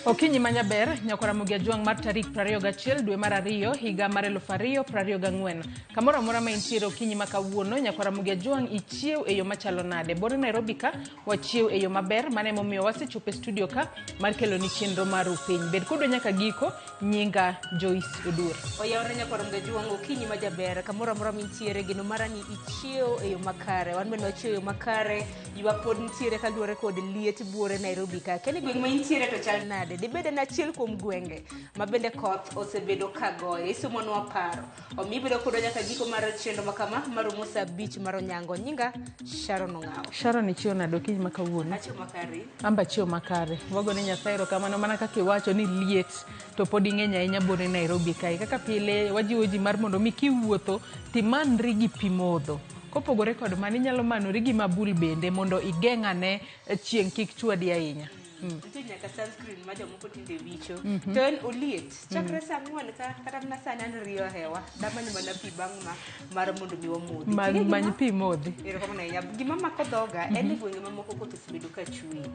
Okinyi ma nyaber, nyakwar Ramogi Ajwang' mar tarik 21 dwe mar ariyo higa mar 2024. Kamoro amora ma intiere okinyi ma kawuono, nyakwar Ramogi Ajwang' ichiew e yo machalo nade? Bore Nairobi ka, wachiew e yo maber, mano emomiyo wasechopo e studio ka mar keloni chenro mar Rupiny. Bed kodwa nyaka giko, nyinga Joyce Odur. Oyawre nyakwar Ramogi Ajwang' okinyi ma jaber, kamoro amora mintiere, geno mara ni ichiew e yo makare. Wan bende wachiew e yo makare, ywak pod nitiere kaluwore kod liet buore Nairobi ka. Akia ni gweng' ma intiere to chal nade? Dibed en achiel kuom gwenge ma bende koth osebedo ka goyo. Isumonwa paro. Omiyo ibedo kodwa nyaka giko mar chenro ma kama maromo saa abich mar onyango. Nyinga Sharon Ong'awo. Sharon ichiew nade okinyi ma kawuono? Achiew makare. Amba achiew makare. Wagone Nyasaye erokamano mana kaka iwacho ni liet to pod ing'eny ahinya buore Nairobi kae. Kaka pile wajiwo ji mar mondo mi kiwuotho timanri gi pi modho. Kopogore kod mano inyalo manori gi mabul bende mondo igeng' ane chieng' kik chwadi ahinya. Nitie nyaka sunscreen ma jomoko tinde wicho. To en oliet. Chakre saa ang'wen ka kata mana sani an riyo hewa. Damany mana pi bang' ma mar mondo mi wamodhi. Many, many pi modhi. Erokamano ahinya. Gima mako dhoga en ni gwenge mamoko koth osebedo ka chwe.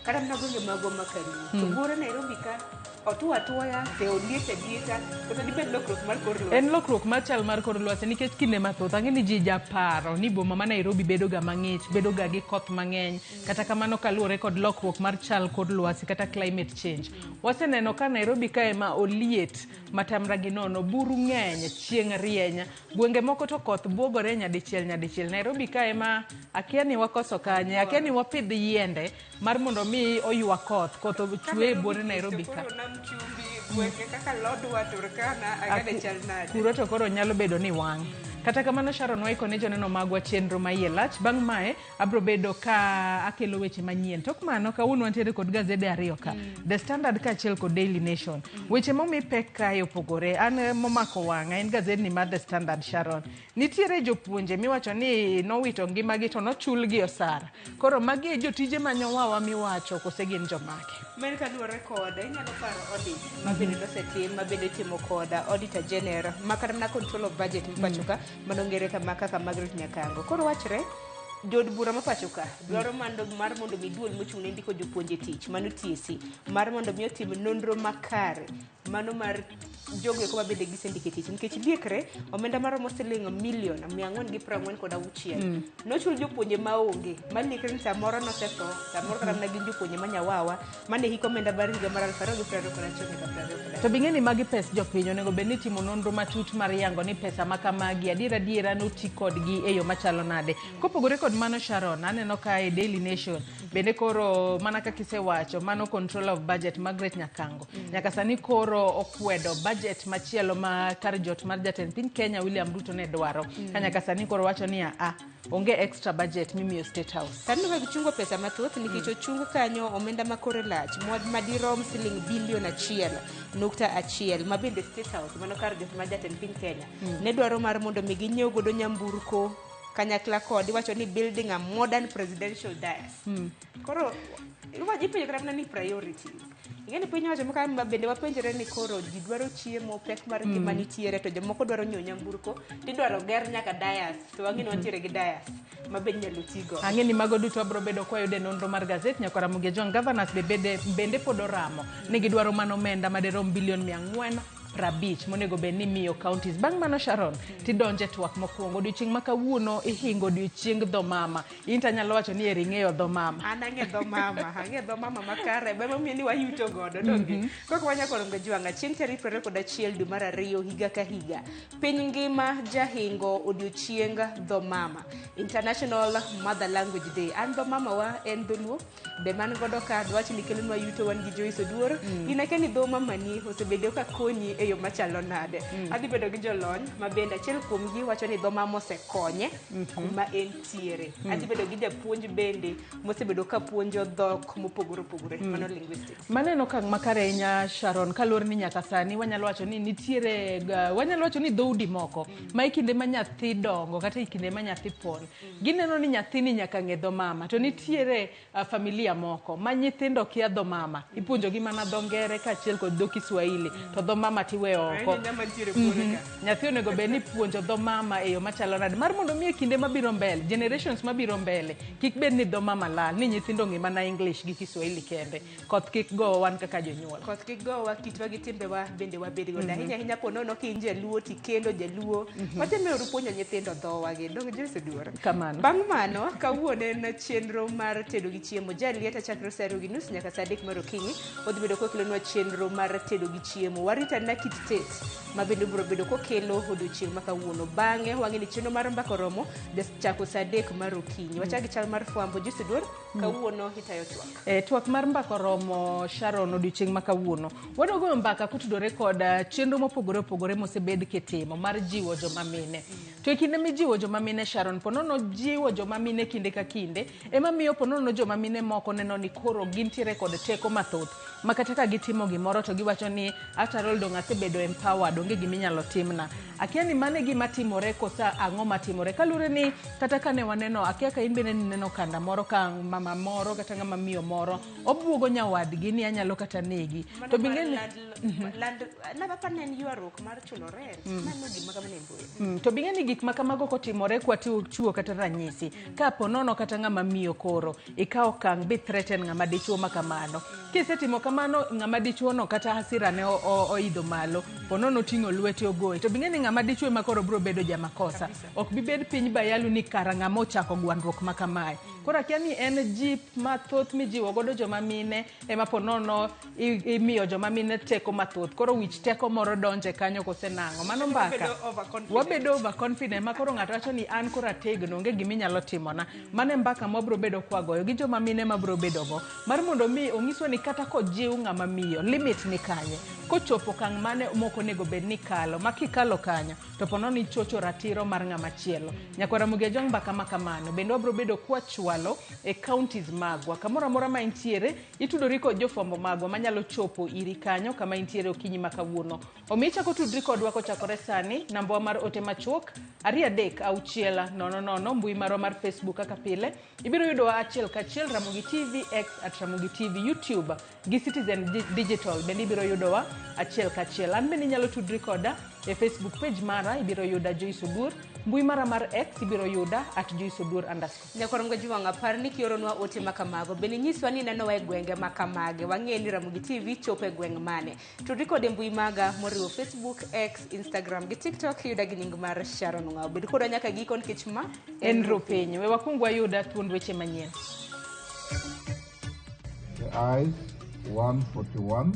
Kata mana gwenge magwa ma Kaluo. To buore Nairobi ka otuo atuoya to oliet alieta koso dibed lokruok mar kor lwasi. En lokruok mar chal mar kor lwasi nikech kinde mathoth ang'e ni ji japaro ni boma ma Nairobi bedo ga mang'ich, bedo ga gi koth mang'eny. Kata kamano kaluwore kod lokruok mar chal kor lwasi kata climate change. Waseneno ka Nairobi kae ma oliet matamra gi nono, buru ng'eny, chieng' rieny, gwenge moko to koth buogore nyadichiel nyadichiel. Nairobi kae ma akia ni wakoso kanye, akia ni wapidh yiende mar mondo mi oywa koth, koth ochwe e buore Nairobi ka. Koro nam chumbi gwenge kaka Lodwar, Turkana, agane chal nade? Kuro to koro nyalo bedo ni wang'. Kata kamano Sharon waiko ne joneno magwa chenro ma iye lach. Bang' mae abro bedo ka akelo weche manyien. Tok mano kawuono wantiere kod gazede ariyo ka. The Standard kaachiel kod Daily Nation. Weche momi pek kae opogore. An momako wang'a en gazedni mar The Standard Sharon. Nitiere jopuonje miwacho ni nowito ngimagi to nochulgi osara. Koro magi e jotije manyowawa miwacho kose gin jomage? Mano kaluwore kod inyalo paro audit ma bende nosetim ma bende itimo kod Auditor General ma kata mana control of budget ma pacho ka mano ngere kama kaka Margaret Nyakango. Koro wachre jood bura ma pacho ka dwaro mando mar mondo mi duol mochung' ne ndiko jopuonje tich mano TSC mar mondo mi otim nonro makare mano mar jogo eko ma bende gisendiko e tich nikech liekre omenda maromo siling milion 446 nochul jopuonje maonge maliekre ni samoro nosetho samoro kata mana gin jopuonje ma nyawawa mane hik omenda mar higa mar 2021 nyaka 2022. To bing'e ni magi pes jopiny onego bed ni itimo nonro matut mar yango ni pesa ma kamagi adier adiera noti kodgi e yo machalo nade. Kopogore kod mano Sharon, aneno ka e Daily Nation bende koro mana kaka isewacho mano controller of budget Margaret Nyakango. Nyaka sani koro okwedo budget machielo ma kar jot mar jatend piny Kenya William Ruto ne dwaro. Ka nyaka sani koro wacho ni a onge extra budget mimiyo State House. Taneno ka gichungo pesa mathoth nikech ochung kanyo omenda ma kore lach madirom siling bilion 1.1 ma bende State House mano kar jot mar jatend piny Kenya ne dwaro mar mondo mi ginyiew godo nyamburko kanyakla kod iwacho ni building a modern presidential dais. Koro iwacho ipenjo kata mana ni priorities. Ing'e ni piny owacho maka ma bende wapenjore ni koro ji dwaro chiemo, pek mar ngima nitiere to jomoko dwaro nyiewo nyamburko tidwaro ger nyaka dais to wang'e ni wantiere gi dais ma be inyalo tigo. Ang'e ni mago duto wabro bedo kwayudo e nonro mar gazet nyaka Ramogi Ajwang' governors be bende pod oramo ni gidwaro mana omenda madirom bilion 450 monego bed ni imiyo counties. Bang' mano Sharon, tidonje twak mokwongo. Odiochieng' ma kawuono ihingo odiochieng dho mama. In to anyalo wacho ni eri ing'eyo dho mama. An ang'e dho mama, ang'e dho mama makare, be emomiyo ni wayuto godo, donge? Kaka wanyalo Ramogi Ajwang', chieng' tarik 21 dwe mar ariyo higa ka higa, piny ngima jahingo odiochieng dho mama, International Mother Language Day. An dho mama wa en dholuo, be man godo ka dwach ni kelonwa yuto wan gi Joyce Oduor. In akia ni dho mamani osebedo ka konyi e yo machalo nade. Adhi bedo gi jolony ma bende achiel kuomgi wacho ni dho mama osekonye kuma entiere. Adhi bedo gi japuonj bende mosebedo ka puonjo dhok mopogore opogore, mano linguistics. Maneno okang' makare ahinya Sharon, kaluwore ni nyaka sani wanyalo wacho ni nitiere wanyalo wacho ni dhoudi moko ma e kinde ma nyathi dongo kata e kinde ma nyathi pon gineno ni nyathini nyaka ng'e dho mama to nitiere familia moko ma nyithindo kia dho mama ipuonjogi mana dho ngere kaachiel kod dho Kiswahili to dho mama tiweyo oko. Nyathi onego bed ni puonjo dho mama e yo machalo nade mar mondo mi e kinde mabiro mbele, generations mabiro mbele, kik bed ni dho mama lal, ni nyithindo ng'e mana English gi Kiswahili kende. Koth kik gowa wan kaka jonyuol. Koth kik gowa, kitwa gi timbewa bende wabed godo. Ahinya ahinya po nono ka in jaluo tikendo jaluo. Watemuru puonjo nyithindo dhowa gi. Donge Joyce Oduor? Kamano. Bang' mano, kawuono en chenro mar tedo gi chiemo. Jalieta chakre saa ariyo gi nus nyaka saa adek mar okinyi. Odhi bedo kokelonwa chenro mar tedo gi chiemo. Warit anena kit tet ma bende obiro bedo kokelo odiochieng' ma kawuono. Bang'e wang'e ni chenro mar mbaka oromo chako saa adek mar okinyi. Wachak gi chal mar fwambo. Joyce Oduor, kawuono itayo twak. Twak mar mbaka oromo Sharon odiochieng' ma kawuono. Wadwa goyo mbaka kotudore kod chenro mopogore opogore mosebed kitimo mar jiwo joma mine. To e kinde mijiwo joma mine Sharon, ponono jiwo joma mine kinde ka kinde, ema miyo ponono joma mine moko neno ni koro gintiere kod teko mathoth. Ma kata ka gitimo gimoro to giwacho ni after all dong' asebedo empowered, onge giminyalo timna. Akia ni mano e gima timore kosa ang'o matimore. Kaluwore ni kata kane waneno, akia ka in bende nineno kanda moro ka mama moro kata ng'ama miyo moro obuogo nyawadgi ni anyalo kata negi. Mano To mar bing'e ni land, napapa ne en ywaruok mar chulo rent. Mano gima kamano e mbui. To bing'e ni gik ma kamago kotimore kwa chiwo kata ranyisi. Ka po nono kata ng'ama miyo koro ikawo okang' bi threaten ng'ama dichuo ma kamano. Kisetimo kamano ng'ama dichuo no kata hasira ne oidho malo, po nono oting'o lwete ogoyi. To bing'e ni ng'ama dichuo ema koro biro bedo jamakosa. Ok bi bed piny bayalu ni kara ng'ama ochako gwandruok ma kamae. Koro akia ni en jip mathoth mijiwo godo joma mine ema po nono imiyo joma mine teko mathoth. Koro wich teko moro donje kanyo kose nang'o. Mano mbaka. Wabedo overconfident. Wabedo overconfident ma koro ng'ato wacho ni an koro ategno, onge gima inyalo timona. Mano e mbaka mwabro bedo kwagoyo gi joma mine mabro bedo go. Mar mondo mi onyiswa ni kata kojiw ng'ama miyo, limit ni kanye. Kochopo okang' mane mok onego bed ni kalo, ma kikalo kanyo to po nono ichocho ratiro mar ng'ama chielo. Nyakwar Ramogi Ajwang' mbaka ma kamano bende wabro bedo kwachwalo e counties magwa. Kamoro amora ma intiere, itudori kod jofwambo magwa manyalo chopo iri kanyo kama intiere okinyi ma kawuono. Omiyo ichako tudri kodwa kochakore sani, namba mar ote machuok 236 00, mbui marwa mar Facebook kaka pile. Ibiro yudowa achiel kachiel Ramogi TV, X at Ramogi TV, YouTube gi Citizen Digital bende ibiro yudowa achiel kachiel. An bende inyalo tudri koda e Facebook page mara, ibiro yuda Joyce Oduor. Mbui mara mar X ibiro yuda at Joyce Oduor underscore. Nyakwar Ramogi Ajwang', apar ni kioronwa ote ma kamago, bende nyiswa ni inenowa e gwenge ma kamage. Wang'e ni Ramogi TV chopo e gweng' mane. Tudri kod e mbui maga moriwo Facebook, X, Instagram gi TikTok, yuda gi nying mar Sharon Ong'awo. Bed kodwa nyaka giko nikech ma en Rupiny. We wakwong wayuda thuond weche manyien. The ayes 141,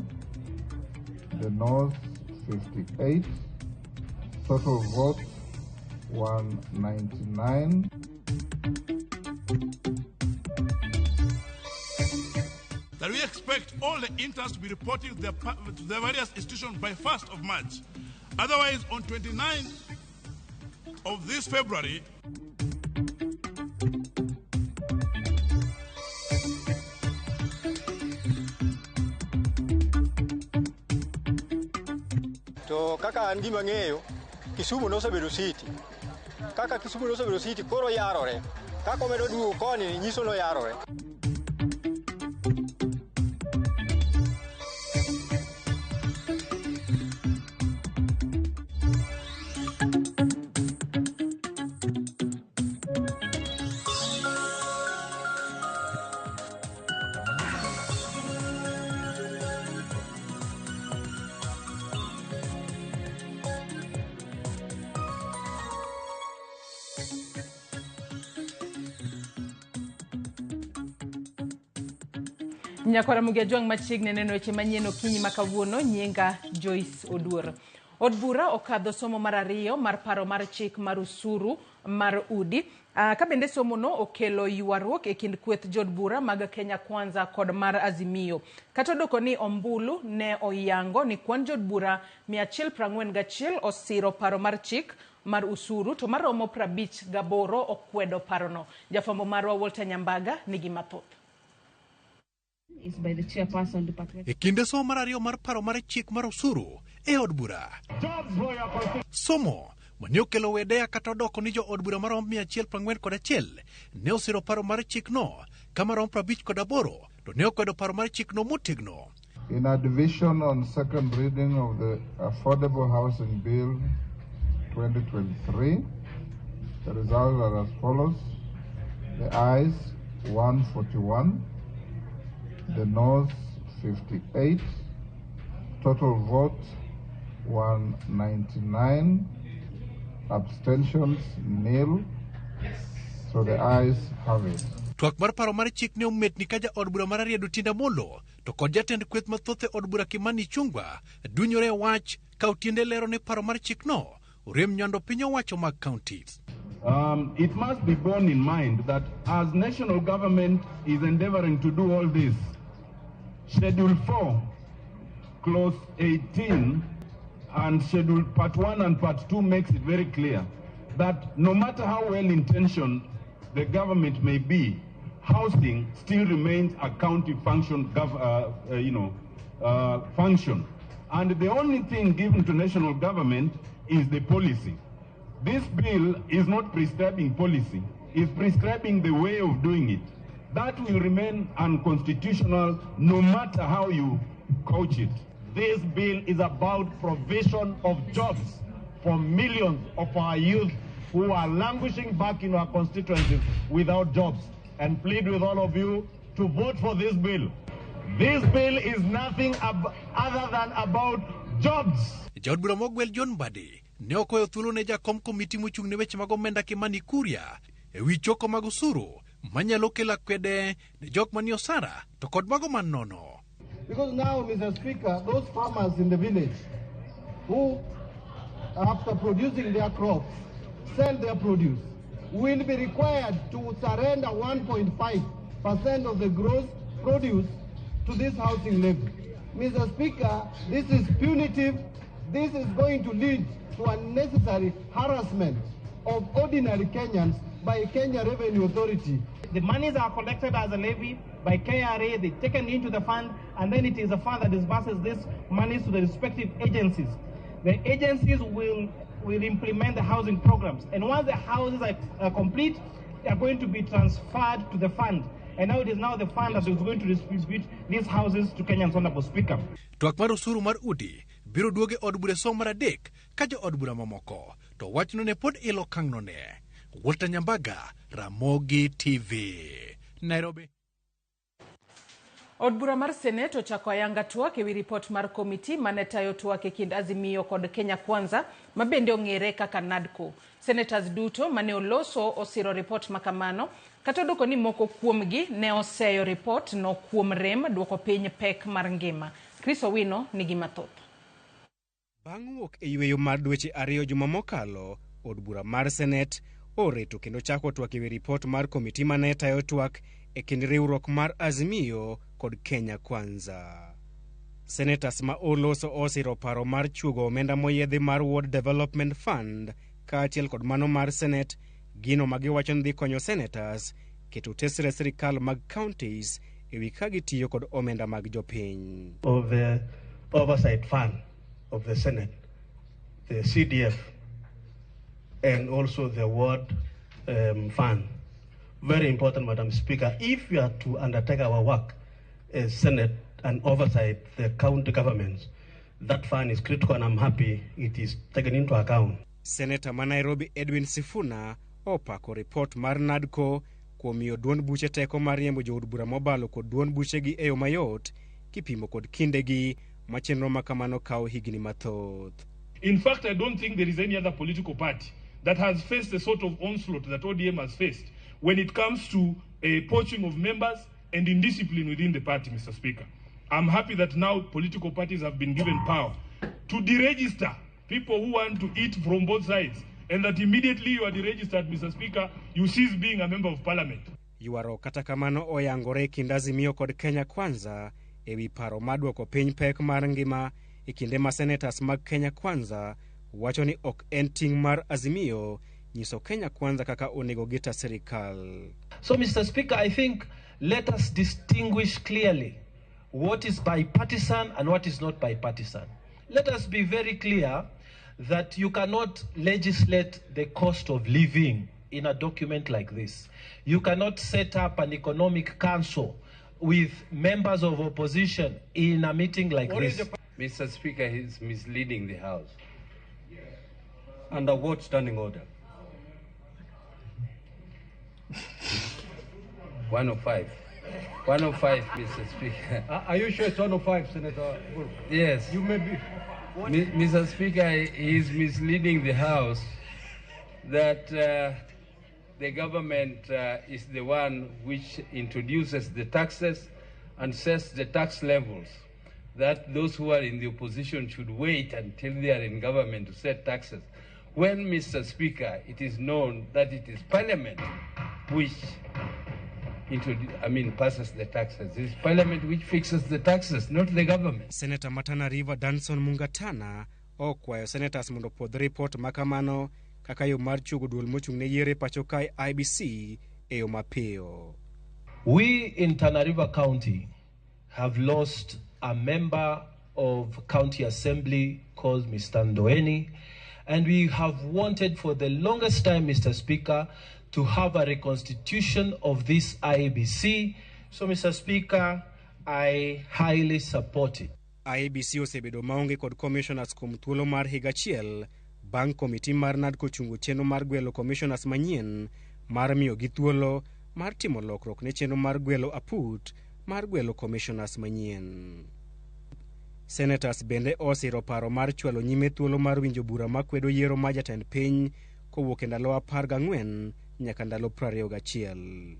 the noes 58, total vote 199. That we expect all the interns to be reporting to the various institutions by 1st of March. Otherwise, on 29th of this February, To kaka an gima ng'eyo, Kisumu nosebedo city. Kaka Kisumu nosebedo city, koro yarore. Kaka omedo duogo koni, nyiso noyarore. Nyakwar Ramogi Ajwang' machiegni neno weche manyien okinyi ma kawuono, nyinga Joyce Oduor. Od bura okadho somo mar ariyo mar paro mar chik mar usuru mar udi. Ka bende somo no okelo ywaruok e kind kweth jod bura mag Kenya Kwanza kod mar Azimio. Kata odoko ni ombulu ne oyango ni kwan jod bura 141 osiro paro mar chik mar usuru to maromo 58 okwedo parono. Jafwambo marwa Walter Nyambaga nigi mathoth. Is by the chairperson department. E kinde somo mar ariyo mar paro mar chik mar osuru e od bura. Somo mane okelo wedeya kata odoko ni jo od bura maromo 141 ne osiro paro mar chikno ka maromo 58 to ne okwedo paro mar chikno motegno. In a division on second reading of the Affordable Housing Bill 2023, the results are as follows. The ayes 141, the noes 58, total vote 199, abstentions nil, so the ayes have it. Twak mar paro mar chik ne ometni ka jaod bura mar Rarieda Otiende Amollo to kod jatend kweth mathoth e od bura Kimani Ichung'wa dunyore e wach ka Otiende lero ni paro mar chikno orem nywando piny owacho mag counties. It must be borne in mind that as national government is endeavoring to do all this, Schedule 4, Clause 18, and Schedule Part 1 and Part 2 makes it very clear that no matter how well intentioned the government may be, housing still remains a county function, function. And the only thing given to national government is the policy. This bill is not prescribing policy, it's prescribing the way of doing it. That will remain unconstitutional no matter how you couch it. This bill is about provision of jobs for millions of our youth who are languishing back in our constituencies without jobs, and plead with all of you to vote for this bill. This bill is nothing other than about jobs. Jaod bura mogwel John Mbadi ne okoyo thuolo ne jakom komiti mochung' ne weche mag omenda Kimani Kuria e wi choko mag osuru manyalo kelo akwede ne jok manie osara to kod mago man nono. Because now, Mr. Speaker, those farmers in the village who, after producing their crops, sell their produce, will be required to surrender 1.5% of the gross produce to this housing levy. Mr. Speaker, this is punitive. This is going to lead to unnecessary harassment of ordinary Kenyans by Kenya Revenue Authority. The monies are collected as a levy by KRA, they're taken into the fund, and then it is a fund that disburses these monies to the respective agencies. The agencies will implement the housing programs, and once the houses are complete, they are going to be transferred to the fund. And now it is now the fund that is going to distribute these houses to Kenyans, Honorable Speaker. Twak mar osuru mar udi biro duoge od bura e somo mar adek ka jo od bura mamoko to wachno ne pod ilo okang'no ne. Walter Nyambaga, Ramogi TV, Nairobi. Od bura mar Senate ochako ayanga twak ewi ripot mar komiti mane tayo twak e kind Azimio kod Kenya Kwanza ma bende ong'ere kaka NADCO. Senators duto mane oloso osiro ripot makamano kata odoko ni moko kuomgi ne oseyo ripot no kuom rem duoko piny pek mar ngima. Chris Owino nigi mathoth. Bang' wuok e yweyo mar dweche ariyo juma mokalo, od bura mar Senate oreto kendo chako twak ewi ripot mar komiti mane tayo twak e kind riwruok mar Azimio kod Kenya Kwanza. Senators ma oloso osiro paro mar chuogo omenda moyiedhi mar Ward Development Fund kaachiel kod mano mar Senate, gino ma giwacho ni dhi konyo senators keto tesre sirikal mag counties ewi ka gitiyo kod omenda mag jopiny. Of the Oversight Fund of the Senate, the CDF, and also the Ward Fund. Very important, Madam Speaker, if we are to undertake our work as Senate and oversight the county governments, that fund is critical, and I'm happy it is taken into account. Senator ma Nairobi Edwin Sifuna opako ripot mar NADCO kuom miyo duond buche teko mar riembo jood bura mobalo kod duond buchegi e yo mayot kipimo kod kindegi ma chenro ma kamano kawo higni mathoth. In fact, I don't think there is any other political party that has faced the sort of onslaught that ODM has faced when it comes to a poaching of members and indiscipline within the party, Mr. Speaker. I'm happy that now political parties have been given power to deregister people who want to eat from both sides, and that immediately you are deregistered, Mr. Speaker, you cease being a member of parliament. Ywaruok kata kamano oyangore e kind Azimio kod Kenya Kwanza ewi paro mar duoko piny pek mar ngima e kinde ma senators mag Kenya Kwanza wacho ni ok en ting' mar Azimio nyiso Kenya Kwanza kaka onego gita sirikal. So, Mr. Speaker, I think let us distinguish clearly what is bipartisan and what is not bipartisan. Let us be very clear that you cannot legislate the cost of living in a document like this. You cannot set up an economic council with members of opposition in a meeting like this. Mr. Speaker, he's misleading the House. Under what standing order? 105. 105, Mr. Speaker. Are you sure it's 105, Senator Guru? Yes. You may be. Mr. Speaker, he is misleading the House that the government is the one which introduces the taxes and sets the tax levels, that those who are in the opposition should wait until they are in government to set taxes. When, Mr. Speaker, it is known that it is Parliament which passes the taxes. It is Parliament which fixes the taxes, not the government. Senator Matana River Danson Mungatana okwayo senators mondo opuodh ripot makamano kaka yo mar chugo duol mochung' ne yiero e pacho kae IEBC e yo mapiyo. We in Tana River County have lost a member of County Assembly called Mr. Ndoeni, and we have wanted for the longest time, Mr. Speaker, to have a reconstitution of this IEBC. So, Mr. Speaker, I highly support it. IEBC osebedo maonge kod commissioners kuom thuolo mar higa achiel bang' komiti mar NADCO chungo chenro mar gwelo commissioners manyien mar miyogi thuolo mar timo lokruok ne chenro mar gwelo aput mar gwelo commissioners manyien. Senators bende osiro paro mar chwalo nyime thuolo mar winjo bura makwedo yiero mar jatend piny kowuok e ndalo 14 nyaka ndalo 21.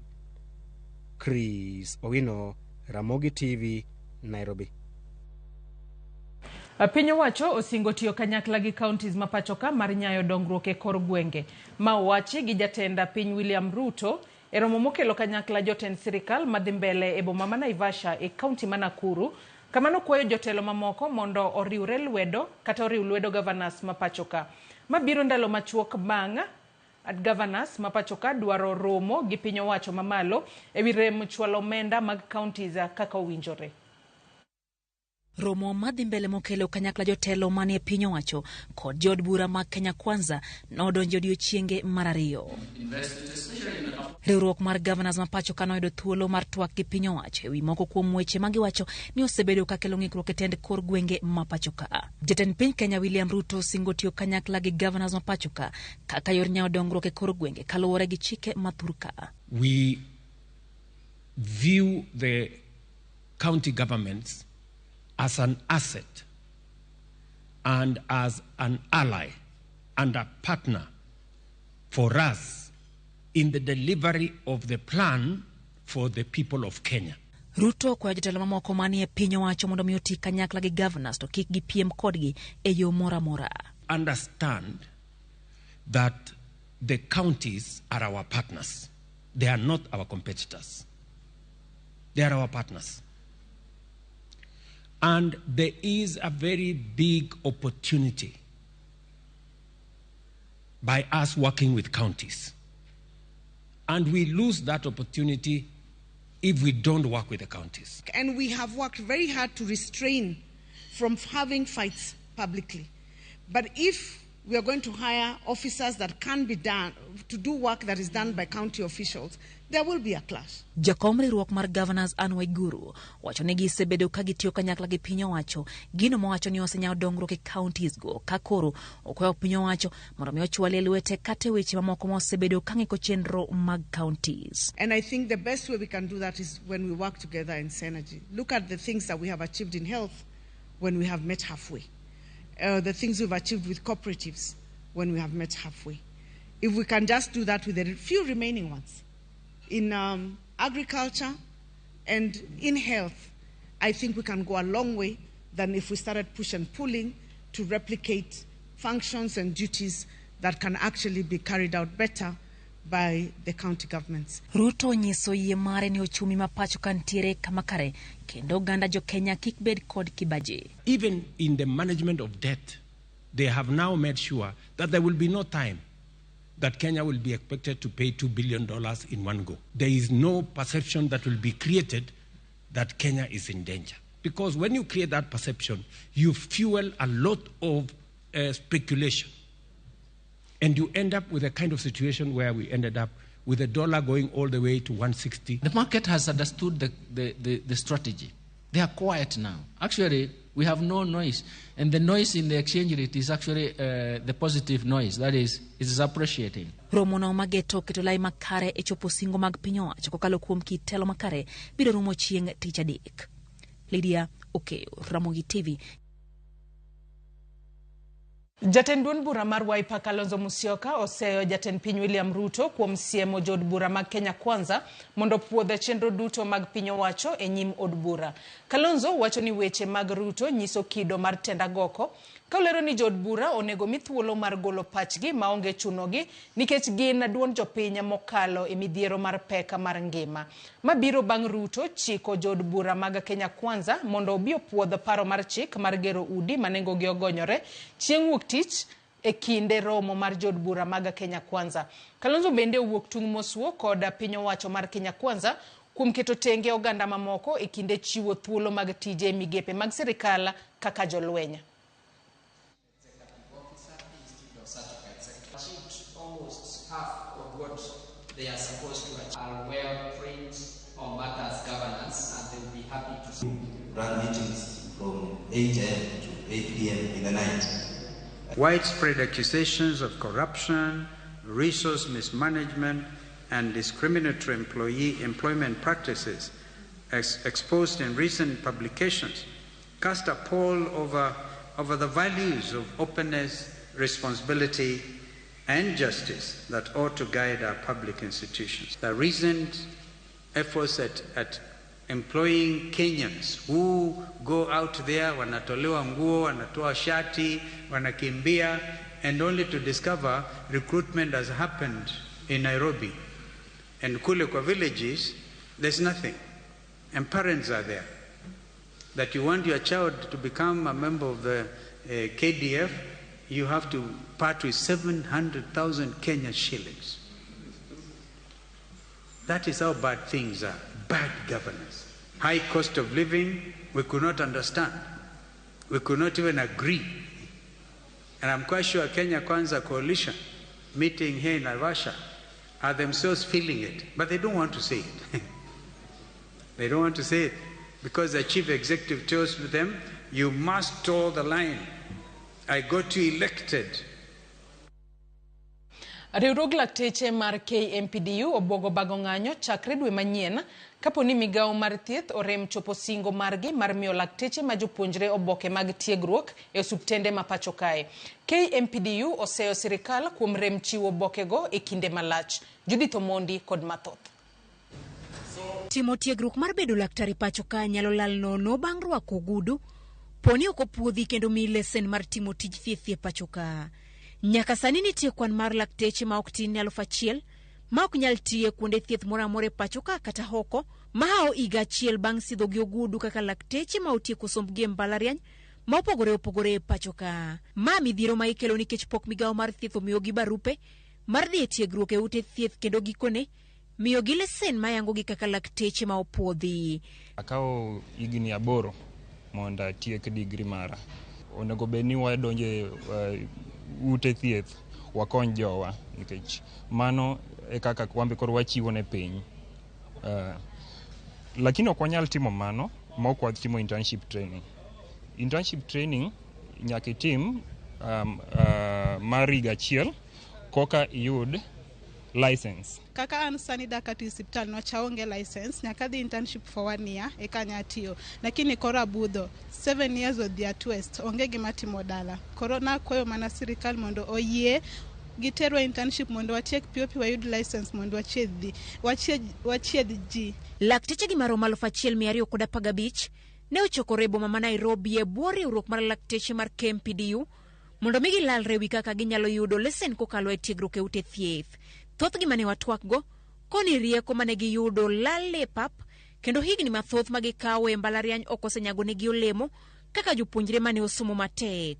Chris Owino, Ramogi TV, Nairobi. Piny owacho osingo tiyo kanyakla gi counties ma pacho ka mar nyayo dongruok e kor gwenge. Ma owachi gi jatend piny William Ruto e romo mokelo kanyakla jotend sirikal madhi mbele e boma ma Naivasha e kaunti ma Nakuru. Kamano kwayo jotelo mamoko mondo oriwre lwedo kata oriw lwedo governors ma pacho ka. Mabiro ndalo machuok bang' governors ma pacho ka dwaro romo gi piny owacho mamalo ewi rem chwalo omenda mag counties kaka owinjore. Romo madhi mbele mokelo kanyakla jotelo manie piny owacho kod jood bura mag Kenya Kwanza nodonjo odiochienge mar ariyo. Riwruok mar governors ma pacho ka noyudo thuolo mar twak gi piny owacho ewi moko kuom weche magiwacho ni osebedo ka kelo ng'ikruok e tend kor gwenge ma pacho ka. Jatend piny Kenya William Ruto osingo tiyo kanyakla gi governors ma pacho ka kaka yor nyawo dongruok e kor gwenge kaluwore gi chike ma thur ka. We view the county governments as an asset and as an ally and a partner for us in the delivery of the plan for the people of Kenya. Ruto kwayo jotelo mamoko manie piny owacho mondo mi oti kanyakla gi governors to kik gipiem kodgi e yo moro amora. Understand that the counties are our partners. They are not our competitors. They are our partners. And there is a very big opportunity by us working with counties. And we lose that opportunity if we don't work with the counties. And we have worked very hard to restrain from having fights publicly. But if we are going to hire officers that can be done to do work that is done by county officials, there will be a clash. Jakom riwruok mar governors Anne Waiguru wacho ni gisebedo ka gitiyo kanyakla gi piny owacho, gino mowacho ni osenyawo dongruok e counties go ka koro okwayo piny owacho mondo mi ochwal e lwete kata e weche mamoko mosebedo ka ng'iko chenro mag counties. And I think the best way we can do that is when we work together in synergy. Look at the things that we have achieved in health when we have met halfway. The things we've achieved with cooperatives when we have met halfway. If we can just do that with the few remaining ones in agriculture and in health, I think we can go a long way than if we started push and pulling to replicate functions and duties that can actually be carried out better by the county governments. Ruto nyiso yie mare ni ochumi ma pacho ka ntiere kama kare kendo oganda jo Kenya kik bed kod kibaji. Even in the management of debt, they have now made sure that there will be no time that Kenya will be expected to pay $2 billion in one go. There is no perception that will be created that Kenya is in danger. Because when you create that perception, you fuel a lot of speculation. And you end up with a kind of situation where we ended up with the dollar going all the way to 160. The market has understood the strategy. They are quiet now. Actually, we have no noise. And the noise in the exchange rate is actually the positive noise. That is, it is appreciating. Romo no mageto keto lai makare e chopo singo mag piny owacho kokalo kuom kit telo makare biro rumo chieng' tich adek. Lydia Okeyo, Ramogi TV. Jatend duond bura mar Wiper Kalonzo Musyoka oseyo jatend piny William Ruto kuom siemo jood bura mag Kenya Kwanza mondo puodhe chenro duto mag piny owacho e nyim od bura. Kalonzo wacho ni weche mag Ruto nyiso kido mar tend agoko, ka olero ni jood bura onego mi thuolo mar golo pachgi maonge chunogi nikech gin duond jopiny mokalo e midhiero mar pek mar ngima. Mabiro bang' Ruto chiko jood bura mag Kenya Kwanza mondo obi opuodh paro mar chik mar gero udi ma nengogi ogonyore chieng' wuok tich e kinde romo mar jood bura mag Kenya Kwanza. Kalonzo bende owuok tung' mosuo kod piny owacho mar Kenya Kwanza kuom keto tenge oganda mamoko e kinde chiwo thuolo mag tije e migepe mag sirikal kaka jolweny. They are supposed to are well trained on matters governance, and they will be happy to run meetings from 8 a.m. to 8 p.m. in the night. Widespread accusations of corruption, resource mismanagement, and discriminatory employee employment practices as exposed in recent publications cast a pall over the values of openness, responsibility, and justice that ought to guide our public institutions. The recent efforts at employing Kenyans who go out there, wanatolewa nguo, wanatoa shati, wanakimbia, and only to discover recruitment has happened in Nairobi. And kule kwa villages, there's nothing. And parents are there. That you want your child to become a member of the KDF, you have to part with 700,000 Kenya shillings. That is how bad things are. Bad governance. High cost of living, we could not understand. We could not even agree. And I'm quite sure Kenya Kwanza coalition meeting here in Naivasha are themselves feeling it, but they don't want to say it. They don't want to say it because the chief executive tells them, you must toe the line. I got you elected. Riwruog lakteche mar KMPDU obwogo bago ng'anyo chakre dwe manyien kapo ni migawo mar thieth orem chopo singo margi mar miyo lakteche ma jopuonjre oboke mag tiegruok e osuptende ma pacho kae. KMPDU oseyo sirikal kuom rem chiwo obokego e kinde malach. Judith Omondi kod mathoth. Timo tiegruok mar bedo laktar pacho kae nyalo lal nono bang' rwako ogudu poni ok opuodhi kendo miyi lesen mar timo tij thieth e pacho ka. Nyaka sani nitie kwan mar lakteche ma ok tin ne 1,000 ma ok nyal tiye kuonde thieth moro amora e pacho ka kata oko mahawo higa achiel bang' sidho gi ogudu kaka lakteche ma otieko sombgi e mbalariany ma opogore opogore e pacho ka. Ma midhiero ma ikelo nikech pok migawo mar thieth omiyogi barupe mar dhi e tiegruok e ute thieth kendo gikone miyogi lesen mayangogi kaka lakteche ma opuodhi. Akawo higni 8 mondo atiek digri mara. Onego bed ni wadonje ute thieth wakony jowa nikech mano e kaka wambe koro wachiwo ne piny. Lakini ok wanyal timo mano ma ok watimo internship training. Internship training nyaka itim mar higa achiel koka iyud license. Kaka an sani dak ati osiptal niwach aonge license, nyaka adhi internship for 1 year eka anya tiyo. Lakini koro abudho 7 years odhi at waste, onge gima timo dala. Koro nakwayo mana sirikal mondo oyie giterwa internship mondo watiek piyo piyo wayud license mondo wachiedh ji. Lakteche gi maromo 1,215 ne ochokore e boma ma Nairobi e bwo riwruok mar lakteche mar KMPDU mondo mi gilalre wi kaka ginyalo yudo lesen kokalo e tiegruok e ute thieth. Thothgi mane watwakgo koni rieko mane giyudo lal e pap kendo higni mathoth ma gikawo e mbalariany ok osenyagonegi olemo kaka jopuonjre mane osomo matek.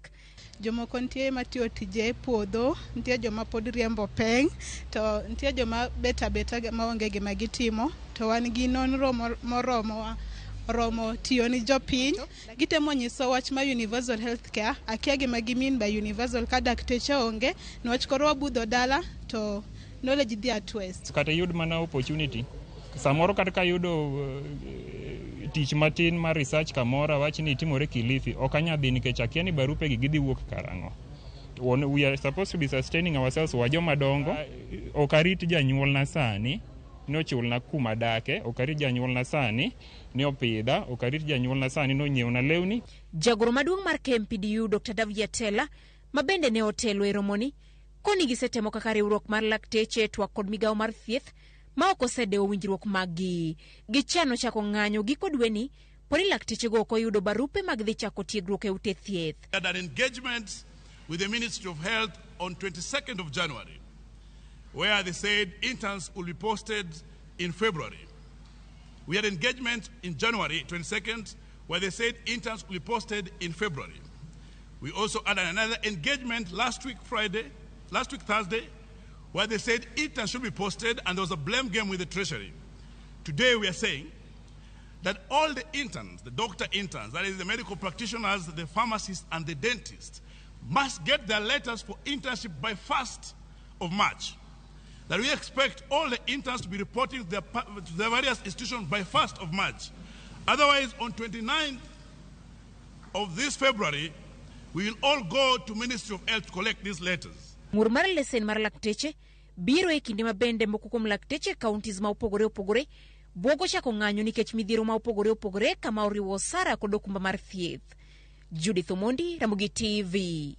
Jomoko nitie matiyo tije e puodho, nitie joma pod riembo peng', to nitie joma bet abeta maonge gima gitimo, to wan gi nonro moromo romo tiyo ni jopiny. Gitemo nyiso wach ma universal health care, akia gima gimean by universal ka dakteche onge, niwach koro wabudho dala to Knowledge dhi at waste. Kata iyud mana opportunity samoro, kata ka yudo tich matin mar research kamoro, awach ni timore Kilifi, ok anya dhi nikech akia ni barupegi gidhi wuok karang'o. We are supposed to be sustaining ourselves, wa joma dongo. Ok arit janyuolna sani nochulna kuma dake, ok arit janyuolna sani ni opidha, ok arit janyuolna sani nonyiewna lewni. Jagoro maduong' mar KMPDU Dr. Davji Atela, ma bende ne otelo e romoni, koni gisetemo kaka riwruok mar lakteche twak kod migawo mar thieth ma ok osedewo winjruok maggi. Gichano chako ng'anyo giko dweni poni laktechego ok oyudo barupe mag dhi chako tiegruok e ute thieth. Had an engagement with the Ministry of Health on 22nd of January, where they said interns will be posted in February. We had engagement in January 22nd, where they said interns will be posted in February. We also had another engagement last week Friday, last week Thursday, where they said interns should be posted, and there was a blame game with the Treasury. Today we are saying that all the interns, the doctor interns, that is the medical practitioners, the pharmacists, and the dentists, must get their letters for internship by 1st of March. That we expect all the interns to be reporting to their various institutions by 1st of March. Otherwise, on 29th of this February, we will all go to Ministry of Health to collect these letters. Ng'ur mar lesen mar lakteche biro e kinde ma bende moko kuom lakteche e counties ma opogore opogore bwogo chako ng'anyo nikech midhiero ma opogore opogore kama oriwo osara kod okumba mar thieth. Judith Omondi, Ramogi TV.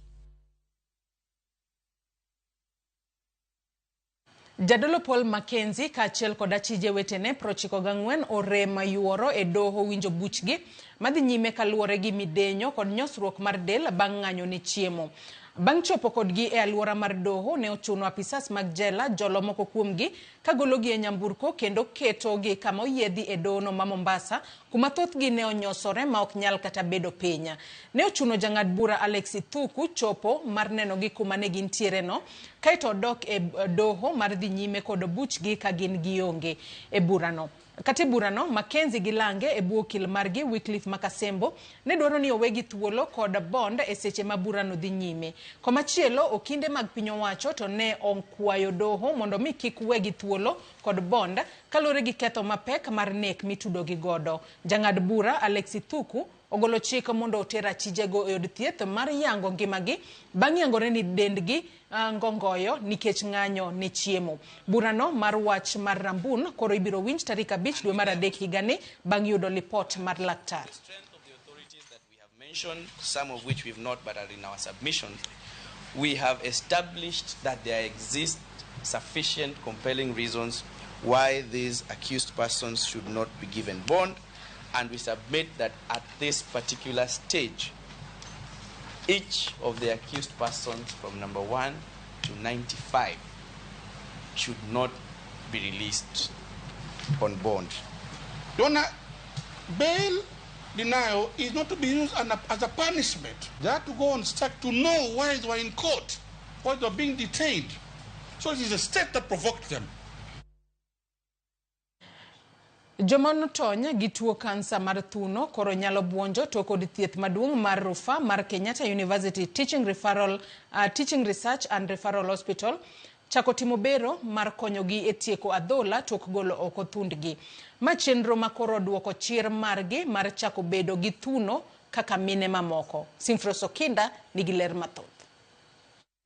Jadolo Paul Mackenzie kaachiel kod achije wetene 94 orem yuoro e doho winjo buchgi madhi nyime kaluwore gi midenyo kod nyosruok mar del bang' ng'anyo ne chiemo. Bang' chopo kodgi e alwora mar doho, ne ochuno apisas mag jela jolo moko kuomgi kagologi e nyamburko kendo ketogi kama oyiedhi e dohono ma Mombasa, kuma thothgi ne onyosore ma ok nyal kata bedo piny. Ne ochuno jang'ad bura Alex Ithuku chopo mar nenogi kuma ne gintiere no, kaeto odok e doho mar dhi nyime kod buchgi ka gin gionge e burano. Kata e burano, Mackenzie gi Lange e bwo okil margi Wycliffe Makasembo ne dwaro ni owegi thuolo kod bond e seche ma burano dhi nyime. Komachielo, okinde mag piny owacho to ne okwayo doho mondo mi kik wegi thuolo kod bond kaluwore gi ketho mapek mar nek mitudogi godo. Jang'ad bura Alex Ithuku ogolo chik mondo oter achijego e od thieth mar yango ngimagi bang' yangore ni dendgi ngongoyo nikech ng'anyo ne chiemo. Burano mar wach mar Rambun koro ibiro winj tarik 5 dwe mar 3 higani bang' yudo lipot mar laktar. Mentioned, some of which we've not but are in our submission, we have established that there exist sufficient compelling reasons why these accused persons should not be given bond, and we submit that at this particular stage, each of the accused persons from number 1 to 95 should not be released on bond. Donna, bail denial is not to be used as a punishment. They have to go on strike to know why they were in court, why they were being detained. So it is the state that provoked them. Joma notony gi tuo kansa mar thuno koro nyalo buonjo to kod thieth maduong' mar rufaa mar Kenyatta University Teaching Research and Referral Hospital chako timo bero mar konyogi e tieko adhola tok golo oko thundgi. Ma chenro ma koro duoko chir margi mar chako bedo gi thuno kaka mine mamoko. Simfros Okinda nigi ler mathoth.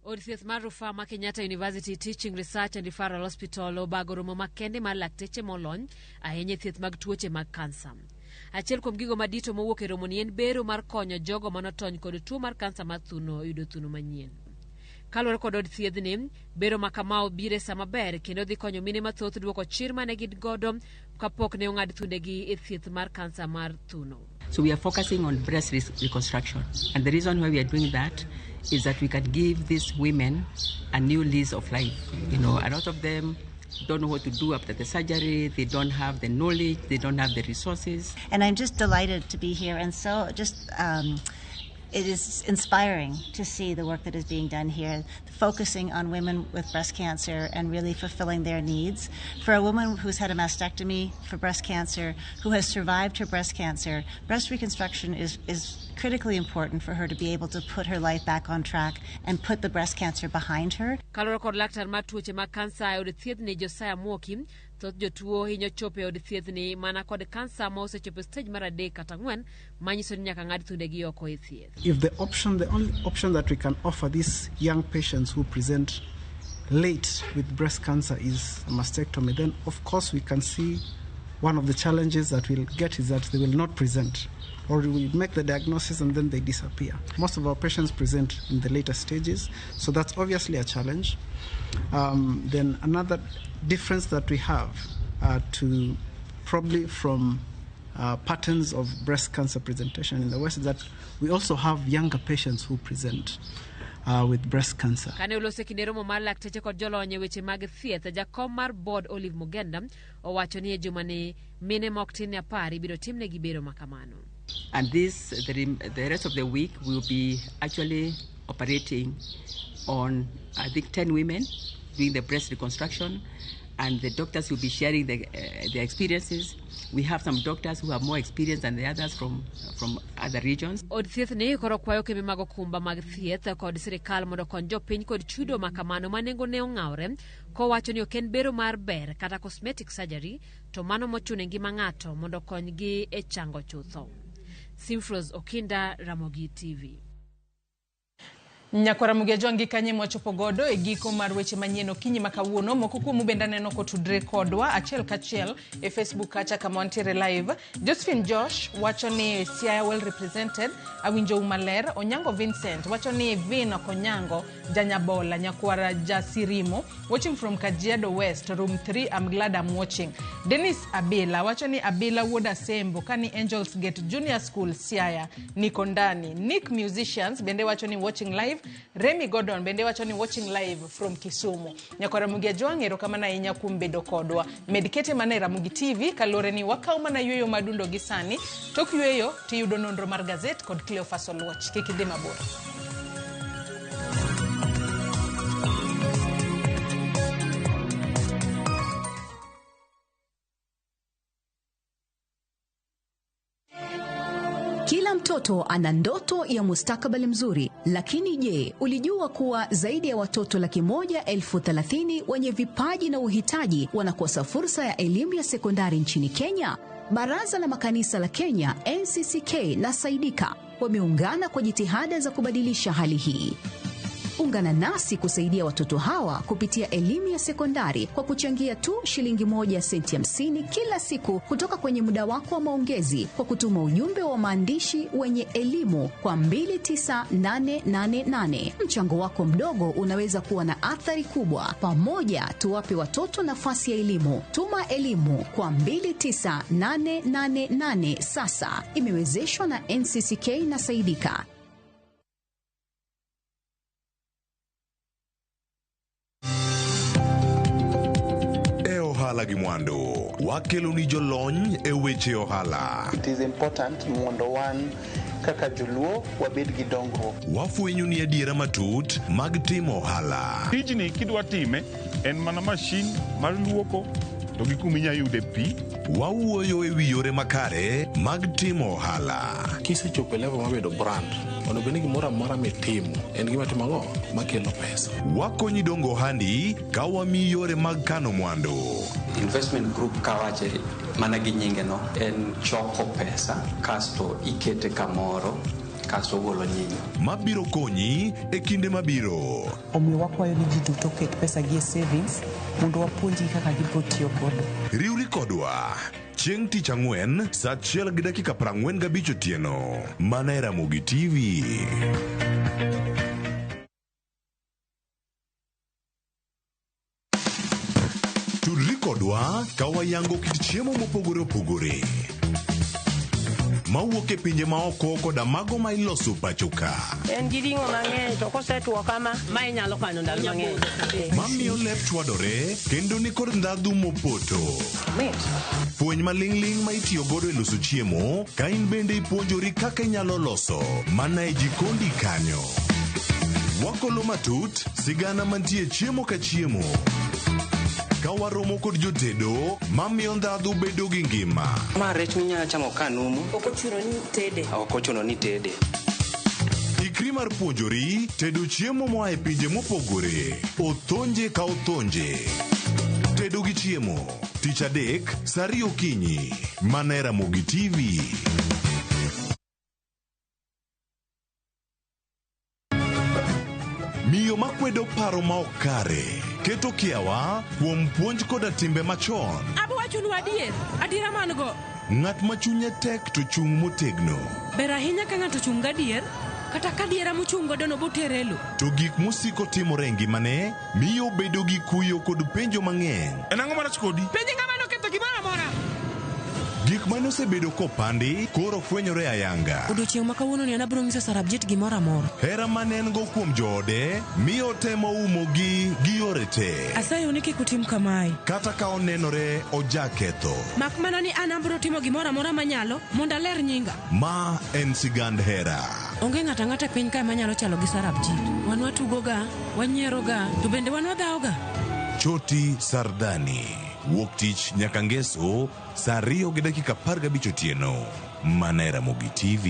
Od thieth mar rufaa ma Kenyatta University Teaching Research and Referral Hospital obago romo makende mar lakteche molony ahinya e thieth mag tuoche mag kansa. Achiel kuom gigo madito mowuok e romoni en bero mar konyo jogo manotony kod tuo mar kansa mar thuno yudo thuno manyien. Kaluwore kod od thiethni, bero ma kama obiro e sama ber kendo dhi konyo mine mathoth duoko chir mane gin godo kapok ne ong'ad thundegi e thieth mar kansa mar thuno. So we are focusing on breast reconstruction, and the reason why we are doing that is that we can give these women a new lease of life. You know, a lot of them don't know what to do after the surgery, they don't have the knowledge, they don't have the resources. And I'm just delighted to be here, and so just It is inspiring to see the work that is being done here, focusing on women with breast cancer and really fulfilling their needs. For a woman who's had a mastectomy for breast cancer, who has survived her breast cancer, breast reconstruction is critically important for her to be able to put her life back on track and put the breast cancer behind her. Kaluwore kod laktar mar tuoche mag kansa e od thiethni Josiah Mwoki, thoth jotuo hinyo chopo e od thiethni mana kod kansa ma osechopo e stage mar 3 kata 4 manyiso ni nyaka ng'ad thundegi oko e thieth. If the only option that we can offer these young patients who present late with breast cancer is a mastectomy, then of course we can see one of the challenges that we'll get is that they will not present, or we make the diagnosis and then they disappear. Most of our patients present in the later stages, so that's obviously a challenge. Then another difference that we have to probably from patterns of breast cancer presentation in the West is that we also have younger patients who present with breast cancer. Kane olose kinde romo mar lakteche kod jolony e weche mag thieth, jakom mar board Olive Mugenda owacho ni e juma ni mine mok tin ne 10 ibiro timnegi bero makamano. And this, the rest of the week, we'll be actually operating on, I think, 10 women doing the breast reconstruction, and the doctors will be sharing their experiences. We have some doctors who have more experience than the others from other regions. Od thieth ni koro kwayo kembe mag okumba mag thieth kod sirikal mondo okony jopiny kod chudo makamano ma nengo ne ong'awre, kowacho ni ok en bero mar ber kata cosmetic surgery, to mano mochuno e ngima ng'ato mondo okonygi e chango chutho. Simfros Okinda, Ramogi TV. Nyakwara Ramogi Ajwang' kanye mwachopo godo e giko mar weche manyien okinyi ma kawuono. Moko kuomu bende aneno kotudre kodwa achiel kachiel e Facebook kacha kama wantiere live. Josephine Josh wacho ni Siaya well represented, awinjou maler. Onyango Vincent wacho ni Vin Okonyango Janyabola Nyakwara Jasirimo watching from Kajiado West room 3, I'm glad I'm watching. Dennis Abila wacho ni Abila wuod Asembo kani Angels Gate Junior School Siaya niko ndani. Nick Musicians bende wacho ni watching live. Remy Gordon bende wacho ni watching live from Kisumu. Nyakwara Ramogi Ajwang' erokamano ahinya kuom bedo kodwa. Med kete mana e Ramogi TV kaluwore ni wakaw mana yweyo madundo gi sani. Tok yweyo tiyudo nonro mar gazet kod Cleophas Oluoch. Kik idhi mabor. Kila mtoto ana ndoto ya mustakabali mzuri, lakini je, ulijua kuwa zaidi ya watoto 130,000 wenye vipaji na uhitaji wanakosa fursa ya elimu ya sekondari nchini Kenya? Baraza la Makanisa la Kenya, NCCK na Saidika wameungana kwa jitihada za kubadilisha hali hii. Ungana nasi kusaidia watoto hawa kupitia elimu ya sekondari kwa kuchangia tu shilingi 1.50 kila siku kutoka kwenye muda wako wa maongezi kwa kutuma ujumbe wa maandishi wenye elimu kwa 29888. Mchango wako mdogo unaweza kuwa na athari kubwa. Pamoja tuwape watoto nafasi ya elimu. Tuma elimu kwa 29888 sasa. Imewezeshwa na NCCK na Saidika. Ohala gi mwandu wakelo ni jolony e weche ohala. It is important mondo wan kaka joluo wabed gi dongruok. Wafwenyo ni adiera matut mag timo ohala. Tijni kidwa time en mana mashin mar luoko to gi kuma inyalo yude pi. Wawuoyo e wi yore makare mag timo ohala. Kisechopo e level mar bedo brand, onego bed ni gimoro amora mitimo en gima timo ang'o makelo pesa. Wakonyi dongo ohandi ka wamiyi yore mag kano mwandu. Investment group kawache mana gi nyinge no en choko pesa kasto ikete kamoro kasto ogolo nyinyo. Mabiro konyi e kinde mabiro. Omiyo wakwayo ni ji duto oket pesa gi e savings mondo wapuonjgi kaka gibiro tiyo godo. Riwri kodwa chieng' tich ang'wen saa 1:45 otieno mana e Ramogi TV. Tudri kodwa ka wayango kit chiemo mopogore opogore. mawuok e pinje maoko koda mago ma iloso pacho ka. En gi ring'o mang'eny to kosetwo kama, ma inyalo kano ndalo mang'eny. Mamiyo lep chwadore kendo nikod ndhadhu mopoto. Fweny maling'ling' ma itiyo godo e loso chiemo ka in bende ipuonjori kaka inyalo loso mana e jikondi kanyo. Wakolo matut sigana mantie chiemo ka chiemo. Ka waromo kod jotedo mamiyo ndhadhu bedo gi ngima. Ma rech minyalo chamo ka numu. Ok ochuno ni tede. Ok ochuno ni tede. Ikri mar puonjori tedo chiemo moa e pinje mopogore. Othonje ka othonje. Tedo gi chiemo. Tich adek, saa ariyo okinyi. Mana e Ramogi TV. Miyo makwedo paro ma ok kare keto kiawa kuom puonj koda timbe machon. Abo wachonu adier, adiera man go. Ng'at ma chunye tek to chung' motegno. Ber ahinya ka ng'ato ochung' gadier, kata ka adiera mochung' godo no botere e lo. To gik mosiko timore e ngimane miyo obedo gi kuyo kod penjo mang'eny. En ang'o marach kodi? Penj ng'ama noketho gimoro amora. Gik mane osebedo kopandi koro fwenyore ayanga. Odiochieng' ma kawuononi an abiro nyiso Sarabjit gimoro amora. Hera mane en go kuom joode miyo otemo umogi gi yore te. Asayou ni kik utim kamae. Kata ka onenore ojaketho. Mak mana ni an abiro timo gimoro amora manyalo mondo aler nyinga. Ma en sigand hera. Onge ng'ato ang'ata e piny kae manyalo chalo gi Sarabjit. Wan watugoga, wanyieroga, to bende wan wadhawoga. Choti Sardani. Wuok tich nyaka ngeso saa 2:15 otieno. Mana e Ramogi TV.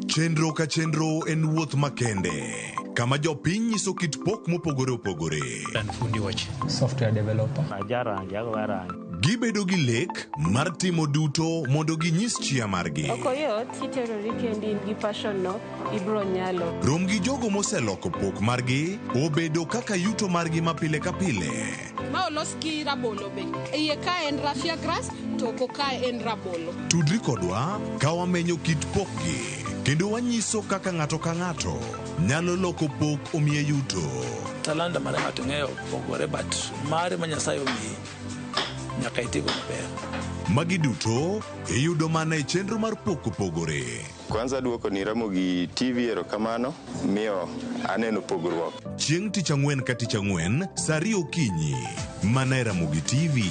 Chenro ka chenro en wuoth makende kama jopiny nyiso kit pok mopogore opogore. An fundi wach. Software developer. Ajarangi, agoyo rangi. Gibedo gi lek mar timo duto mondo ginyis chia margi. Ok oyot kiterori kendi in gi passion no ibro nyalo. Rom gi jogo moseloko pok margi obedo kaka yuto margi ma pile ka pile. Ma olos gi rabolo be. Iye ka en raffia grass to oko ka en rabolo. Tudri kodwa ka wamenyo kit pokgi kendo wanyiso kaka ng'ato ka ng'ato nyalo loko pok omiye yuto. Talanta mar ng'ato ng'eyo opogore but mare ma Nyasaye omiyi nyaka itigo maber. Magi duto iyudo mana e chenro mar pok opogore. Kwanza duoko ni Ramogi TV erokamano miyo aneno pogruok. Chieng' tich ang'wen ka tich ang'wen saa 2 okinyi mana e Ramogi TV.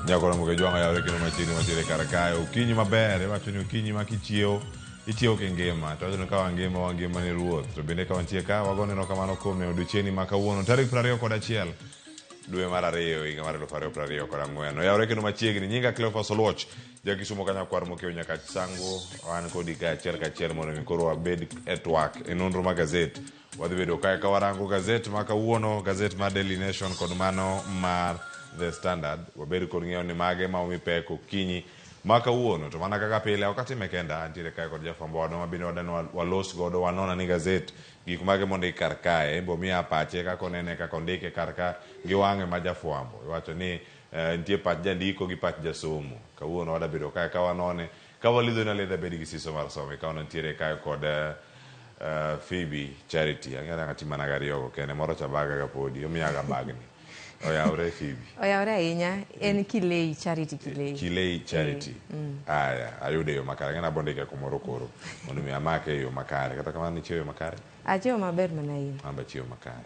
Nyakoro Ramogi Ojwang' oyawre kendo machiegni machiegni kar kae. Okinyi maber, iwacho ni okinyi ma kichiewo, ichiewo kingima. To wacho ni ka wangima, wangima ne Ruoth. To bende ka wantie ka, wagone erokamano kuom neno odiochieng'ni ma kawuono, tarik 21 dwe mar 2 higa mar 2024. Oyawre kendo machiegni. Nyinga Cleophas Oluoch, ja Kisumo ka nyakwar mokiewo nyaka Sango. An kodi ka achiel kachiel mondo mi koro wabed e twak e nonro mar gazet. Wadhi bedo kae ka warango gazet ma kawuono, gazet mar Daily Nation kod mano mar The Standard. Wabed kod ng'eyo ni mage ma omi pek okinyi ma kawuono. To mana kaka pile, ok atime kenda, antiere kae kod jafwambo wadwa ma bende wadwa ni walos godo, wanona ni gazet gik mage mondik kar kae, en be omiya pache kaka onene, kaka ondike kar ka gi wang'e ma jafwambo. Iwacho ni nitie pach jandiko gi pach jasomo. Kawuono wadwa bedo kae ka wanone, ka walidhoni alidha bed gi siso mar some. Ka wantiere kae kod Phoebe Charity. Ang'eyo ni ang' atim mana gariyogo kende, moro cha baga ga podi, omiyaga bagni. Oyawre Phoebe. Oyawre ahinya, en Kilei Charity Kilei. Kilei Charity. Aya, ayude e yo makare. Ang'e ni abondike kumoro koro mondo mi amake e yo makare. Kata kamano nichiewo e yo makare? Achiewo maber mana in. An be achiewo makare.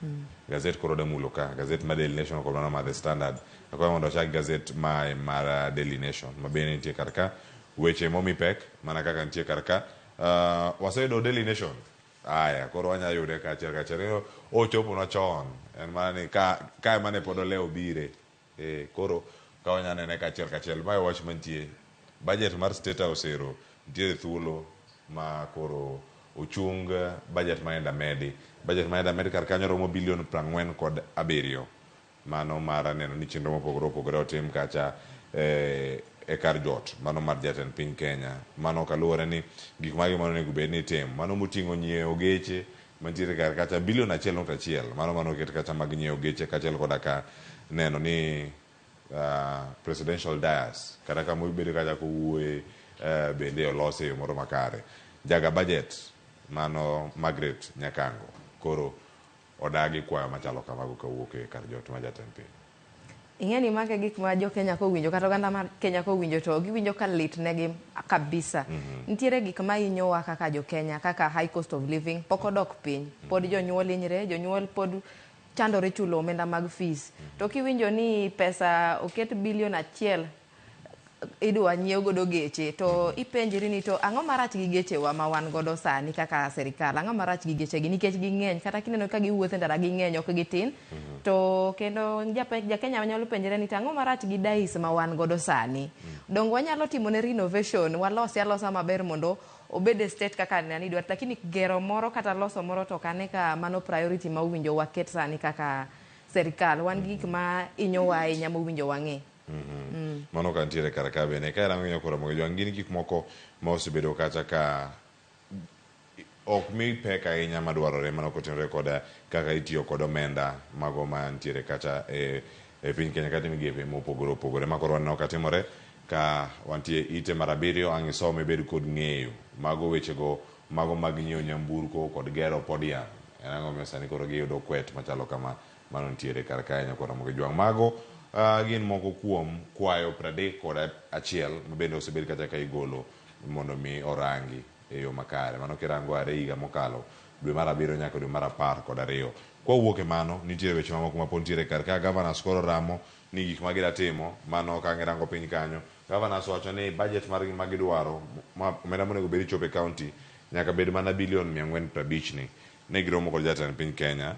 Gazet koro damulo ka, gazet mar Daily Nation kod mano mar The Standard. Akwayo mondo achak gazet mae mar Daily Nation ma bende nitie kar ka. Weche momi pek mana kaka nitie kar ka. Waseyudo Daily Nation. Aya, koro wanyalo yude ka achiel kachiel. Ochoponwa chon. En mana ni ka ema ne pod olewo bire. Koro ka wanyalo nene ka achiel kachiel. Mae wach mantie. Budget mar State House ero nitiere thuolo ma koro ochung budget ma enda medi. Budget ma enda medi kar kanyo romo bilion 47. Mano mar neno ni chenro mopogore opogore otim kacha e kar jot mano mar jatend piny Kenya. Mano kaluwore ni gik mage mane onego bed ni itimo. Mano moting'o nyiewo geche mantiere kar kacha bilion 1.1 mano mane oket kacha mag nyiewo geche kaachiel koda ka neno ni presidential dais kata kama obedo kacha kowuoye bende olose e yo moro makare. Jaga budget mano Margaret Nyakango koro odagi kwayo machalo kamago kawuok e kar jot ma jatend piny. Ing'e ni mage gik ma jo Kenya kowinjo kata oganda mar Kenya kowinjo to giwinjo ka lit negi kabisa. Nitiere gik ma hinyowa kaka jo Kenya kaka high cost of living pok odok piny. Pod jonyuol hinyre, jonyuol pod chandore chulo omenda mag fees. To kiwinjo ni pesa oket bilion 1 idwa nyiew godo geche to ipenjri ni to ang'o marach gi gechewa ma wan godo sani kaka serikal, ang'o marach gi gechegi nikech ging'eny kata kineno ka giwuotho e ndara ging'eny ok gitin. To kendo ja Kenya nyalo penjre ni to ang'o marach gi dais ma wan godo sani. Donge wanyalo timo ne renovation, walose alosa maber mondo obed e state kaka nani dwaro, lakini gero moro kata loso moro to ok ane ka mano priority ma owinjo waket sani kaka serikal. Wan gi gik ma hinyowa ahinya mowinjo wang'e. Mano ka nitiere kar ka bende ka irango nyakoro Ramogi Jwang' gin gik moko ma osebedo kacha ka ok mi pek ahinya madwarore mano kotenore koda kaka itiyo kod omenda mago mantiere kacha e piny Kenya kata e migepe mopogore opogore ma koro waneno ka timore ka wantie ite mar 7 ang' isome ibed kod ng'eyo mago wechego mago mag nyiewo nyamburko kod gero podium en ang'o momiyo sani koro giyudo kwet machalo kama mano nitiere kar kae nyakoro Ramogi Jwang' mago gin moko kuom kwayo 31 mabende osebed kacha ka igolo mondo mi orangi e yo makare. Mano kirango are higa mokalo dwe mar 7 nyaka dwe mar 12. Kwawuok e mano, nitiere weche mamoko ma pod nitiere kar ka. Governors koro ramo ni gik ma gida timo, mano ka girango piny kanyo. Governors wacho ni budget margi ma gidwaro, omenda monego bed ni chopo e county, nyaka bed mana bilion 450 ni. Ne giromo kod jatend piny Kenya,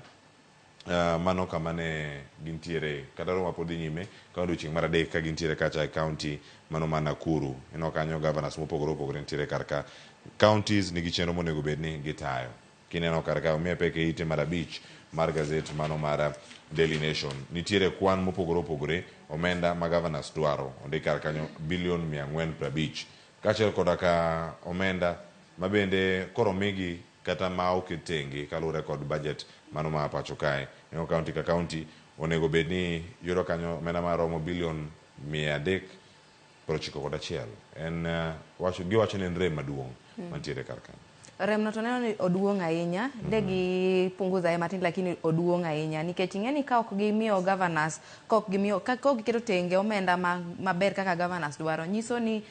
mano kama ne gintiere kata romo pod dhi nyime ka odiochieng' mar adek ka gintiere kacha e county mano ma Nakuru. Ineno kanyo governors mopogore opogore nitiere kar ka. Counties nigi chenro monego bed ni gitayo. Kineno kar ka omiye pek e ite mar 5 mar gazet mano mar Daily Nation. Nitiere kwan mopogore opogore omenda ma governors dwaro. Ondik kar kanyo bilion 450. Kaachiel koda ka omenda ma bende koro omigi kata ma oket tenge kaluwore kod budget mano ma pacho kae. Ineno county ka county onego bed ni yudo kanyo omenda maromo bilion 391. En wacho, giwacho ni en rem maduong' mantiere kar kanyo. Remno to neno ni oduong' ahinya, de gipunguza e matin lakini oduong' ahinya nikech ing'e ni ka ok gimiyo governors, ka ok gimiyo, ka ok giketo tenge omenda maber kaka governors dwaro, nyiso ni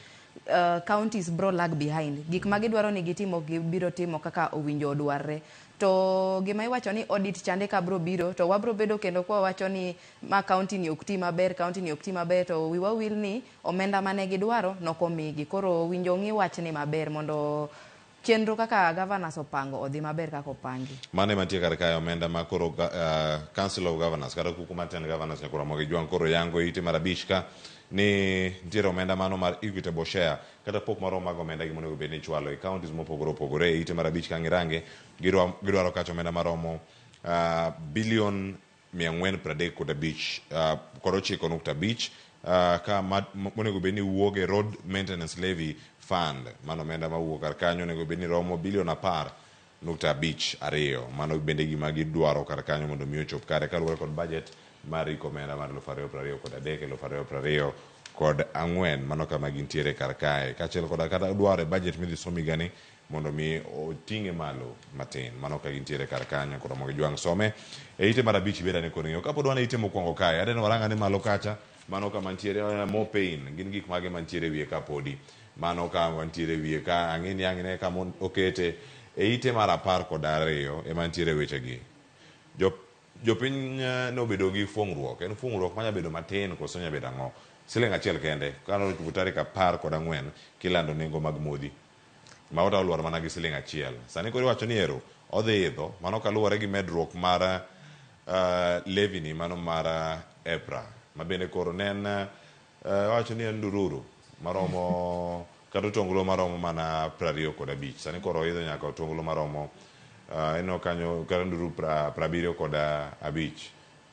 counties bro lag behind. Gik ma gidwaro ni gitim ok gibiro timo kaka owinjo odwarre. To gima iwacho ni audit chande ka bro biro, to wabro bedo kendo kwa wacho ni ma county ni ok ti maber, county ni ok ti maber, to wiwa wil ni omenda mane gidwaro nokomigi. Koro owinjo ng'i wachni maber mondo chenro kaka governors opango odhi maber kaka opangi. Mano ema nitie kar kae omenda ma koro Council of Governors kata kuku mar tend governors nyaka Ramogi Jwang' koro yango e ite mar 5 ka ni nitiere omenda mano mar equitable share kata pok maromo mag omenda gi monego bed ni ichwalo e counties mopogore opogore e ite mar 5 ka ngirange gidwaro kacha omenda maromo bilion 435 kod 9.5 ka monego bed ni wuok e road maintenance levy fund. Mano omenda mawuok kar kanyo onego bed ni romo bilion 10.52. Mano bende gima gidwaro kar kanyo mondo mi ochop kare kaluwore kod budget mar iko omenda mar 2023 2024. Mano kama gintiere kar kae kaachiel koda kata dwaro e budget midhi som higani mondo mi oting'e malo matin. Mano ka gintiere kar kanyo koro mondo Jwang' some e ite mar 5 ibed ane kod ng'eyo. Kapod wan e ite mokwongo kae, aneno warang ane malo kacha, mano kama nitiere more pain, gin gik mage mantiere e wiye ka podi. Mano ka wantiere e wiye ka ang'e ni ang' ine kama okete e ite mar 12 ema nitiere wechegi. Jopiny nobedo gi fuong'ruok, en fuong'ruok manya bedo matin koso nya bedo ang'o? Siling 1 kende, kano ochopo tarik 14 kilando nengo mag modhi. Mauta olwar mana gi siling 1. Sani koro iwacho ni ero odhi idho, mano kaluwore gi medruok mar levy ni mano mar EPRA. Ma bende koro ne en wacho ni en ndururu maromo kata otonglo maromo mana 25. Sani koro oidho nyaka otonglo maromo ineno kanyo kata ndururu 75.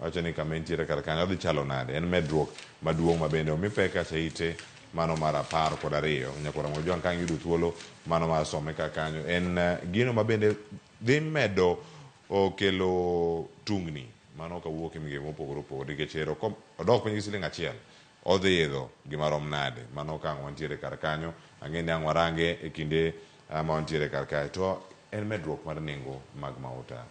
Wacho ni kama entiere kar kanyo odhi chalo nade. En medruok maduong' ma bende omi pek kacha ite mano mar 12. Nyakwar Ramogi Ojwang' ka ang' iyudo thuolo mano mar some ka kanyo. En gino ma bende dhi medo kelo tungni mano kawuok e migepe mopogore opogore nikech ero odok piny gi siling achiel odhi idho gima rom nade mano okang' wantiere kar kanyo ang'e ni ang' warange e kinde ma wantiere kar kae to en medruok mar nengo mag mauta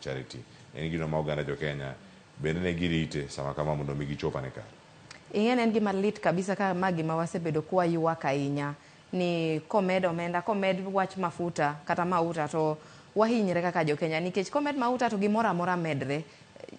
Charity en gino ma oganda jo Kenya bende ne girite sama kama mondo mi gichop ane kare. Ing'e ni en gima lit kabisa ka ma gima wasebedo kwaywak ahinya ni komed omenda komed wach mafuta kata mauta to wahinyre kaka jo Kenya nikech komed mauta to gimoro amora medre.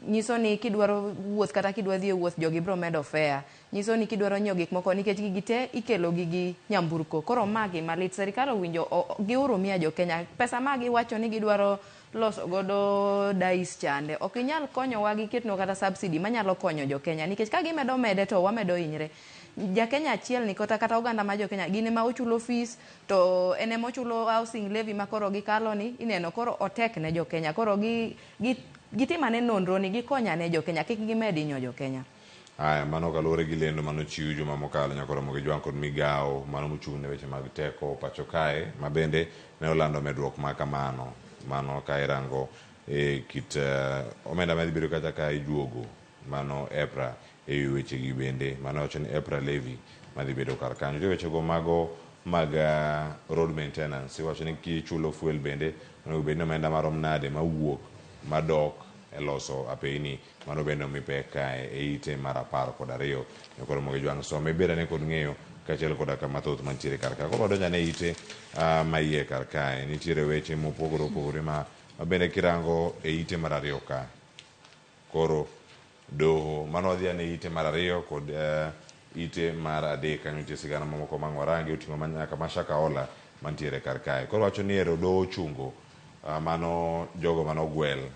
Nyiso ni kidwaro wuoth kata kidwa dhi e wuoth jogi biro medo fare. Nyiso ni kidwaro nyiewo gik moko nikech gigi te ikelo gi gi nyamburko. Koro ma gima lit sirikal owinjo gihurumia jo Kenya. Pesa ma giwacho ni gidwaro loso godo dais chande ok inyal konyowa gi ketnwa kata subsidy manyalo konyo jo Kenya nikech ka gimedo mede to wamedo hinyre. Ja Kenya achiel ni kata kata oganda ma jo Kenya gin ema ochulo fees to en ema ochulo housing levy ma koro gikalo ni ineno koro otek ne jo Kenya koro gi gi gitim ane nonro ni gikony ane jo Kenya kik gimed hinyo jo Kenya. Aya, mano kaluwore gi lendo mane ochiw juma mokalo nyaka Ramogi Jwang' kod migawo mano mochung' ne weche mag teko pacho kae ma bende ne olando medruok ma kamano. Mano ka irango e kit omenda madhi bedo kacha ka ijuogo mano EPRA e wi weche gi bende mano wacho ni EPRA levy madhi bedo kar kanyo. Nitie weche go mago mag road maintenance iwacho ni kichulo fuel bende onego bed ni omenda marom nade mawuok madok e loso apeyni mano bende omi pek kae e ite mar 12. Nyakor Ramogi Jwang' some bed ane kod ng'eyo kaachiel koda ka mathoth mantiere kar ka. Koro wadonjo ane ite ma iye kar kae. Nitiere weche mopogore opogore ma bende kirango e ite mar 2 ka. Koro doho mano wadhi ane ite mar 2 kod ite mar 3 kanyo nitie sigana mamoko ma warangi oting'o nyaka Mashakaola mantiere kar kae. Koro wacho ni ero doho ochungo mano jogo manogwel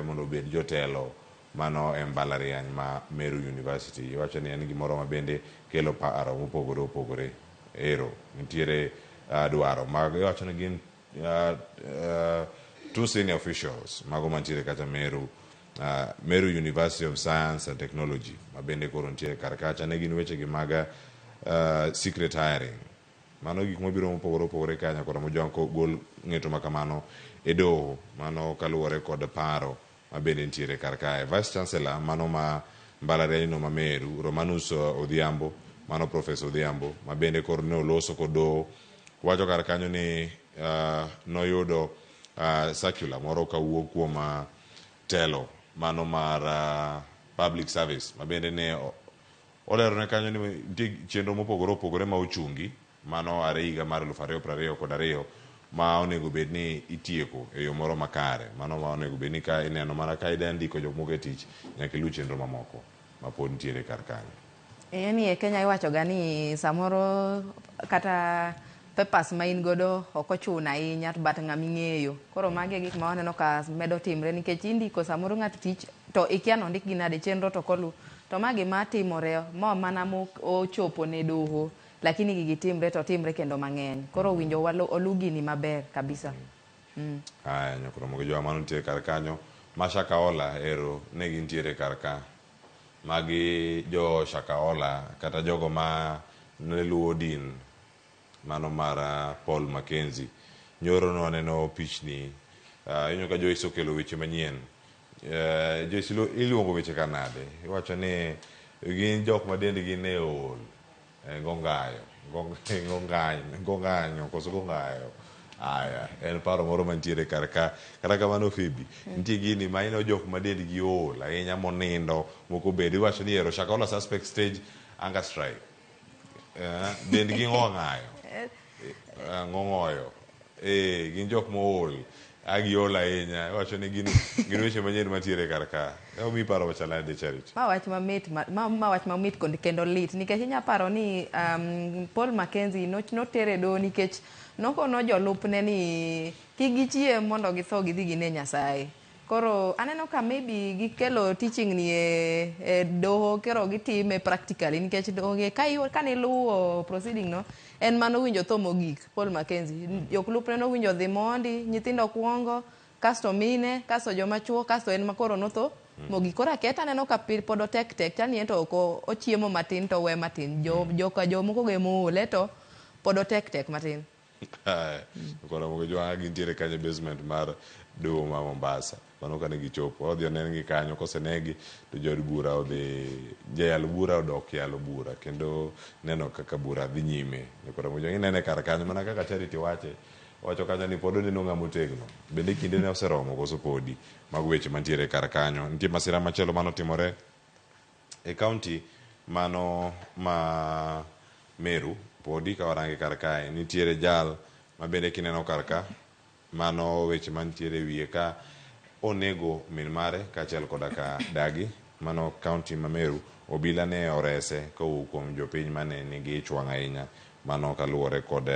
mondo obed jotelo mano e mbalariany ma Meru University. Iwacho ni en gimoro ma bende kelo paro mopogore opogore. Ero nitiere dwaro mag iwacho ni gin two senior officials mago mantiere kata Meru Meru University of Science and Technology ma bende koro nitiere kar kacha ne gin weche gi mag secret hiring. Mano gik mabiro mopogore opogore ka nyaka Ramogi Jwang' gol ng'eto ma kamano e doho mano kaluwore kod paro ma bende nitiere kar kae. Vice Chancellor mano ma mbalariany no ma Meru Romanus Odhiambo mano Professor Odhiambo ma bende koro ne oloso kod doho wacho kar kanyo ni noyudo circular moro kawuok kuom telo mano mar public service ma bende ne olerone kanyo ni nitie chenro mopogore opogore ma ochungi mano are higa mar 2022 ma onego bed ni itieko e yo moro makare. Mano ma onego bed ni ka ineno mana ka idwa ndiko jok moko e tich nyaka iluw chenro mamoko ma pod nitiere kar kanyo. Ni e Kenya iwacho ga ni samoro kata papers ma in godo ok ochuno ahinya but ng'ama ing'eyo. Koro magi e gik ma waneno ka medo timre nikech indiko samoro ng'ato tich to ikia nondik gi nade chenro to ok olu. To ma gima timore ma mana ochopo ne doho lakini gigi timre to timre kendo mang'eny. Koro owinjo olu gini maber kabisa. Aya, nyakor Ramogi Jwang' mano nitiere kar kanyo. Mashakaola ero ne gintiere kar ka. Magi jo Shakaola kata jogo ma ne luwo din mano mar Paul Mackenzie. Nyoro ne waneno pichni ineno ka Joyce okelo weche manyien. Joyce iluongo weche ka nade? Iwacho ni gin jok ma dendgi ne ool. Gongayo, gonganyo koso gongayo. Aya, en paro moro mantiere kar ka. Kata kamano Phoebe, nitie gini ma ineno jok ma dendgi ool ahinya monindo moko bende iwacho ni ero Shakahola suspect stage hunger strike. Dendgi ng'ong'ayo. Ng'ong'oyo. Gin jok mool. Agiol ahinya. Iwacho ni gin weche manyien mantiere kar ka. Omiyi paro machal nade Charity? Ma wach mamit ma wach mamit kendo lit nikech inya paro ni Paul Mackenzie notere doho nikech nokono jolupne ni kik gichiem mondo githo gidhi gine Nyasaye. Koro aneno ka maybe gikelo teaching ni e doho koro gitime practically nikech doho kane luwo proceeding no en manowinjo tho mogik Paul Mackenzie. Jolupne nowinjo dhi mondi, nyithindo kuongo, kasto mine, kasto joma chuo, kasto en makoro notho Mogik koro aket aneno ka pod otek tek chal ni en to ok ochiemo matin to owe matin. Joka jomoko go ema oole to pod otek tek matin. Koro moko jwang'a gintiere kanyo e basement mar doho ma Mombasa. Mano kane gichopo. Odhi onengi kanyo kosenegi to jood bura odhi jayal bura odok yalo bura kendo neno kaka bura dhi nyime. Koro moko inene kar kanyo mana kaka Charity wache. Wacho kanyo ni pod oneno ng'ama otegno. Bende kinde ne oseromo koso podi. Mago weche mantiere kar kanyo. Nitie masira machielo manotimore e kaunti mano ma Meru podi ka warange kar kae nitiere jal ma bende kineno kar ka mano weche mantiere e wiye ka onego min mare kaachiel koda ka dagi mano kaunti ma Meru obila ne orese kowuok kuom jopiny mane nigi ich wang' ahinya mano kaluwore kod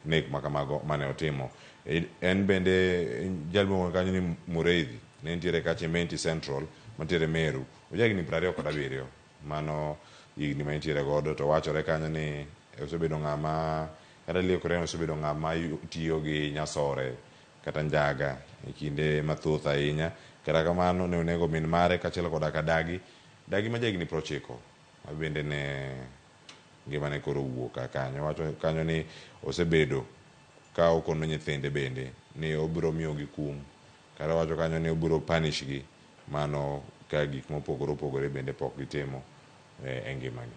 nek makamago mane otimo. En bende jal miluongo kanyo ni Mureithi ne nitiere kacha e Menti Central mantiere Meru. Ojahigni 27 mano higni ma entiere godo to wachore kanyo ni osebedo ng'ama kata liekore ni osebedo ng'ama tiyo gi nyasore kata njaga e kinde mathoth ahinya. Kata kamano ne onego min mare kaachiel koda ka dagi, dagi ma jahigni 90 ma bende ne ngimane koro owuok ka kanyo. Wacho kanyo ni osebedo ka okono nyithinde bende ni obiro miyogi kum kata wacho kanyo ni obiro punish gi mano ka gik mopogore opogore bende pok gitimo e ngimagi.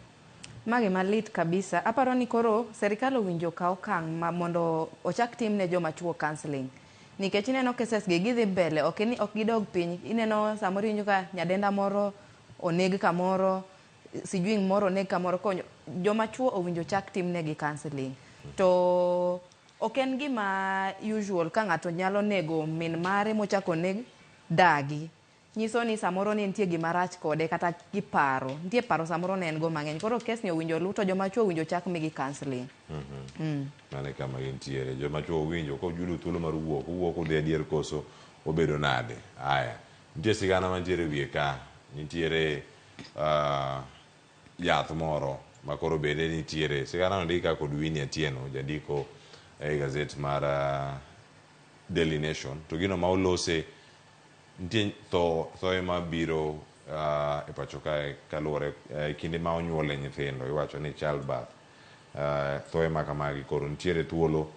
Ma gima lit kabisa. Aparo ni koro serikal owinjo okaw okang' ma mondo ochak tim ne joma chuo counseling. Nikech ineno cases gi gidhi mbele, ok ni ok gidog piny. Ineno samoro iwinjo ka nyadenda moro oneg kamoro, sijui moro oneg kamoro. Konyo joma chuo owinjo chak tim negi counseling. To ok en gima usual ka ng'ato nyalo nego min mare mochako oneg dagi. Nyiso ni samoro ne nitie gima rach kode kata gi paro. Nitie paro samoro ne en go mang'eny. Koro kes ni owinjo oluw to joma chuo owinjo chak migi counseling. Mano e kama gintiere. Joma chuo owinjo koyudo thuolo mar wuok, owuok odhi adier koso obedo nade. Aya, nitie sigana mantiere e wiye ka. Nitiere yath moro ma koro bende nitiere. Sigana no ndika kod Winnie Atieno, jandiko e gazet mar Daily Nation. To gino ma olose nitie thoe mabiro e pacho kae kaluwore kinde ma onyuole nyithindo iwacho ni child birth thoe ma kamagi koro nitiere thuolo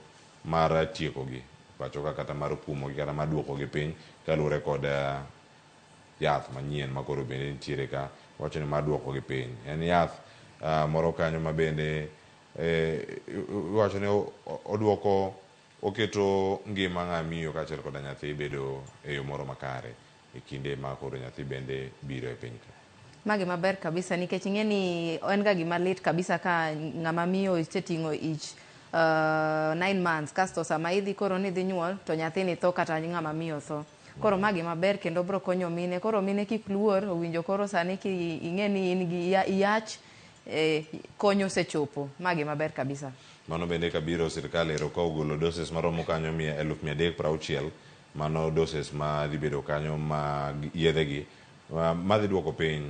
mar tiekogi pacho ka kata mar kumogi kata mar duokogi piny kaluwore kod yath manyien ma koro bende nitiere ka wacho ni mar duokogi piny. En yath moro kanyo ma bende iwacho ni oduoko oketo ngima ng'ama miyo kaachiel koda nyathi bedo e yo moro makare e kinde ma koro nyathi bende biro e piny ka. Ma gima ber kabisa nikech ing'e ni en ga gima lit kabisa ka ng'ama miyo oseting'o ich 9 months kasto sama idhi koro ni idhi nyuol to nyathini tho kata ng'ama miyo tho. Koro ma gima ber kendo bro konyo mine. Koro mine kik luor, owinjo koro sani ki ing'e ni in gi iyach, konyo osechopo. Ma gima ber kabisa. Mano bende kabiro sirkal ero ka ogolo doses maromo kanyo 360,000, mano doses ma dhi bedo kanyo ma yedhegi ma dhi duoko piny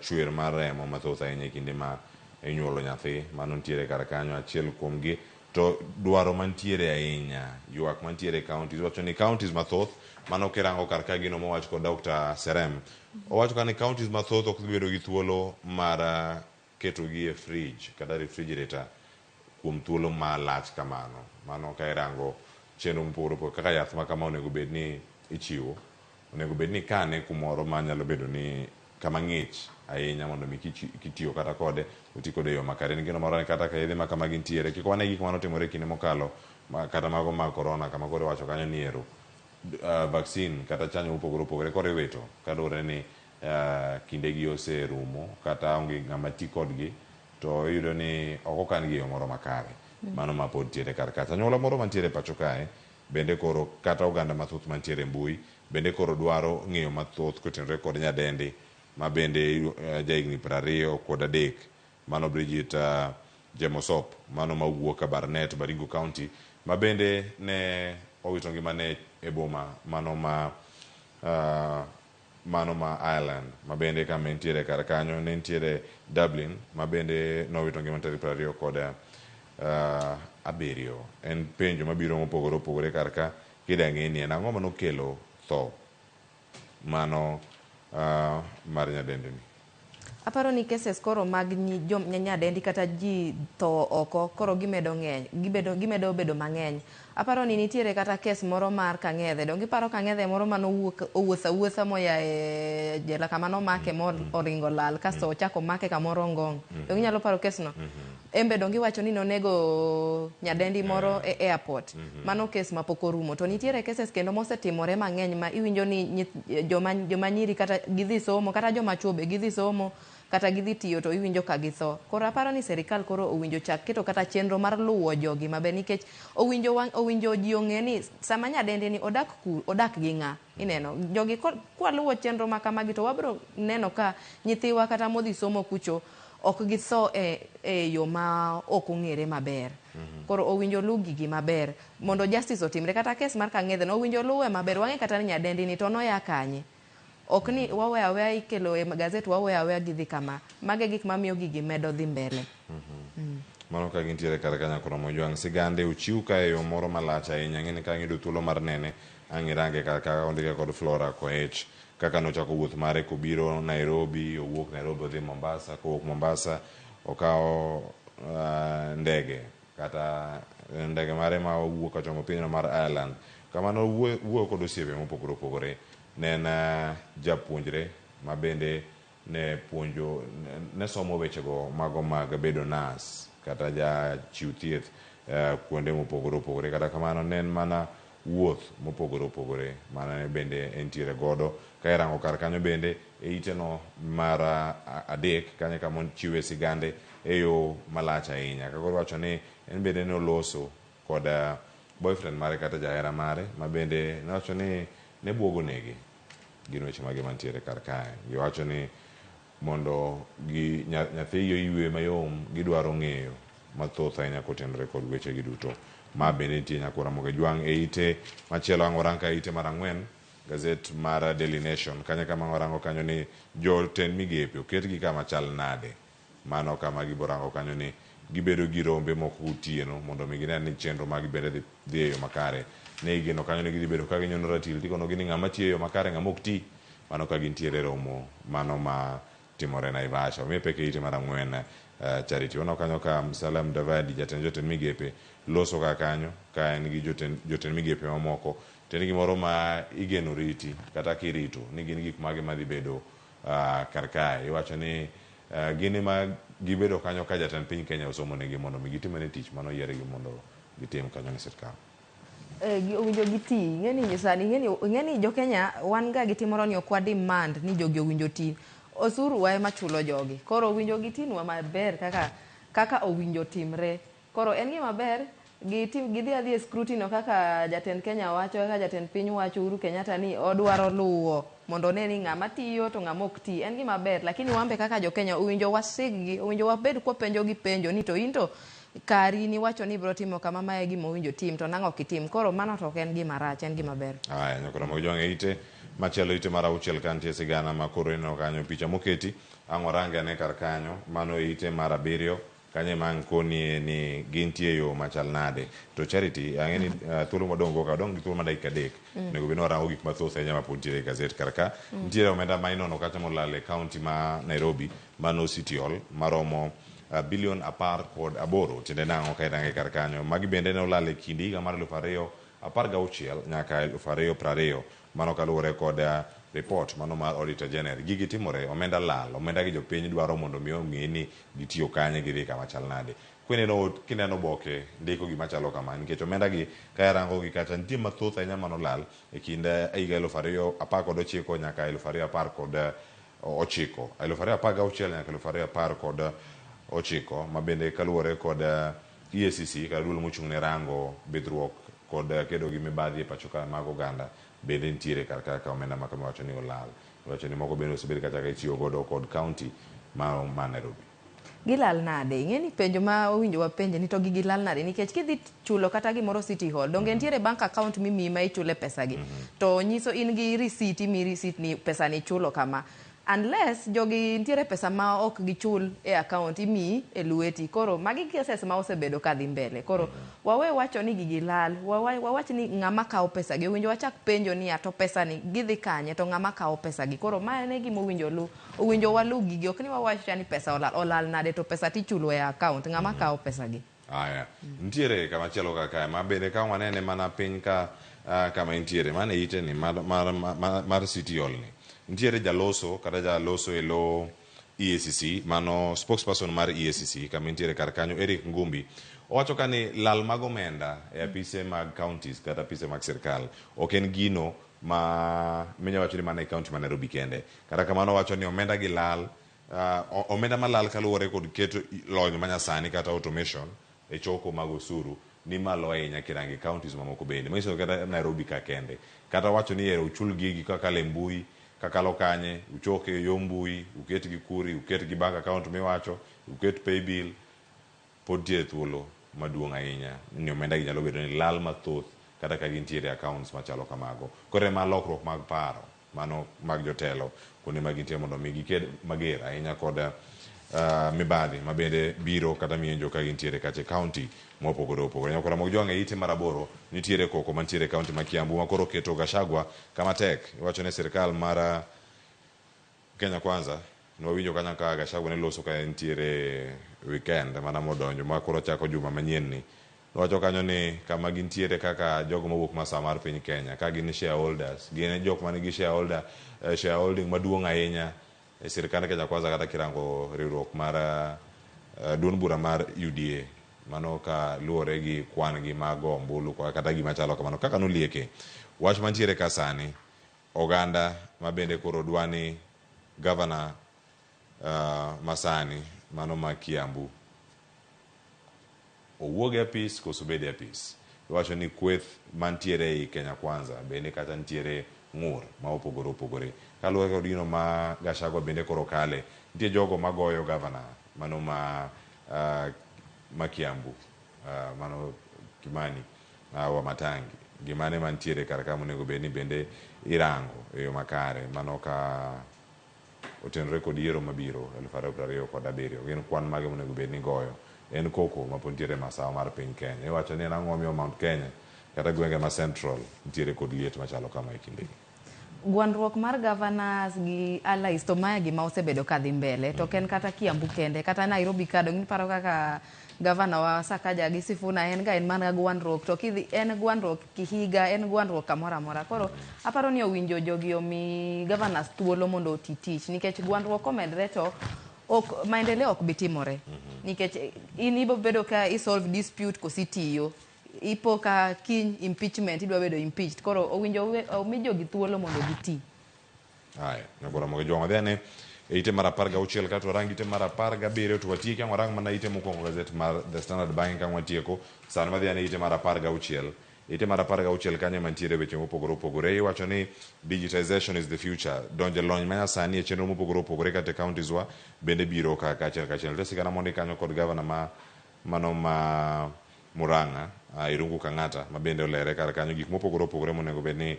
chwer mar remo mathoth ahinya e kinde ma inyuolo nyathi. Mano nitiere kar kanyo achiel kuomgi. To dwaro mantiere ahinya, ywak mantiere e counties, wacho ni counties mathoth, mano kirango kar ka gino mowach kod Dr. Serem, owacho ka ni counties mathoth ok dhi bedo gi thuolo mar ketogi e fridge kata refrigerator kuom thuolo malach kamano. Mano ka irango chenro mopogore opogore kaka yath ma kama onego bed ni ichiwo, onego bed ni ikane kumoro manyalo bedo ni kama ng'ich ahinya mondo mi kitiyo kata kode oti kode e yo makare. En gino moro ni kata ka yedhe ma kamagi nitiere, kik wane gik manotimore e kinde mokalo kata mago mag corona kama koro iwacho kanyo ni ero vaccine kata chanjo mopogore opogore koro iwito kaluwore ni kindegi oserumo kata onge ng'ama ti kodgi to iyudo ni ok okan gi e yo moro makare. Mano ma pod tiere kar kacha. Anyuola moro mantiere pacho kae bende koro kata oganda mathoth mantiere e mbui bende koro dwaro ng'eyo mathoth kotenore kod nyadendi ma bende jahigni 23 mano Bridget Jemosop mano mawuok Kabarnet, Baringo County ma bende ne owito ngimane e boma mano ma Ireland ma bende kama entiere kar kanyo ne nitiere Dublin ma bende nowito ngimane tarik 27. En penjo mabiro mopogore opogore kar ka kida ng'e ni en ang'o manokelo tho mano mar nyadendini. Aparo ni cases koro mag nyadendi kata ji tho oko koro gimedo ng'eny, gimedo bedo mang'eny. Aparo ni nitiere kata kes moro mar Kang'ethe. Donge iparo Kang'ethe moro manowuok owuotho awuotha moya e jela kama nomake mo oringo lal kasto ochako omake kamoro Ngong. Donge inyalo paro kes no? En be donge iwacho ni nonego nyadendi moro e airport. Mano kes mapok orumo. To nitiere cases kendo mosetimore mang'eny ma iwinjo ni joma nyiri kata gidhi somo kata joma chuo be gidhi somo kata gidhi tiyo to iwinjo ka githo. Koro aparo ni serikal koro owinjo chak keto kata chenro mar luwo jogi maber nikech owinjo ji ong'e ni sama nyadendi ni odak gi ng'a. Ineno jogi kwaluwo chenro ma kamagi to wabro neno ka nyithiwa kata modhi somo kucho ok githo e yo ma ok ong'ere maber. Koro owinjo luw gigi maber mondo justice otimre. Kata kes mar Kang'ethe no owinjo luwe maber. Wang'e kata ni nyadendi ni to noya kanye. Ok ni waweyo aweya ikelo e gazet waweyo aweya gidhi kama. Mage gik mamiyo gigi medo dhi mbele. Mano ka gintiere kar kanyo koro Mojwang' sigande ochiw ka e yo moro malach ahinya. Ng'eni ka ang'iyudo thuolo mar nene ang' irange kar ka ondike kod Flora Koech kaka nochako wuoth mare kobiro Nairobi, owuok Nairobi odhi Mombasa, kowuok Mombasa okawo ndege kata ndege mare ma owuok kochomo pinyno mar Ireland. Kama nowuoyo kod osiepe mopogore opogore. Ne en japuonjre ma bende ne puonjo ne somo wechego mago mag bedo nas kata jachiw thieth kuonde mopogore opogore. Kata kamano ne en mana wuoth mopogore opogore mane bende entiere godo. Ka irango kar kanyo bende e iteno mar 3 kanyo kama ochiwe sigande e yo malach ahinya. Kaka iwacho ni en bende noloso kod boyfriend mare kata jahera mare ma bende nowacho ni ne buogo nege. Gin weche mage mantiere kar kae. Giwacho ni mondo nyathigi oywe mayom gidwaro ng'eyo mathoth ahinya kotenore kod weche gi duto. Ma bende nitie nyakora Ramogi Jwang' e ite machielo ang' warang ka ite mar 4 gazet mar Daily Nation. Kanyo kama warango kanyo ni jotend migepe oketgi kama chal nade. Mano kama giborango kanyo ni gibedo gi rombe moko gotieno mondo mi gine ni chenro mag bende dhi e yo makare. Ne igeno kanyo ni gidhi bedo ka ginyono ratil tikonogi ni ng'ama tiyo e yo makare ng'ama ok ti. Mano ka gintiere romo mano ma timore Naivasha. Omiye pek e ite mar 4 Charity. Waneno kanyo ka Musalia Mudavadi jatend jotend migepe loso ka kanyo ka en gi jotend migepe mamoko. Tiende gimoro ma igeno riti kata kirito ni gin gik mage madhi bedo kar kae. Iwacho ni gin ema gibedo kanyo ka jatend piny Kenya osomo negi mondo mi gitimne tich mano yiergi mondo gitim kanyo ne sirkal. Owinjo giti. Ing'eni sani ing'eni jo Kenya wan ga gitimoro ni ok wa demand ni jogi owinjo ti. Osuru wa ema chulo jogi. Koro owinjo gitinwa maber kaka owinjo timre. Koro en gima ber gidhi adhi e scrutiny kaka jatend Kenya wacho, kaka jatend piny wacho Uhuru Kenyatta ni odwaro luwo mondo one ni ng'ama tiyo to ng'ama ok ti. En gima ber, lakini wan be kaka jo Kenya owinjo wasiggi, owinjo wabed kwapenjo gi penjo ni to in to kari niwacho ni ibiro timo kama, mae e gima owinjo tim to nang'o ok itim. Koro mano to ok en gima rach, en gima ber. Aya, nyakora Ramogi Jwang' e ite machielo ite mar 6 ka nitie sigana ma koro ineno kanyo picha moketi ang' warange ane kar kanyo mano e ite mar 7 kanyo ema ang' konie ni gintie yo machal nade. To Charity ang'e ni thuolo modong' go ka wadong' gi thuolo mar dakika 3 onego bed ni warango gik mathoth ahinya mapod nitiere e gazet kar ka. Nitiere omenda ma inono kacha molal e county ma Nairobi mano City Hall maromo bilion 18. Tiende nang'o ka irange kar kanyo. Magi bende ne olal e kind higa mar 2016 nyaka 2020. Mano kaluwore kod report mano mar Auditor General. Gigi timore, omenda lal, omenda gi jopiny dwaro mondo mi ong'e ni gitiyo kanye, gidhi kama chal nade. Kineno oboke ndiko gima chalo kama nikech omenda gi ka irango gi kacha nitie mathoth ahinya manolal e kind higa 2019 nyaka 2019, 2016 nyaka 2019 ma bende kaluwore kod EACC kata duol mochung' ne rango bidhruok kod kedo gi mibadhi e pacho ka mag oganda bende nitiere kar kaka omenda ma kama iwacho ni olal. Iwacho ni moko bende osebed kacha ka itiyo godo kod county ma Nairobi. Gilal nade? Ing'e ni penjo ma owinjo wapenje ni to gigi lal nade? Nikech kidhi chulo kata gimoro City Hall, donge nitiere bank account mimiyi ma ichule pesa gi. To nyiso in gi receipt, imi receipt ni pesa ni ichulo kama. Unless jogi nitiere pesa ma ok gichul e account imiyi e lweti. Koro magi cases ma osebedo ka dhi mbele. Koro wawe wacho ni gigi lal, wawach ni ng'ama kawo pesa gi. Owinjo wachak penjo niya to pesa ni gidhi kanye to ng'ama kawo pesa gi. Koro ma en e gima owinjo lu, owinjo walu gigi. Ok ni wawach ni pesa olal, olal nade to pesa tichulo e account. Ng'ama kawo pesa gi. Aya, nitiere kama chielo kaka kae ma bende ka wanene mana piny ka kama intiere mane ite ni mar, mar, mar, mar City Hall ni. Nitiere jaloso kata jaloso e lo EACC mano spokesperson mar EACC kama intiere kar kanyo Eric Ngumbi owacho ka ni lal mag omenda e apise mag counties kata apise mag sirkal ok en gino ma minya wacho ni mana e county ma Nairobi kende. Kata kamano owacho ni omenda gi lal omenda malal kaluwore kod keto lony manyasani kata automation e choko mag osuru ni malo ahinya kirange counties mamoko bende. Manyiso ni kata Nairobi ka kende. Kata wacho ni ero uchul gigi kakalo e mbui, kakalo kanye, uchoke e yo mbui, uket gi kuri, uket gi bank account miwacho, uket paybill, pod nitiere thuolo maduong' ahinya ni omenda gi nyalo bedo ni lal mathoth kata ka gintiere e accounts machalo kamago. Koro ema lokruok mag paro mano mag jotelo kuonde ma gintie mondo mi giked mager ahinya kod mibadhi ma bende biro kata mienjo ka gintiere kacha e county mopogore opogore. Nyakwara Mog Jwang' e ite mar aboro nitiere koko mantiere e county ma Kiambu ma koro keto Gachagua kama tek. Iwacho ni sirkal mar Kenya Kwanza nwawinjo kanyo ka Gachagua ne loso ka entiere weekend mana modonjo ma koro chako juma manyien ni. Nowacho kanyo ni kama gintiere kaka jogo mawuok masawa mar piny Kenya ka gin shareholders, gin jok manigi shareholder, shareholding maduong' ahinya e sirkand Kenya Kwanza kata kirango riwruok mar duond bura mar UDA. Mano ka luwore gi kwan gi mag go ombulu kata gima chalo kamano kaka nolieke. Wach mantiere ka sani, oganda ma bende koro dwa ni gavana masani mano ma Kiambu owuog e apis koso obed e apis. Iwacho ni kweth mantiere ei Kenya Kwanza bende kata nitiere ng'ur ma opogore opogore. Kaluwore kod gino ma Gachagua bende koro kale, nitie jogo magoyo gavana mano ma ma Kiambu mano Kimani Wamatangi. Gimane mantiere kar ka monego bed ni bende irango e yo makare mano ka otenore kod yiero mabiro 2027. Gin kwan mage monego bed ni goyo? En koko ma pod nitiere masawa mar piny Kenya. Iwacho ni en ang'o momiyo Mount Kenya kata gwenge ma Central nitiere kod liet machalo kama e kindegi. Gwandruok mar governors gi allies to mae gima osebedo ka dhi mbele to ok en kata Kiambu kende kata Nairobi ka dong iparo kaka gavana wa Sakaja gi Sifuna en ga en mana gwandruok to kidhi en gwandruok Kihiga en gwandruok kamoro amora. Koro aparo ni owinjo jogi omi governors thuolo mondo oti tich nikech gwandruok komedre to ok maendeleo ok bi timore nikech in ibo bedo ka i solve dispute kosi tiyo ipo ka kiny impeachment idwa bedo impeached. Koro owinjo omi jogi thuolo mondo giti. Aya, nyakora mogo jwang' wadhi ane e ite mar 16 kato warang ite mar 17 to watieki ang' warang mana ite mokwongo gazet mar The Standard bang'e ka watieko sani wadhi ane ite mar 16. Ite mar 16 kanyo ema nitiere weche mopogore opogore. Iwacho ni digitization is the future. Donjo e lony manyasani e chenro mopogore opogore kata e counties wa bende biro ka kachiel kachiel. Nitie sigana mondik kanyo kod gavana ma mano ma Murang'a, Irungu Kang'ata ma bende olere kar kanyo gik mopogore opogore monego bed ni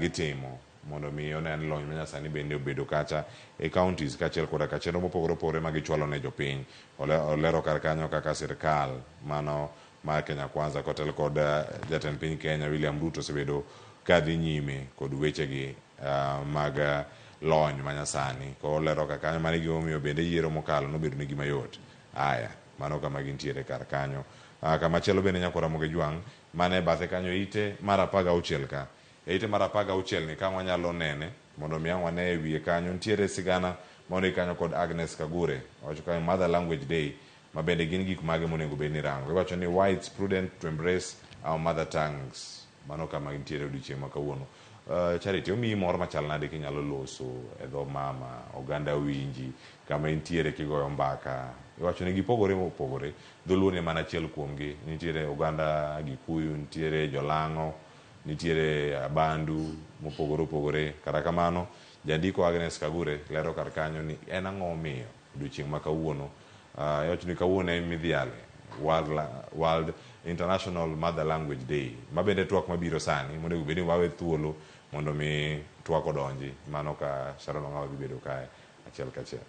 gitimo mondo mi onen lony manyasani bende obedo kacha e counties kaachiel koda ka chenro mopogore opogore ma gichwalo ne jopiny. Olero kar kanyo kaka sirkal mano mar Kenya Kwanza kotel kod jatend piny Kenya William Ruto osebedo kadhi nyime kod wechegi mag lony manyasani. Kolero kar kanyo mano e gimomiyo bende yiero mokalo nobedo ne gima yot. Aya, mano kama gintiere kar kanyo. Kama chielo bende nyakwara Moge Jwang' mane bathe kanyo ite mar 16 ka. E ite mar 16 ni ka wanyalo nene mondo mi ang' wane e wiye kanyo nitiere sigana mondik kanyo kod Agnes Kagure. Owacho kanyo Mother Language Day ma bende gin gik mage monego bed ni rango. Iwacho ni why it's prudent to embrace our mother tongues. Mano kama gintiere odiochieng' ma kawuono. Charity, omiyi mor machal nade kinyalo loso e dho mama, oganda winji, kama intiere kigoyo mbaka. Iwacho ni gipogore mopogore, dholuo ni mana achiel kuomgi. Nitiere oganda Gikuyu, nitiere Jolang'o, nitiere Abandu mopogore opogore. Kata kamano, jandiko Agnes Kagure lero kar kanyo ni en ang'o momiyo odiochieng' ma kawuono. Iwacho ni kawuono e midhiale World International Mother Language Day. Ma bende twak mabiro sani, monego bed ni wawe thuolo mondo mi twak odonji. Mano ka Sharon Ong'awa dhi bedo kae. achiel kachiel.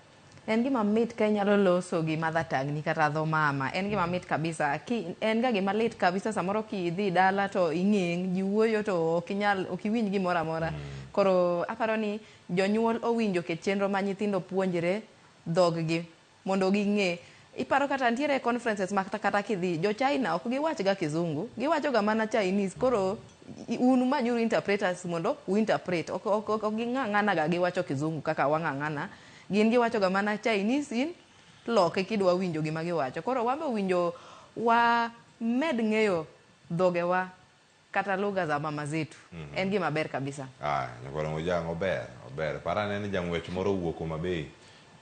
En gima mit ka inyalo loso gi mother tongue ni kata dho mama. En gima mit kabisa. Ki, en ga gima lit kabisa samoro kidhi dala to ing'eng', ji wuoyo to ok inyal, ok iwinj gimoro amora. Koro aparo ni jonyuol owinjo ket chenro ma nyithindo puonjre dhog-gi mondo ging'e. Iparo kata nitiere conferences ma kata kidhi, jo China ok giwach ga kizungu, giwacho ga mana Chinese. Koro un manyuru interpreters mondo u interpret. Ok, ok, ok, ok ging'ang'ana ga giwacho kizungu kaka wang'ang'ana. Gin giwacho ga mana Chinese in loke kidwa winjo gima giwacho. Koro wan be owinjo wa med ng'eyo dhogewa kata lugha za mama zetu. En gima ber kabisa. Ah, nyakwar Mojang ober, ober. Par ane ni jang'wech moro owuok Homa Bay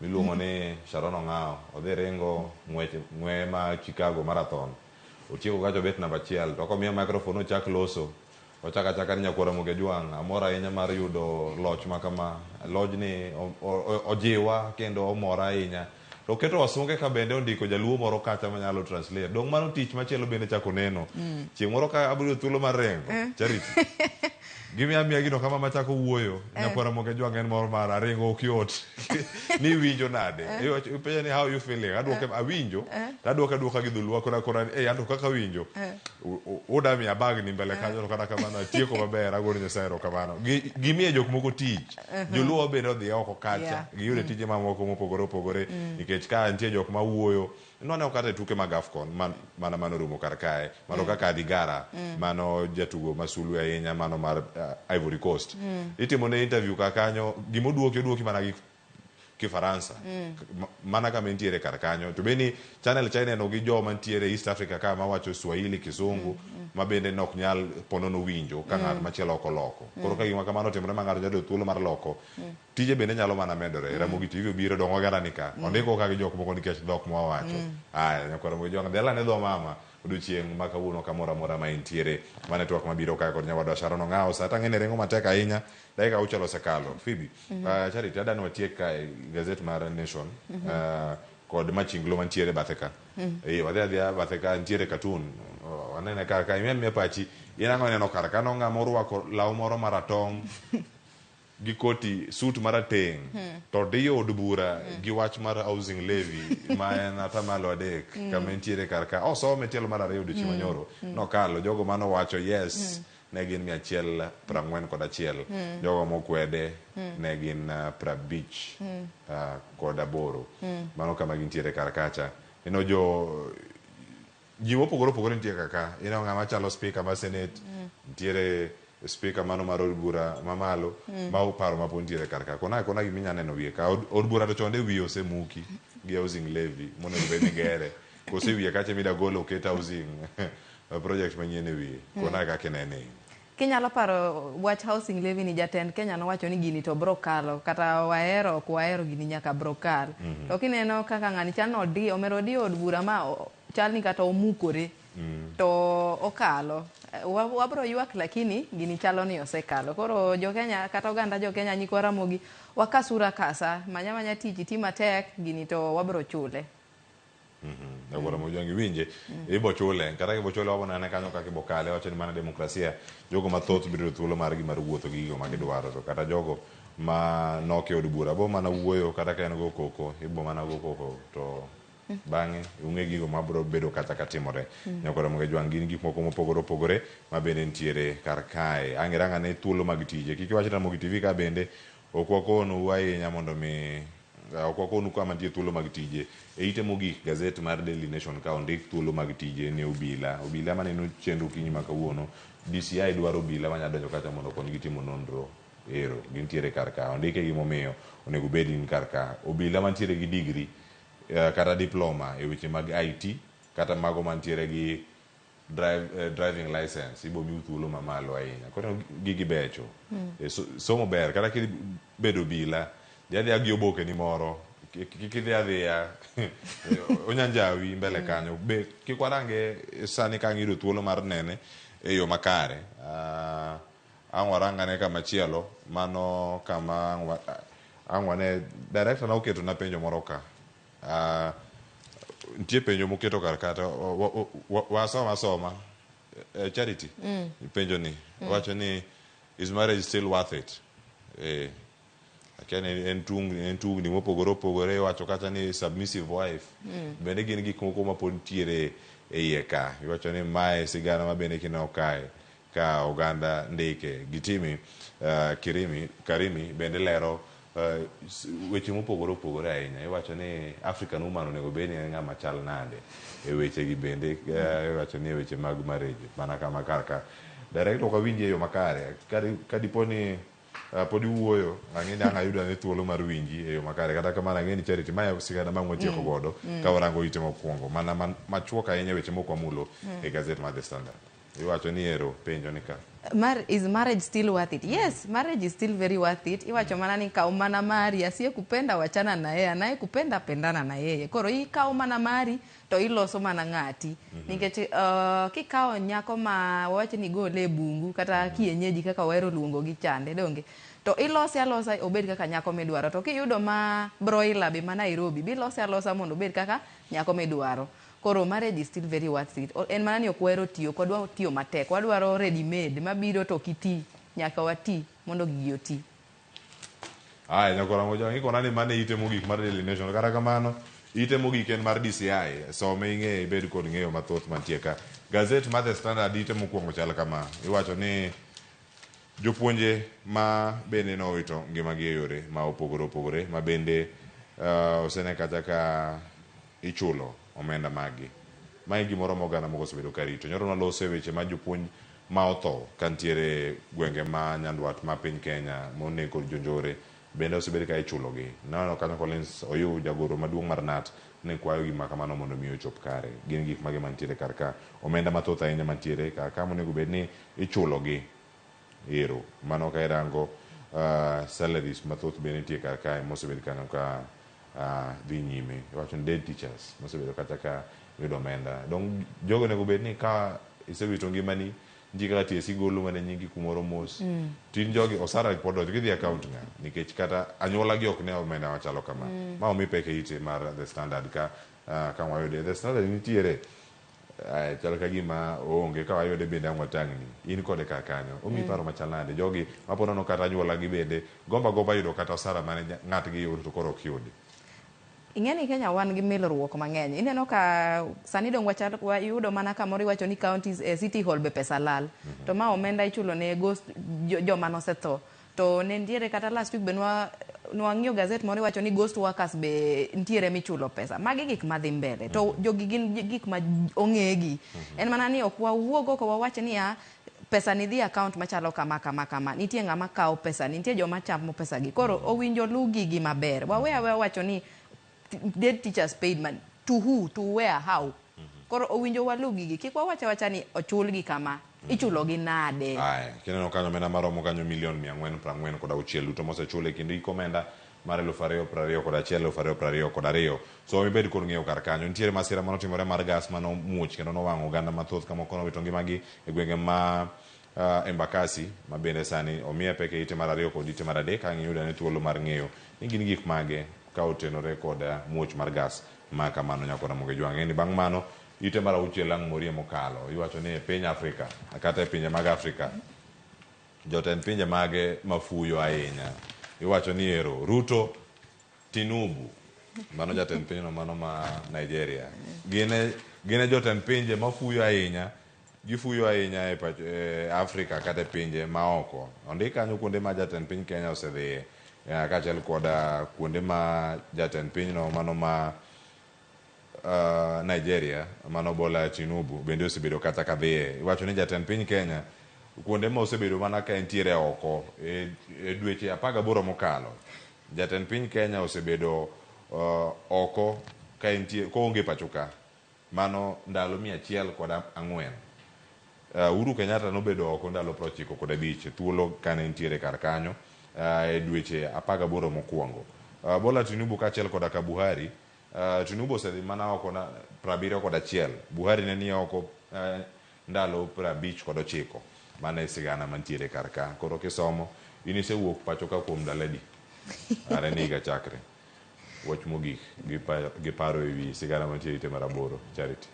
miluongo ni Sharon Ong'awo. Odhi ringo ng'wech ng'weye ma Chicago Marathon. Otieko kacha obet namba achiel. To komiye microphone ochak loso. Ochako achaka ni nyakwar Ramogi Ajwang', amor ahinya mar yudo loch ma kama. Lojni ojiwa kendo omora ahinya. To oketo wasunge ka bende ondiko jaluo moro kacha manyalo translate. Dong' mano tich machielo bende chako neno. Chieng' moro ka abiro yudo thuolo mar ringo, Charity. Gimiya amiya gino kama machako wuoyo. Nyakwar Ramogi Ajwang' en moro mar aringo ok yot. Ni iwinjo nade? Ipenja ni how you feeling? Aduoke awinjo. To aduoke aduoka gi dholuo akona akona ni eh anto kaka awinjo. Uda miya bag ni mbele kanyo to kata kamano atieko maber agone Nyasaye erokamano. Gimiye jok moko tich. Joluo bende odhi oko kacha. Giyude tije mamoko mopogore opogore. Nikech ka nitie jok ma wuoyo. Nwaneno kata e tuke mag AFCON mana manorumo kar kae. Mano kaka Adigara. Mano jatugo ma sulwe ahinya mano mar Ivory Coast. Itimo ne interview ka kanyo gimoduoki oduoki mana gi Kifaransa. Mana kama entiere kar kanyo. To be ni channel cha ineno gi joma ntiere East Africa ka mawacho Swahili, Kizungu ma bende nok nyal ponono winjo ka ng'at machielo ok oloko. Koro ka gima kamano otimore ma ng'ato nyalo yudo thuolo mar loko, tije bende nyalo mana medore. Ramogi TV obiro dong' oganda ni ka. Ondiko ka gi jok moko nikech dhok mwawacho. Aya, nyakwar Ramogi Ajwang' dhi alane dho mama odiochieng' ma kawuono kamoro amora ma entiere. Mano e twak mabiro kae kod nyawadwa Sharon Ong'awo. Sa tang'e ni ringo matek ahinya. Dakika auchiel osekalo. Phoebe, Charity, adwa ni watiek kae gazet mar Nation kod machinglo mantiere bathe ka. Wadhi adhiya bathe ka nitiere cartoon. Wanene kar ka imiya miya pachi. In ang'o ineno kar ka? Aneno ng'ama orwako law moro maratong' gi koti suit marateng' to diyo od bura gi wach mar housing levy ma en atamalo 3 kama entiere kar ka. Osome tielo mar 2 odiochieng' manyoro. Nokalo jogo manowacho yes ne gin 141. Jogo mokwede ne gin 58. Mano kama gintiere kar kacha. Ineno jo ji mopogore opogore nitie kaka. Ineno ng'ama chalo speaker mar senate, nitiere speaker mano mar od bura mamalo, ma paro ma pod nitiere kar ka. Kona kona gima inya neno wiye ka. Od bura to chonde wiye osemuki gi housing levy monego bed ni gere. Kose wiye kacha mida golo oket housing project manyien e wiye. Kona kaka inene. Kinyalo paro wach housing levy ni jatend Kenya nowacho ni gini to bro kalo kata wahero ok wahero gini nyaka bro kal. To kineno kaka ng'ani chal ni odi omero odiyo od bura ma chal ni kata omukore to okalo. Wabro ywak lakini gini chalo ni osekalo. Koro jo Kenya kata oganda jo Kenya nyikwa Ramogi wakasura kasa manya manya tich iti matek gini to wabro chule. Nyakwar Ramogi Ajwang' iwinje ibo chule kata kibo chule wabo nene kanyo kaka ibo kale wacho ni mana demokrasia jogo mathoth biro yudo thuolo margi mar wuotho gi gigo ma gidwaro to kata jogo ma nok e od bura bo mana wuoyo kata ka en go koko ibo mana go koko to bang'e ung'e gigo mabiro bedo kata ka timore. Nyakwar Ramogi Ajwang' gin gik moko mopogore opogore ma bende nitiere kar kae. Ang' irang ane thuolo mag tije. Kik iwach Ramogi TV ka bende ok wakonu ahinya mondo mi ok wakonu kama nitie thuolo mag tije. E ite mogik gazet mar Daily Nation ka ondik thuolo mag tije ne obila. Obila maneno chenro okinyi ma kawuono DCI dwaro obila manyalo donjo kacha mondo okonygi timo nonro. Ero gintiere kar ka. Ondike gimomiyo onego bed ni kar ka. Obila mantiere gi degree kata diploma e weche mag IT kata mago mantiere gi driving license ibo miu thuolo mamalo ahinya. Koro gigi becho. Somo ber kata kibedo obila dhi adhiya gi oboke ni moro kik idhi adhiya onyanjawi mbele kanyo be kik warange sani ka ang' iyudo thuolo mar nene e yo makare. Ang' warang ane kamachielo mano kama ang' wane director na oketo na penjo moro ka. Nitie penjo moketo kar kata wasoma asoma Charity penjo ni wacho ni is marriage still worth it? Akia ni en tungni, en tungni mopogore opogore iwacho kata ni submissive wife. Bende gin gik moko ma pod nitiere e iye ka. Iwacho ni mae sigana ma bende kineno kae ka oganda ndike. Gitimi Kirimi, Karimi bende lero weche mopogore opogore ahinya. Iwacho ni African woman onego bed ni en ng'ama chal nade e weche gi bende iwacho ni e weche mag marriage mana kama kar ka. Director ok awinji e yo makare. Ka dipo ni pod iwuoyo ang'e ni ang' ayudo ane thuolo mar winji e yo makare. Kata kamano ang'e ni Charity mae sigana ma watieko godo ka warango ite mokwongo mana machuok ahinya weche mok wamulo e gazet mar The Standard. Iwacho ni ero penjo ni ka. Is marriage still worth it? Yes, marriage is still very worth it. Iwacho mana ni kaw mana mari, asiyekupenda wachana na yeye, anayekupenda pendana na yeye. Koro ikaw mana mari to iloso mana ng'ati. Nikech kikawo nyako ma wawach ni gole e bungu kata kienyeji kaka wahero luongo gi chande donge. To ilose alosa obed kaka nyako midwaro. To kiyudo ma broiler be ma Nairobi, bilose alosa mondo obed kaka nyako midwaro. Koro marriage is still very worth it. En mana ni ok wahero tiyo, ok wadwa tiyo matek. Wadwaro ready made mabiro to ok iti. Nyaka wati mondo gigi oti. Aya, nyakora moja ng'ikona ni mane ite mogik mar Daily Nation. Kata kamano, ite mogik en mar DCI. Some ing'e ibed kod ng'eyo mathoth mantie ka. Gazet mar The Standard ite mokwongo chal kama. Iwacho ni jopuonje ma bende nowito ngimagi e yore ma opogore opogore ma bende osene kata ka ichulo omenda maggi. Mae gimoro ma oganda moko osebedo ka rito. Nyoro naloso e weche ma jopuonj ma otho ka nitiere gwenge ma nyandwat ma piny Kenya moneg kod jonjore bende osebed ka ichulogi. Naneno kanyo Collins Oyuu jagoro maduong' mar KNUT ne kwayo gima kamano mondo mi ochop kare. Gin gik mage mantiere kar ka? Omenda mathoth ahinya mantiere kar ka monego bed ni ichulogi. Ero. Mano ka irango salaries mathoth bende nitie kar kae mosebed kanyo ka dhi nyime. Iwacho ni dead teachers mosebedo kata ka yudo omenda. Dong jogo onego bed ni ka isewito ngimani nitie kaka TSC golo mana nyingi kumoro mos. Tin jogi osara pod donjo gidhi account ng'a nikech kata anyuola gi ok ne omenda machalo kama. Ma omi pek e ite mar The Standard ka ka wayude. The Standard nitiere chal ka gima oonge ka wayude bende ang' watang'ni. In kode kar kanyo. Omiyi paro machal nade? Jogi mapo nono kata anyuola gi bende gomba gomba yudo kata osara mane ng'atgi yudo to koro ok yudi. Ing'e ni Kenya wan gi milruok mang'eny. Ineno ka sani dong wachal wayudo mana kamoro iwacho ni counties e City Hall be pesa lal. To ma omenda ichulo ne ghost joma nosetho. To ne nitiere kata last week be nwang'iyo gazet moro iwacho ni ghost workers be nitiere michulo pesa. Magi gik madhi mbele. To jogi gin gik ma ong'egi. En mana ni ok wawuog oko wawach niya pesa ni dhi account machalo kama kama kama. Nitie ng'ama kawo pesa ni, nitie joma chamo pesa gi. Koro owinjo lu gigi maber. Wawe aweya wacho ni dead teachers paid money. To who? To where? How? Koro owinjo walu gigi. Kik wawach awacha ni ochulgi kama. Ichulogi nade? Aya, kineno kanyo omenda maromo kanyo milion 446 duto mosechul e kind hik omenda mar 2021 2022. So ibed kod ng'eyo kar kanyo. Nitiere masira manotimore mar gas manomuoch kendo nowang'o oganda mathoth ka moko nowito ngimagi e gwenge ma Embakasi ma bende sani omiye pek e ite mar 2 kod ite mar 3 ang' iyud ane thuolo mar ng'eyo ni gin gik mage ka otenore kod muoch mar gas ma kamano nyakora Ramogi Jwang'. Ng'e ni bang' mano ite mar 6 ang' morie mokalo. Iwacho ni e piny Afrika kata e pinje mag Afrika jotend pinje mage mafuyo ahinya. Iwacho ni ero Ruto, Tinubu, mano jatend pinyno mano ma Nigeria. Gin e jotend pinje mafuyo ahinya. Gifuyo ahinya e Afrika kata e pinje maoko. Ondik kanyo kuonde ma jatend piny Kenya osedhiye kaachiel kod kuonde ma jatend pinyno mano ma Nigeria mano Bola Tinubu bende osebedo kata ka dhiye. Iwacho ni jatend piny Kenya kuonde ma osebedo mana ka entiere oko e dweche 18 mokalo. Jatend piny Kenya osebedo oko ka entie koonge pacho ka. Mano ndalo 104. Uhuru Kenyatta nobedo oko ndalo 95 thuolo kane entiere kar kanyo e dweche 18 mokwongo. Bola Tinubu kaachiel koda ka Buhari, Tinubu osedhi mana oko 71. Buhari ne ni oko ndalo 59. Mano e sigana mantiere kar ka. Koro kisomo, in isewuok pacho ka kuom ndalo adi? Are ni higa chakre. Wach mogik gi paro ewi sigana mantiere ite mar 8, Charity.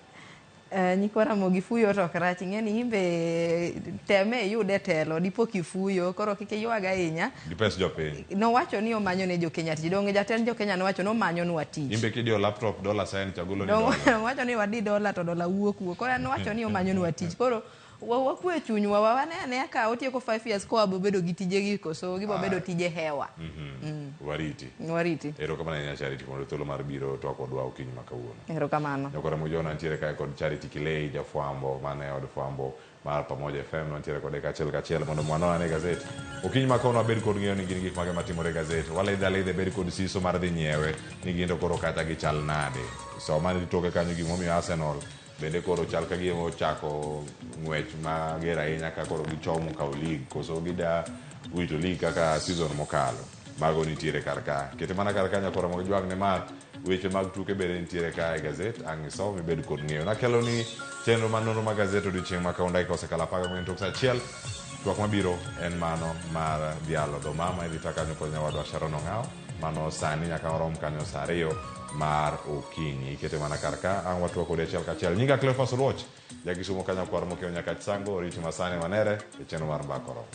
Nyikwa Ramogi fuyo to ok rach, ing'e ni imbe teme iyude telo dipo kifuyo, koro kik iywag ahinya. Gi pes jopiny. Nowacho ni omanyo ne jokenya tich, donge jatend jokenya nowacho ni omanyonwa tich. Imbe kidiyo laptop dollar sign chagolo ni dollar. Nowacho ni wadi dola to dola wuok wuok, koro en nowacho ni omanyonwa tich. Koro wakwe chunywa, wane anea ka otieko 5 years koa bobedo gi tijegi koso gibo bedo tije hewa. Wariti. Wariti. Erokamano ahinya Charity kuom thuolo mar biro twak kodwa okinyi ma kawuono. Erokamano. Nyakora Mujona nitiere kae kod Charity Kilei jafwambo mane od fwambo mar Pamoja FM nitiere kode kachiel kachiel mondo mwanon ane gazet. Okinyi ma kawuono wabed kod ng'eyo ni gin gik mage matimore e gazet. Walidho alidha bed kod siso mar dhi nyiewe ni gin to koro kata gichal nade. Soma ni toke kanyo gimomiyo Arsenal bende koro chal ka gima ochako ng'wech mager ahinya ka koro gichomo kawo league koso gida wito league kaka season mokalo. Mago nitiere kar ka. Kete mana kar ka nyakora mag jwang' nimar weche mag tuke bende nitiere ka e gazet ang' isom ibed kod ng'eyo. Nakelo ni chenro mar nonro mag gazet odiochieng' ma kawuono dakika osekalo 14 tok saa achiel. Twak mabiro en mano mar dhialo dho mama idhi ta kanyo kod nyawadwa Sharon Ong'aw. Mano sani nyaka warom kanyo saa 2 mar okinyi. Ikete mana kar ka ang' watwak kodi achiel kachiel. Nyinga Cleophas Oluoch, jakisumo kanyo kwar mokiewo nyaka Sango, oriti masani manere e chenro mar Mbaka Oromo.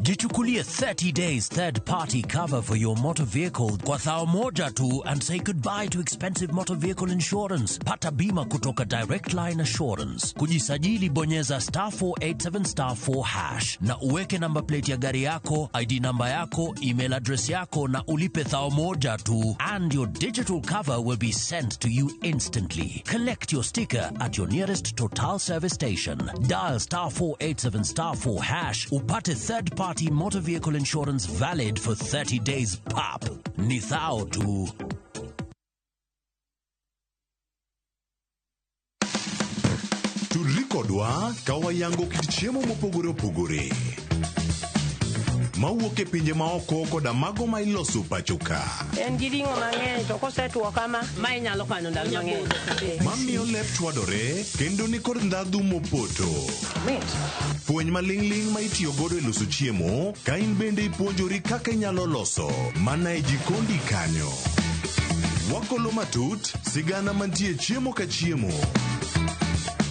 Jichukulie 30 days third party cover for your motor vehicle kwa thao moja tu and say goodbye to expensive motor vehicle insurance. Pata bima kutoka Direct Line Assurance. Kujisajili bonyeza star 487 star 4 hash na uweke number plate ya gari yako, ID namba yako, email address yako na ulipe thao moja tu and your digital cover will be sent to you instantly. Collect your sticker at your nearest Total service station. Dial star 487 star 4 hash upate third party motor vehicle insurance valid for 30 days pap. Ni thao tu. Tudri kodwa ka wayango kit chiemo mopogore opogore mawuok e pinje maoko koda mago ma iloso pacho ka. En gi ring'o mang'eny to kosetwo kama, ma inyalo kano ndalo mang'eny. Mamiyo lep chwadore kendo ni kod ndhadhu mopoto. Fweny maling'ling' ma itiyo godo e loso chiemo ka in bende ipuonjori kaka inyalo loso mana e jikondi kanyo. Wakolo matut sigana mantie chiemo ka chiemo.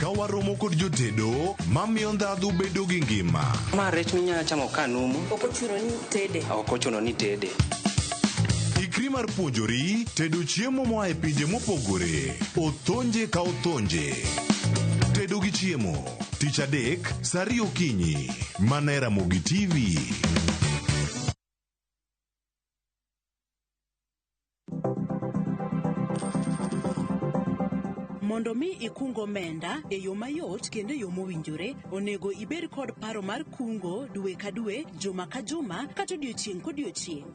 Ka waromo kod jotedo mamiyo ndhadhu bedo gi ngima. Ma rech minyalo chamo ka numu. Ok ochuno ni tede. Ok ochuno ni tede. Ikri mar puonjori tedo chiemo moa e pinje mopogore. Othonje ka othonje. Tedo gi chiemo. Tich adek, saa 2 okinyi. Mana e Ramogi TV. Mondo mi ikung omenda e yo mayot kendo e yo mowinjore, onego ibed kod paro mar kungo dwe ka dwe, juma ka juma, kata odiochieng' kodiochieng'.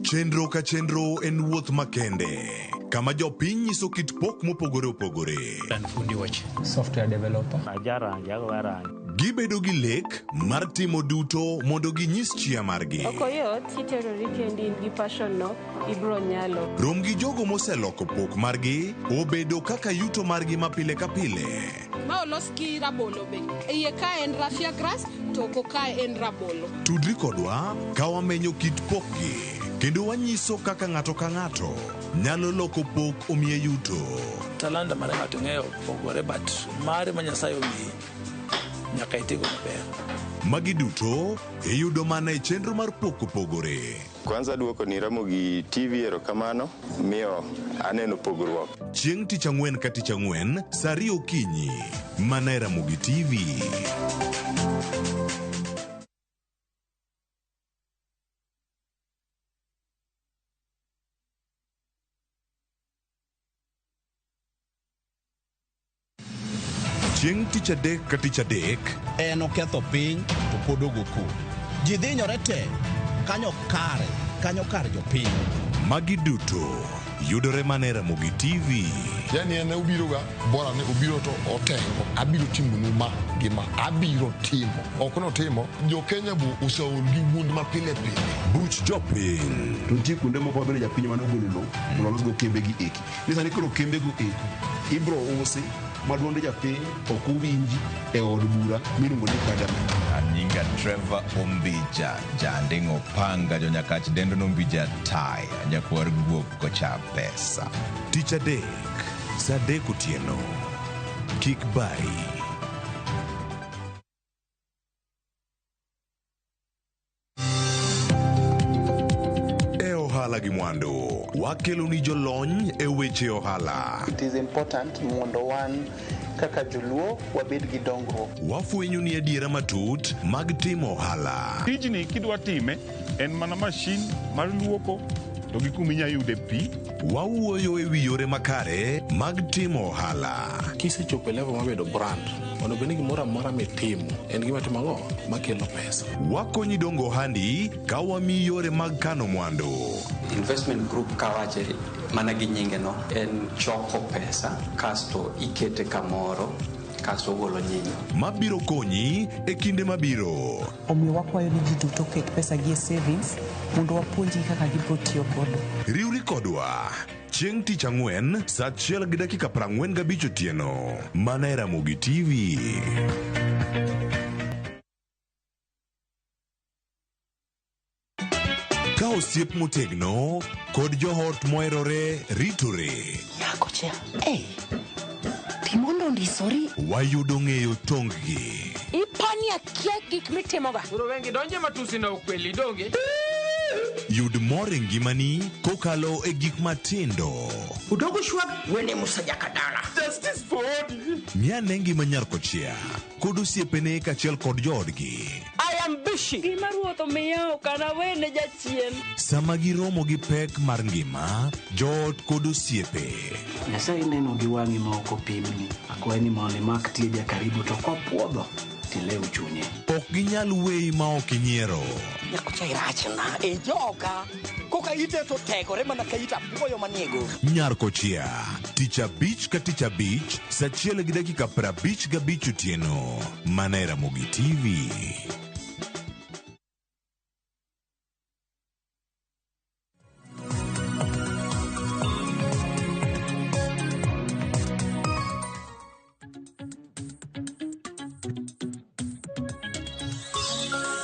Chenro ka chenro en wuoth makende, kama jopiny nyiso kit pok mopogore opogore. An fundi wach. Software developer. Ajarangi, agoyo rangi. Gibedo gi lek mar timo duto mondo ginyis chia margi. Ok oyot, kiterori kendi in gi passion no, ibro nyalo. Rom gi jogo moseloko pok margi obedo kaka yuto margi ma pile ka pile. Ma olos gi rabolo be. Iye ka en raffia grass, to oko ka en rabolo. Tudri kodwa ka wamenyo kit pokgi kendo wanyiso kaka ng'ato ka ng'ato nyalo loko pok omiye yuto. Talanta mar ng'ato ng'eyo pogore but mare ma Nyasaye omiyi nyaka itigo maber. Magi duto iyudo mana e chenro mar pok opogore. Kwanza duoko ni Ramogi TV erokamano miyo aneno pogruok. Chieng' tich ang'wen ka tich ang'wen saa 2 okinyi mana e Ramogi TV. Chieng' tich adek ka tich adek en oketho piny to pod ogo koko. Ji dhinyore te kanyo kare, kanyo kar jopiny. Magi duto yudore mana e Ramogi TV. Yani en obiroga bora ni obiro to otengo. Abiro timonu ma gi ma. Abiro timo. Ok notimo. Jo Kenya bo oseol gi wuond ma pile pile. Buch jopiny. To nitie kuonde moko ma bende japiny mane ogolo lowo mondo olosgo kembe gi eki. Ni sani koro kembego eko ibro usi ma duond japiny ok owinji e od bura miluongo ni parliament. Anyinga Trevor Ombija, janding'o panga jonyakach dendo nombija taya, nyakwar guok kocha pesa. Tich adek, saa 3 otieno. Kik bari. E ohala gi mwandu, wakeloni jolony e weche ohala. It is important mondo wan kaka joluo wabed gi dongruok. Wafwenyo ni adiera matut mag timo ohala. Tijni kidwa time en mana mashin mar luoko to gi kuma inya yude pi. Wawuoyo e wi yore makare mag timo ohala. Kisechopo e level mar bedo brand, onego bed ni gimoro amora mitimo en gima timo ang'o makelo pesa. Wakonyi dongo ohandi ka wamiyi yore mag kano mwandu. Investment group kawache mana gi nyinge no en choko pesa kasto ikete kamoro kasto ogolo nyinyo. Mabiro konyi e kinde mabiro. Omiyo wakwayo ni ji duto oket pesa gi e savings mondo wapuonjgi kaka gibiro tiyo godo. Riwri kodwa chieng' tich ang'wen saa 1:45 otieno mana e Ramogi TV. Ka osiep motegno kod joot moherore ritore. Nyakocha, ei, timondo ondisori. Wayudo ng'eyo tong-gi. Ipani akia gik mitimoga. Koro wengi donje matusi na ukweli donge. Yud mor e ngimani kokalo e gik matindo. Udogo shwag wene musa jakadala. Justice for Odi. Ng'ane ngima nyar kochia kod osiepene kaachiel kod joodgi. I am busy. Gima ruoth omiya ok anawene jachien. Sama giromo gi pek mar ngima, joot kod osiepe. Nyasaye neno gi wang'i ma ok opimni. Akwayi ni mondo imak tieja karibu to kopuodho tilew chunye. Ok ginyal weyi ma ok inyiero. Nyakocha irachna e joka. Koka ite to tegore mana ka it apuoyo manie goro. Nyar kochia, tich abich ka tich abich, saa 1:55 otieno, mana e Ramogi TV.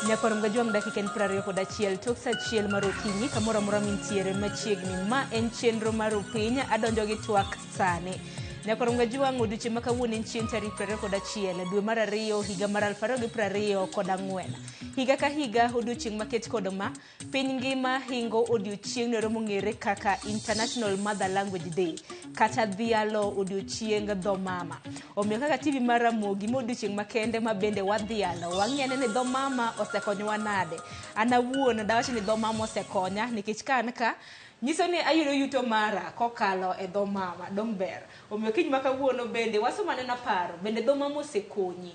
Nyakwar Mgajwang' dakika en 21 tok saa 1 mar okinyi kamoro amora mintiere machiegni. Ma en chenro mar Upiny, adonjo gi twak sani. Nyakwar Mgajwang' odiochieng' ma kawuono en chieng' tarik 21 dwe mar 2 higa mar 2024. Higa ka higa odiochieng' maket kod ma, piny ngima hingo odiochieng' no mong'ere kaka International Mother Language Day kata dhialo odiochieng' dho mama. Omiyo kaka TV mar Ramogi ma odiochieng' makende ma bende wadhialo, wang'e ni dho mama osekonyowa nade. An awuon dawach ni dho mama osekonya nikech ka an ka nyiso ni ayudo yuto mara kokalo e dho mama, dong ber. Omiyo kiny ma kawuono bende wasomo anena paro, bende dho mama osekonyi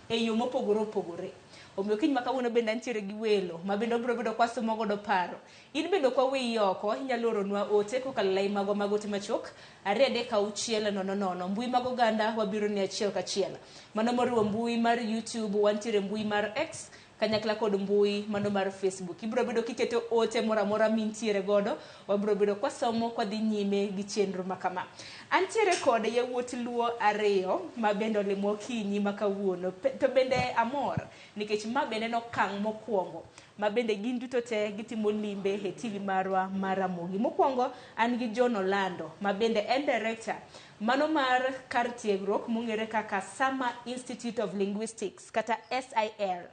e yo mopogore opogore. Omiyo kiny ma kawuono bende antiere gi welo ma bende wabiro bedo kwasomo godo paro. In bende ok waweyi oko, inyalo oronwa ote kokalo e lai magwa mag ote machuok 2 3 6 0 0. Mbui mag oganda wabiro ni achiel kachiel. Mano moriwo mbui mar YouTube, wantiere mbui mar X kanyakla kod mbui mano mar Facebook. Ibiro bedo kiketo ote moro amora mintiere godo, wabiro bedo kwasomo kwadhi nyime gi chenro ma kama. Antiere kod yawuot Luo ariyo ma bende olimo okinyi ma kawuono. To bende amor nikech ma bende en okang' mokwongo ma bende gin duto te gitimo limbe e TV marwa mar Ramogi. Mokwongo an gi John Olando ma bende en director mano mar kar tiegruok mong'ere kaka Summer Institute of Linguistics kata SIL.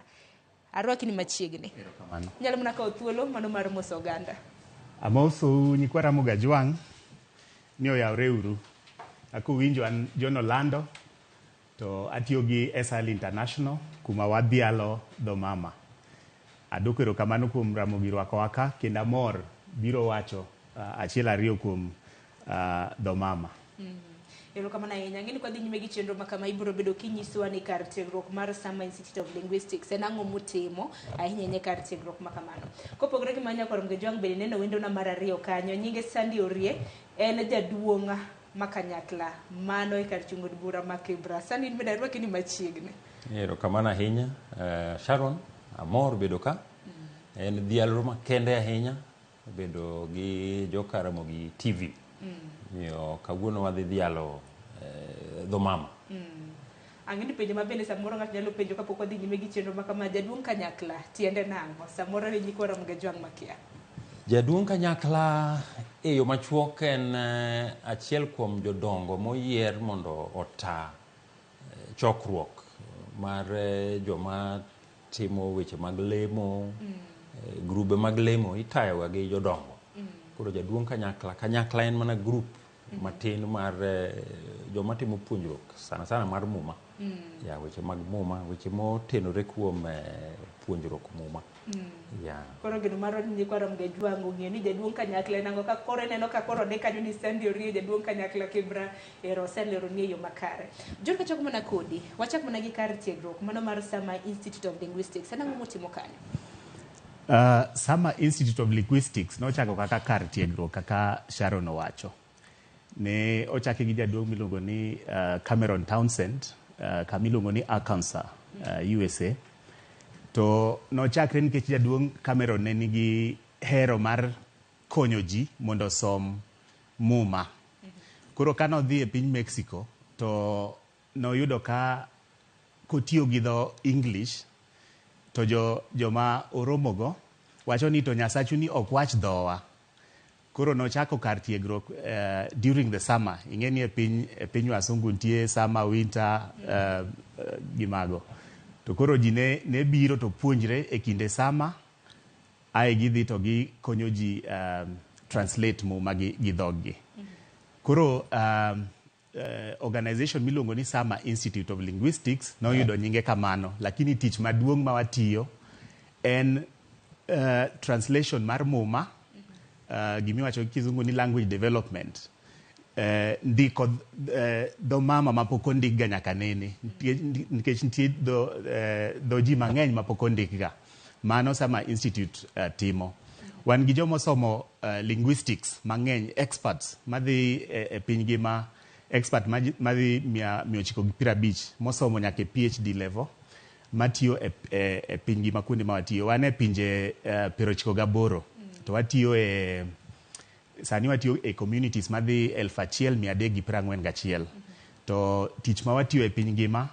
Arwaki ni machiegni. Inyalo mana kawo thuolo mano mar moso oganda. Amosou nyikwa Ramogi Ajwang' ni oyawre uru. Akuwinjo an John Olando to atiyo gi SIL International kuma wadhialo dho mama. Adwoko erokamano kuom Ramogi rwakowa ka kendo amor biro wacho achiel ariyo kuom dho mama. Erokamano ahinya. Ang'e ni kwadhi nyime gi chenro ma kama ibiro bedo kinyisowa ni kar tiegruok mar Summer Institute of Linguistics en ang'o motimo ahinya ahinya kar tiegruok ma kamano. Kopogore gi mano Nyakwar Mgejwang' bende neno wendona mar ariyo kanyo. Nyinge Sandy Orie en jaduong' ma kanyakla mano e kar chung' od bura ma Kibra. Sani in bende arwaki ni machiegni. Erokamano ahinya Sharon, amor bedo ka. En dhialro makende ahinya bedo gi joka Ramogi TV. Miyo kawuono wadhi dhialo dho mama. Ang'e ni penjo ma bende samoro ng'ato nyalo penjo kapok wadhi nyime gi chenro ma kama, jaduong' kanyakla tiende nang'o? Samoro ne nyikwa Ramogi Ajwang' makia. Jaduong' kanyakla e yo machuok en achiel kuom jodongo moyier mondo ota chokruok mar joma timo weche mag lemo, grube mag lemo itayoga gi jodongo. Koro jaduong' kanyakla, kanyakla en mana grup matin mar joma timo puonjruok sana sana mar muma. Ya, weche mag muma, weche motenore kuom puonjruok muma. Ya. Koro geno marwa ni nyikwa Ramogi Ajwang' ong'eyo ni jaduong' kanyakla en ang'o ka koro ineno ka koro ondik kanyo ni Sandy Orie jaduong' kanyakla Kibra ero oselero ni e yo makare. John kachako mana kodi, wachak mana gi kar tiegruok mano mar Sama Institute of Linguistics. En ang'o mutimo kanyo? Sama Institute of Linguistics nochako kaka kar tiegruok kaka Sharon owacho. Ne ochake gi jaduong' miluongo ni Cameron Townsend kama iluongo ni Arkansas, USA. To nochakre nikech jaduong' Cameron ne nigi hero mar konyo ji mondo osom muma. Koro ka nodhi e piny Mexico to noyudo ka kotiyo gi dho English to joma oromogo wacho ni to Nyasachu ni ok wach dhowa. Koro nochako kar tiegruok during the summer. Ing'e ni e piny wasungu nitie summer, winter gi mago. To koro ji ne biro to puonjre e kinde summer, ae gidhi to gikonyo ji translate muma gi dhoggi. Koro organization miluongo ni Sama Institute of Linguistics noyudo nyinge kamano, lakini tich maduong' ma watiyo en translation mar muma, gimiwacho gi kizungu ni language development. Ndiko dho mama mapok ondikga nyaka nene, nikech nitie dho ji mang'eny mapok ondikga. Mano Sama Institute timo. Wan gi jomosomo linguistics mang'eny, experts madhi e piny ngima, expert madhi 950 mosomo nyaka e PhD level matiyo e piny ngima kuonde ma watiyo. Wan e pinje 98 to watiyo e sani watiyo e communities madhi 1341 to tich ma watiyo e piny ngima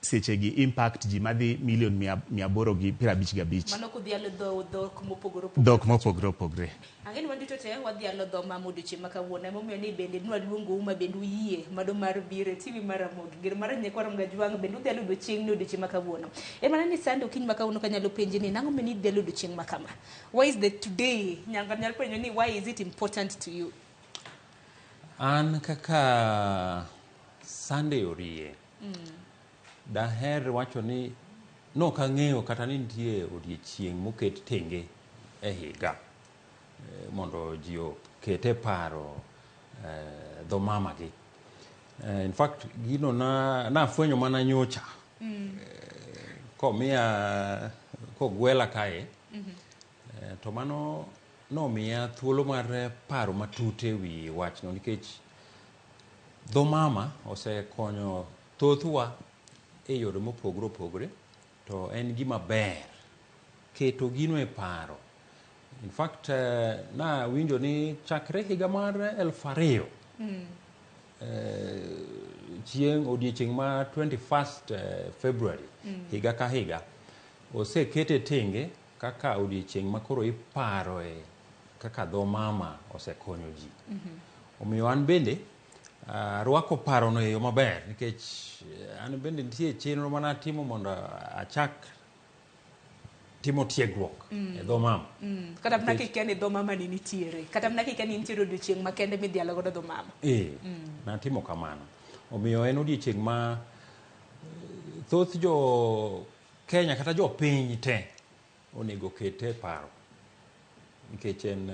sechegi impact ji madhi milion 855. Mano kudhialo dhok mopogore opogore. Dhok mopogore opogore. Ang'e ni wan duto te wadhialo dho mama odiochieng' ma kawuono, emomiyo ni bende nwaluongou ma bende uyie mano mar biro e TV mar Ramogi. Geno mar nyikwa Ramogi Ajwang' bende udhialo odiochieng' ni odiochieng' ma kawuono. En mana ni Sunday okinyi ma kawuono kanyalo penji ni nang'o mane idhialo odiochieng' ma kama? Why is the today? Nyaka nyalo penjo ni why is it important to you? An kaka Sunday Orie, daher wacho ni nok ang'eyo kata ni nitie odiechieng' moket tenge e higa mondo ji oket e paro dho mamagi. In fact, gino nafwenyo mana nyocha komiya kogwela kae, to mano nomiya thuolo mar paro matut e wi wachno nikech dho mama osekonyo thothwa e yore mopogore opogore, to en gima ber keto gino e paro. In fact, nawinjo ni chakre higa mar 2000 chieng' odiechieng' ma 21st February higa ka higa osekete tenge kaka odiechieng' ma koro iparoe kaka dho mama osekonyo ji. Omiyo an bende arwako parono e yo maber nikech an bende nitie chenro mana atimo mondo achak timo tiegruok e dho mama. Kata mana kikia ni dho mama ni nitiere, kata mana kikia ni nitiere odiochieng' makende midhialo godo dho mama. Natimo kamano. Omiyo en odiochieng' ma thoth jo Kenya kata jopiny te onego oket e paro nikech en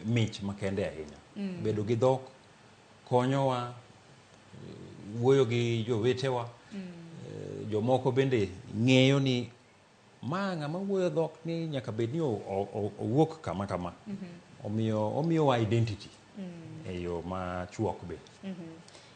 mich makende ahinya. Bedo gi dhok konyowa wuoyo gi jowetewa. Jomoko bende ng'eyo ni ma ng'ama wuoyo dhok ni nyaka bed ni owuok kama kama. Omiyo omiyowa identity. E yo machuok be.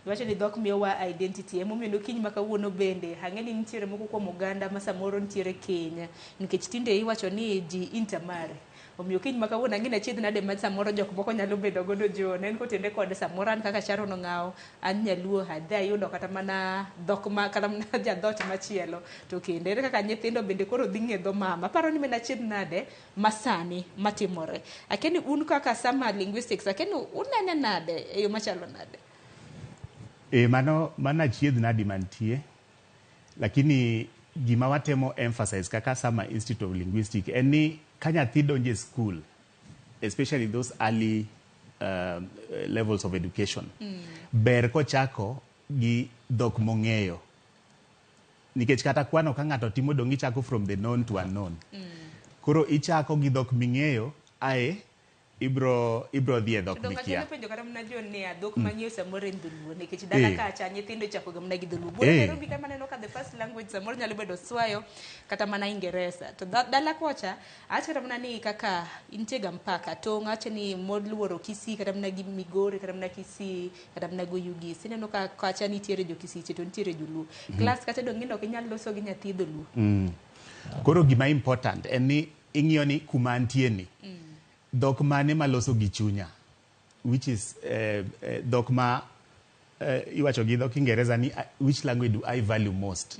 Iwacho ni dhok miyowa identity, emomiyo nokinyi ma kawuono bende ang'e ni nitiere moko kuom oganda ma samoro nitiere keny nikech tinde iwacho ni ji intermarry. Omiyo kiny ma kawuono ang'e ni achiedh nade ma samoro jok moko nyalo bedo godo John en kotenre kod samoro an kaka Sharon Ong'awo an nyaluo adhi ayudo kata mana dhok ma kata mana jadhot machielo to kendo ere kaka nyithindo bende koro dhi ng'e dho mama aparo ni mana achiedh nade masani matimore. Akia ni un kaka Sama Linguistics akia ni unene nade e yo machalo nade? E, mano mano achiedh nadi mantie lakini gima watemo emphasize kaka Sama Institute of Linguistics en ni ka nyathi donjo e school especially those early levels of education ber kochako gi dhok mong'eyo nikech kata kwano ka ng'ato timo dong ichako from the known to unknown. Koro ichako gi dhok ming'eyo ae ibro ibro dhi e dhok To mikia. anyalo penjo kata mana John niya, dhok mang'eyo samoro en dholuo nikech dala kacha nyithindo ichako ga mana gi dholuo. Buore Nairobi kama aneno ka the first language samoro nyalo bedo Swayo kata mana Ingeresa. To dala kocha awach kata mana ni kaka nitie ga mpaka tong' awach ni moluoro Kisii kata mana gi Migori kata mana Kisii kata mana go Ugis. Ineno ka kacha nitiere jo Kisiche to nitiere joluo. Class kacha dong' ok inyal loso gi nyathi dholuo. Koro gima important en ni ing'iyo ni kuma antie ni dhok mane maloso gi chunya which is dhok ma iwacho gi dho Kiingereza ni which language do I value most.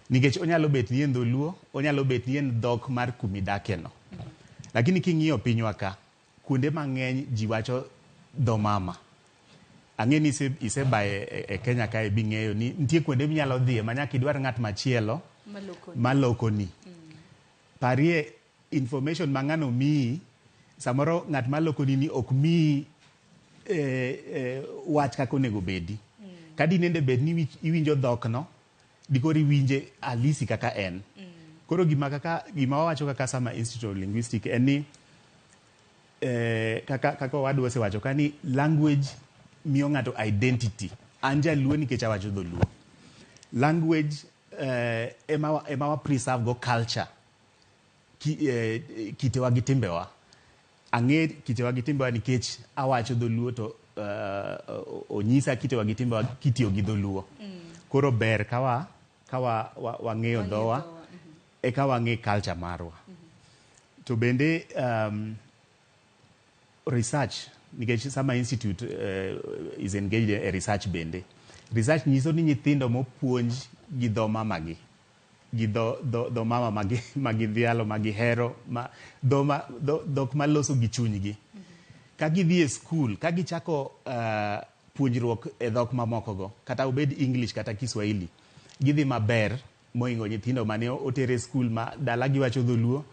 Nikech onyalo bet ni en dholuo, onyalo bet ni en dhok mar kumidake no. Lakini king'iyo pinywa ka, kuonde mang'eny ji wacho dho mama. Ang'e ni isebaye e Kenya kae bing'eyo ni nitie kuonde minyalo dhiye ma nyaka idwar ng'at machielo Malokoni. malokoni. Parie information ma ng'ano miyi, samoro ng'at malokoni ni ok miyi wach kaka onego bedi. Ka dinende bed ni iwinjo dhokno, dikoro iwinje halisi kaka en. Koro gima kaka gima wawacho kaka Sama Institute of Linguistics en ni kaka owadwa osewacho ka ni language miyo ng'ato identity. An jaluo nikech awacho dholuo. Language ema wa preserve go culture. Kitewa gi timbewa. Ang'e kitewa gi timbewa nikech awacho dholuo to onyisa kitewa gi timbewa kitiyo gi dholuo. Koro ber ka wang'eyo dhowa, eka wang'e culture marwa. To bende research, nikech Sama Institute is engaged e research bende. Research nyiso ni nyithindo mopuonj gi dho mamagi, gi dho mama magidhialo, magihero, dhok maloso gi chunygi. Ka gidhi e skul, ka gichako puonjruok e dhok mamokogo, kata obed English kata Kiswahili, gidhi maber mohingo nyithindo mane oter e skul ma dala giwacho dholuo,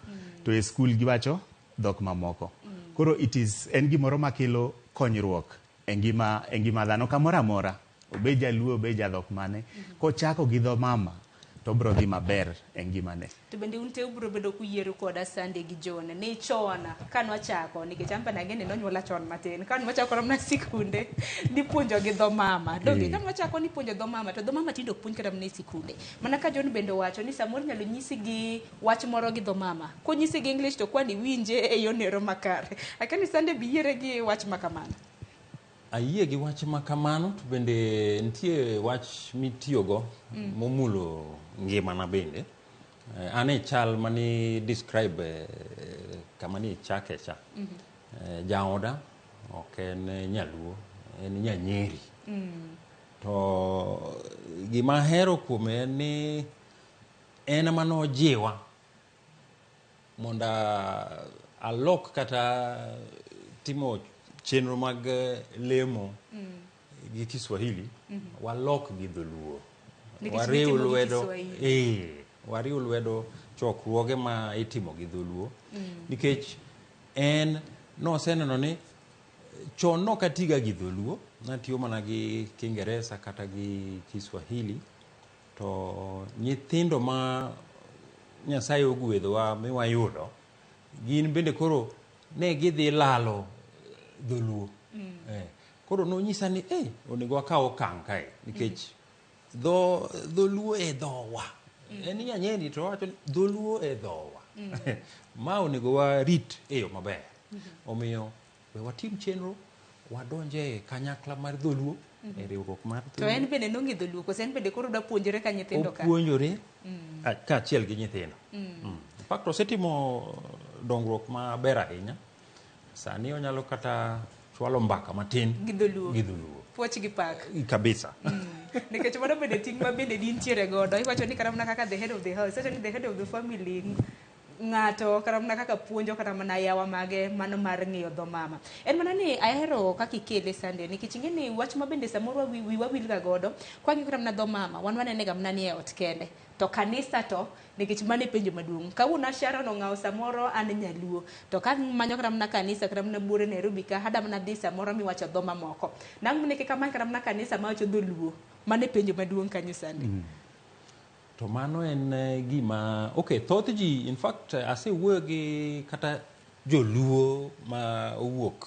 to e skul giwacho dhok mamoko. Koro it is en gimoro makelo konyruok e ngima dhano kamoro amora, obed jaluo, obed jadhok mane, kochako gi dho mama to obro dhi maber e ngimane. To bende un te ubiro bedo kuyiero koda Sunday gi John ni chon kanwachako nikech an bende ang'e ni nonyuola chon matin kanwachako mana sikunde nipuonjo gi dho mama. Donge kanwachako nipuonjo dho mama to dho mama tinde ok puonj kata mana e sikunde. Mana ka John bende owacho ni samoro inyalo nyisi gi wach moro gi dho mama. Konyisi gi English to kwani iwinje e yorno makare. Akia ni Sunday biyiere gi wach ma kamano. Ayie gi wach ma kamano to bende nitie wach mitiyogo momulo ngimana bende. An e chal mani describe kama ni ichake cha. Jaoda ok en nyaluo, en nyanyeri. To gima ahero kuome en ni en ema nojiwa mondo alok kata timo chenro mag lemo gi Kiswahili, walok gi dholuo. Nikech nitimo gi Kiswahili. Wariw lwedo chokruoge ma itimo gi dholuo. Nikech en noseneno ni chon nok atiga gi dholuo, natiyo mana gi Kiingereza kata gi Kiswahili, to nyithindo ma Nyasaye ogwedhowa mi wayudo, gin bende koro ne gidhi lalo dholuo. Koro nonyisa ni onego wakaw okang' kae nikech dholuo e dhowa. En nyanyeni to wacho ni dholuo e dhowa. Ma onego warit e yo maber. Omiyo we watim chenro wadonje e kanyakla mar dholuo e riwruok mar To en bende nong'e dholuo koso en bende koro dwa puonjore ka nyithindo ka? Opuonjore kaachiel gi nyithindo. In fact, osetimo dongruok maber ahinya. Sani onyalo kata chwalo mbaka matin gi dholuo. Gi dholuo. Puoch gi pak. Kabisa. Nikech mano bende ting' ma bende dintiere godo. Iwacho ni kata mana kaka the head of the house, iwacho ni the head of the family ng'ato kata mana kaka puonjo kata mana yawa mage mano mar ng'iyo dho mama. En mana ni ahero kaka ikele Sunday nikech ing'e ni wach ma bende samoro wiwa wil ga godo kwang'iyo kata mana dho mama wan wanene ga mana ni e ot kende. To kanisa to nikech mano e penjo maduong'. Kawuono Sharon ong'awo samoro an nyaluo to ka manyo kata mana kanisa kata mana buore Nairobi ka hada mana dhi samoro miwacho dho mamoko. Nang' mana kik amany kata mana kanisa mawacho dholuo. Mano e penjo maduong' kanyo Sunday. To mano en gima okay, thoth ji in fact asewuoyo gi kata joluo ma owuok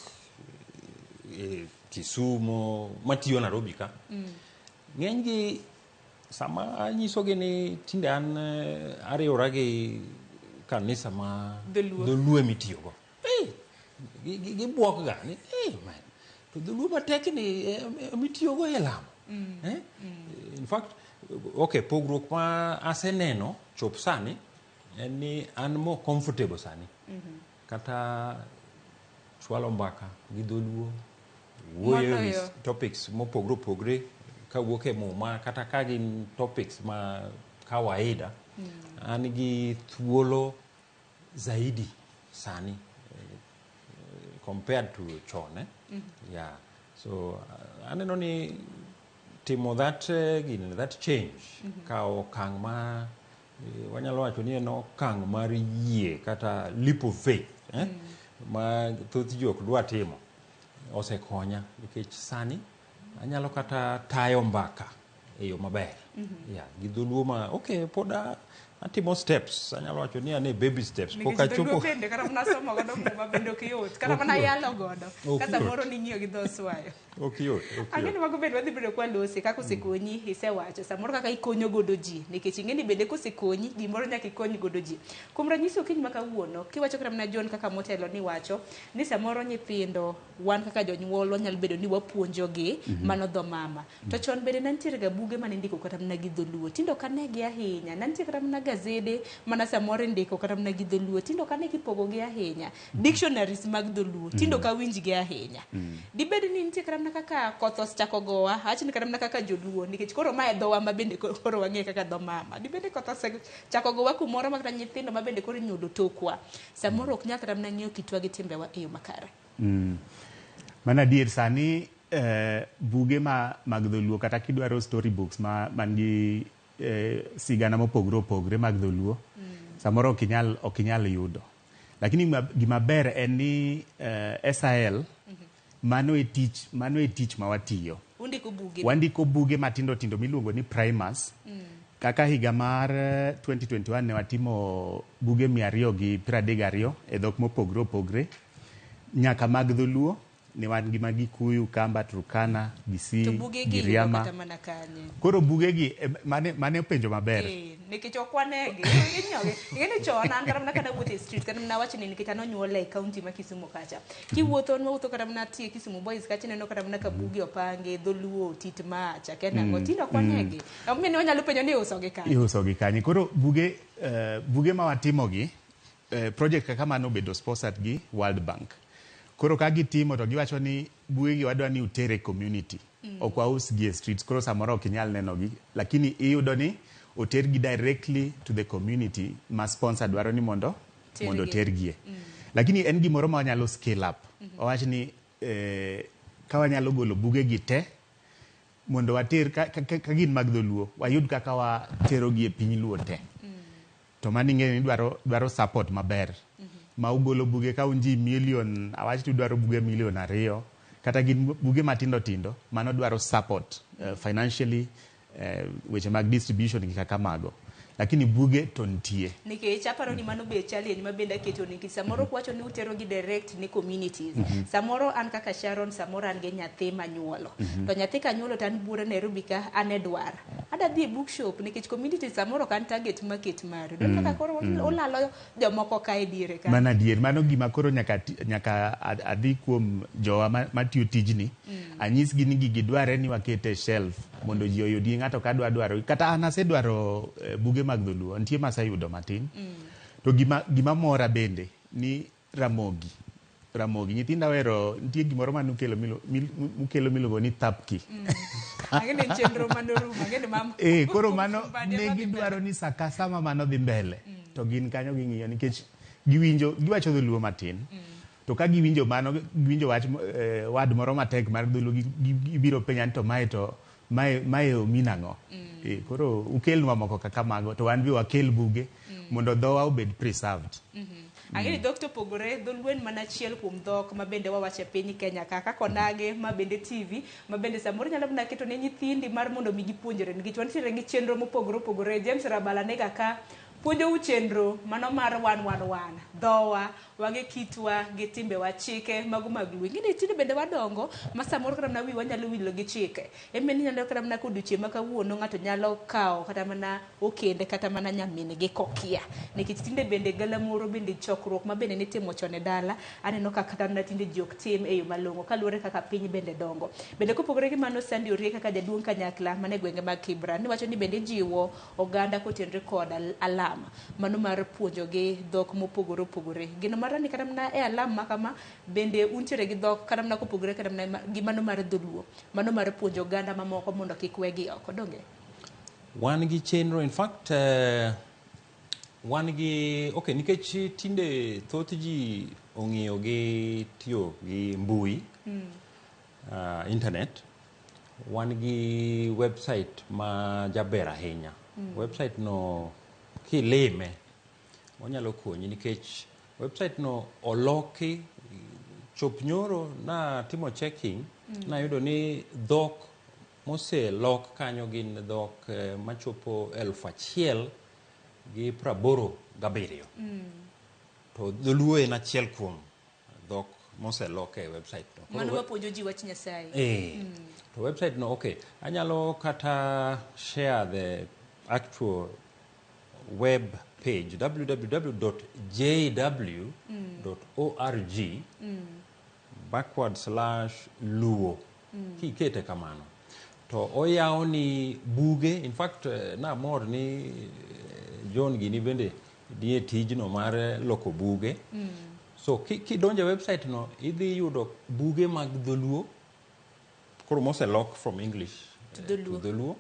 e Kisumo matiyo Nairobi ka. Ng'eny gi sama anyisogi ni tinde an ariwora gi kanisa ma Dholuo. Dholuo emitiyogo. Gibuok ga ni man, to dholuo matek ni emitiyogo e lamo. In fact, okay, pogruok ma aseneno chop sani en ni an more comfortable sani. Kata chwalo mbaka gi dholuo, wuoyo e wi topics mopogore opogore kawuok e muma kata ka gin topics ma kawaida. An gi thuolo zaidi sani compared to chon. Yeah. So aneno ni timo that gini, that change kawo okang' ma wanyalo wacho ni en okang' mar yie kata leap of faith ma thoth ji ok dwa timo osekonya nikech sani anyalo kata tayo mbaka e yo maber. Yeah, gi dholuo ma okay, pod atimo steps, anyalo wacho ni an e baby steps pok Nikech dholuo achopo bende kata mana somo godo muma bende ok yot. Kata mana yalo godo. Ok Ka yot. samoro ning'iyo gi dho swayo. Ok yot, ok Ang'e yot. ni mago bende wadhi bedo kwalose kaka osekonyi isewacho samoro kaka ikonyo godo ji nikech ing'e ni bende kosekonyi gimoro nyaka ikony godo ji. Kuom ranyisi okinyi ma kawuono kiwacho kata mana John kaka motelo ni wacho ni samoro nyithindo wan kaka jonyuol wanyalo bedo ni wapuonjogi mano dho mama. To chon bende ne nitiere ga buge mane indiko kata mana gi dholuo. Tinde ok anegi ahinya. Ne nitie kata mana gazede mana samoro indiko kata mana gi dholuo. Tinde ok ane kipogogi ahinya. Dictionaries mag dholuo tinde ok awinjgi ahinya. Dibed ni nitie kata mana kaka koth osechako gowa, awach ni kata mana kaka joluo nikech koro mae dhowa ma bende koro wang'eyo kaka dho mama. Dibed ni koth osechako gowa kumoro ma kata nyithindo ma bende koro inyuolo tokwa. Samoro ok nyal kata mana ng'eyo kitwa gi timbewa e yo makare. Mano adier sani buge ma mag dholuo kata kidwaro story books ma man gi sigana mopogore opogore mag dholuo samoro ok inyal yudo. Lakini gima ber en ni SIL mano e tich ma watiyo. Undiko buge. Wandiko buge matindo tindo miluongo ni primers. Kaka higa mar 2021 ne watimo buge 232 e dhok mopogore opogore nyaka mag dholuo ne wan gi mag Gikuyu, Kamba, Turkana, Kisii, To buge gi yudo Giriama. kata mana kanye? Koro buge gi mane penjo maber. Nikech ok wanegi. Inyiewogi. Ing'e ni chon an kata mana kana wuotho e street kata mana awach ni nikech an onyuola e county ma Kisumu kacha. Kiwuotho nwawuotho kata mana tie Kisumu Boys kacha ineno kata mana ka buge opangi, dholuo otit mach, akia nang'o. Tinde ok wanegi. Omiyo ne wanyalo penjo ni iusogi kanye. Iusogi kanye. Koro buge ma watimogi, project kaka mano obedo sponsored gi World Bank. Koro ka gitimo to giwacho ni buge gi wadwa ni utere community. Ok wausgi e streets, koro samoro ok inyal nenogi, lakini iyudo ni otergi directly to the community ma sponsor dwaro ni mondo otergie. Lakini en gimoro ma wanyalo scale up. Wawach ni ka wanyalo golo buge gi te mondo water ka gin mag dholuo, wayud kaka waterogi e piny luo te. To mano ing'eyo ni dwaro support maber. Ma ugolo buge ka un ji million, awach ni udwaro buge 2 million, kata gin buge matindo tindo, mano dwaro support financially, weche mag distribution gi kaka mago. Lakini buge to nitie. Nikech aparo ni mano be challenge ma bende aketo nikech samoro kwacho ni utero gi direct ne communities. Samoro an kaka Sharon, samoro an gi nyathi manyuolo. To nyathi kanyuolo to an buore Nairobi ka an e dwar. Ada dhi e bookshop nikech community samoro ok an target market mari. Donge kaka koro olalo jomoko ka e diere ka. Mano adier, mano gima koro nyaka nyaka adhi kuom jowa matiyo tijni. Anyisgi ni gigi dwarre ni waket e shelf mondo ji oyudgi ng'ato ka dwa dwaro. Kata an asedwaro buge mag dholuo, nitie maseyudo matin. To gima mora bende ni Ramogi. Ramogi, nyithinda ohero, nitie gimoro mane ukelo mukelo miluongo ni thapki. Ang'e ni en chenro manorumo, ang'e ni mam. Koro mano Mbadi ne ema dhi gidwaro ni sa ka sama mano dhi mbele to gin kanyo ging'iyo nikech giwinjo giwacho dholuo matin. To ka giwinjo mano giwinjo wach word moro matek mar dholuo gibiro penja ni to mae to mae omin ang'o? Koro ukelnwa moko kaka mago to wan be wakel buge mondo dhowa obed preserved. Ang'e ni dhok to opogore, dholuo en mana achiel kuom dhok ma bende wawacho e piny Kenya ka, kaka onagi ma bende TV, ma bende samoro inyalo mana keto ne nyithindi mar mondo mi gipuonjre, nikech wantiere gi chenro mopogore opogore. James Rabala nega ka puonjou chenro mano mar 111, dhowa, wang'e kitwa gi timbewa, chike mago mag luo. Ing'e ni tinde bende wadongo ma samoro kata mana wiwa nyalo wilo gi chike. En bende inyalo kata mana kodiochieng' ma kawuono ng'ato nyalo kawo kata mana okende kata mana nyamin gi kokia. Nikech tinde bende galamoro bende chokruok ma bende nitimo chon e dala, aneno ka kata mana tinde ji ok tim e yo malong'o kaluwore kaka piny bende dongo. Bende kopogore gi mano, Sandy Orie kaka jaduong' kanyakla mane gwenge mag Kibra, niwacho ni bende ijiwo oganda kotenore kod alam mano mar puonjogi dhok mopogore opogore. Geno mara ni kata mana e alam ma kama bende untiere gi dhok kata mana kopogore kata mana gi mano mar dholuo, mano mar puonjo oganda mamoko mondo kik wegi oko, donge? Wan gi chenro, in fact, wan gi, okay, nikech tinde thoth ji ong'iyo gi tiyo gi mbui, internet, wan gi website ma jaber ahinya. Website no kilime, onyalo konyi nikech website no oloki chop nyoro na timo checking, nayudo ni dhok moselok kanyo gin dhok machopo 1087. To dholuo en achiel kuom dhok moselok e website no. Koro Mano wapuonjo ji wach Nyasaye. To website no, okay, anyalo kata share the actual web page www.jw.org /luo. Kikete kamano to oyawo ni buge. In fact, namor ni John gini bende nie tijno mar loko buge. So kidonjo e website no idhi yudo buge mag dholuo koro moselok from English To dholuo. to dholuo.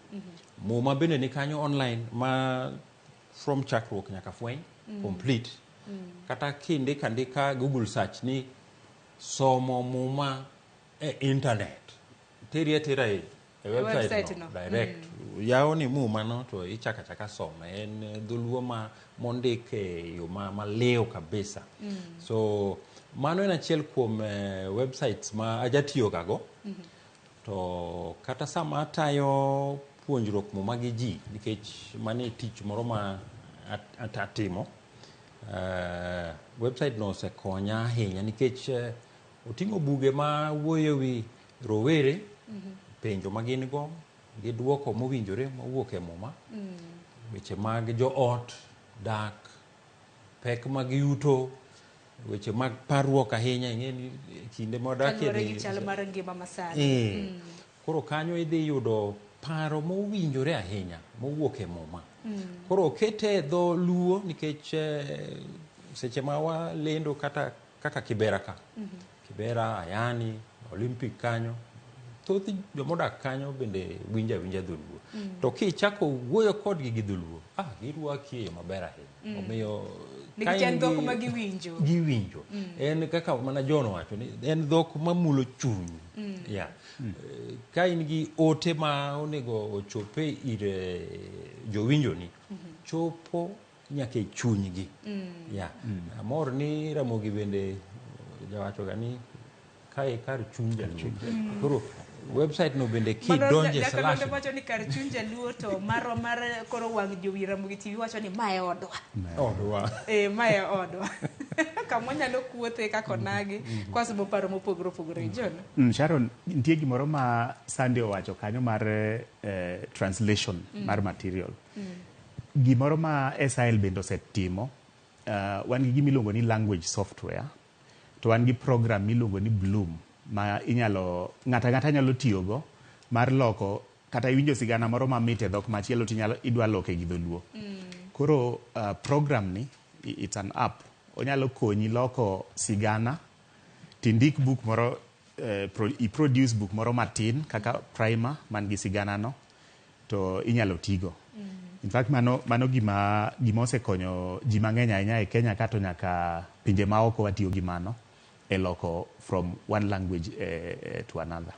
Muma bende ni kanyo online ma from chakruok nyaka fweny, complete. Kata kindiko andika Google search ni somo muma e internet, teri atera e website website no, no. direct. Yawo ni muma no to ichako achaka some. En dholuo ma mondik e yo maliw kabisa. So mano en achiel kuom websites ma ajatiyo gago. To kata sama atayo puonjruok muma gi ji, nikech mano e tich moro ma atimo, website no osekonya ahinya nikech oting'o buge ma wuoyo e wi rowere, penjo ma gin go gi duoko mowinjore mowuok e muma, weche mag joot, dak, pek mag yuto, weche mag parruok ahinya. Ing'e ni kinde mwadakie Kaluwore ni gi chal mar ngima masani. Koro kanyo idhi yudo paro mowinjore ahinya mowuok e muma. Koro okete e dho luo nikech seche ma walendo kata kaka Kibera ka, Kibera, Ayani, Olympic kanyo, thoth jomodak kanyo bende winjo awinja dholuo. To kichako wuoyo kodgi gi dholuo, girwaki e yo maber ahinya. Omiyo Nikech ka en in dhok ma giwinjo. Giwinjo. En kaka mana John owacho ni en dhok mamulo chuny. Yeah. Ka in gi ote ma onego ochope ir jowinjoni, chopo nyaka e chunygi. Yeah. Amor ni Ramogi bende jawachoga ni kae kar chuny jaluo. Koro website no bende kidonje Mano slash wacho ni kar chuny jaluo to marwa mar koro wang' jowi Ramogi TV wacho ni mae odwa. Odwa. Mae odwa. kama wanyalo kuothe kaka onagi kwasomo paro mopogore opogore. John. Sharon, nitie gimoro ma Sandy owacho kanyo mar translation mar material. Gimoro ma SIL bende osetimo, wan gi gima iluongo ni language software, to wan gi program miluongo ni Bloom ma inyalo ng'ato ang'ata nyalo tiyogo mar loko kata iwinjo sigana moro mamit e dhok machielo tinyalo idwa loke gi dholuo. Koro program ni it's an app onyalo konyi loko sigana tindik buk moro i-produce buk moro matin kaka primer man gi sigana no to inyalo tigo. In fact mano gima osekonyo ji mang'eny ahinya e Kenya ka to nyaka pinje maoko watiyo gi mano e loko from one language to another.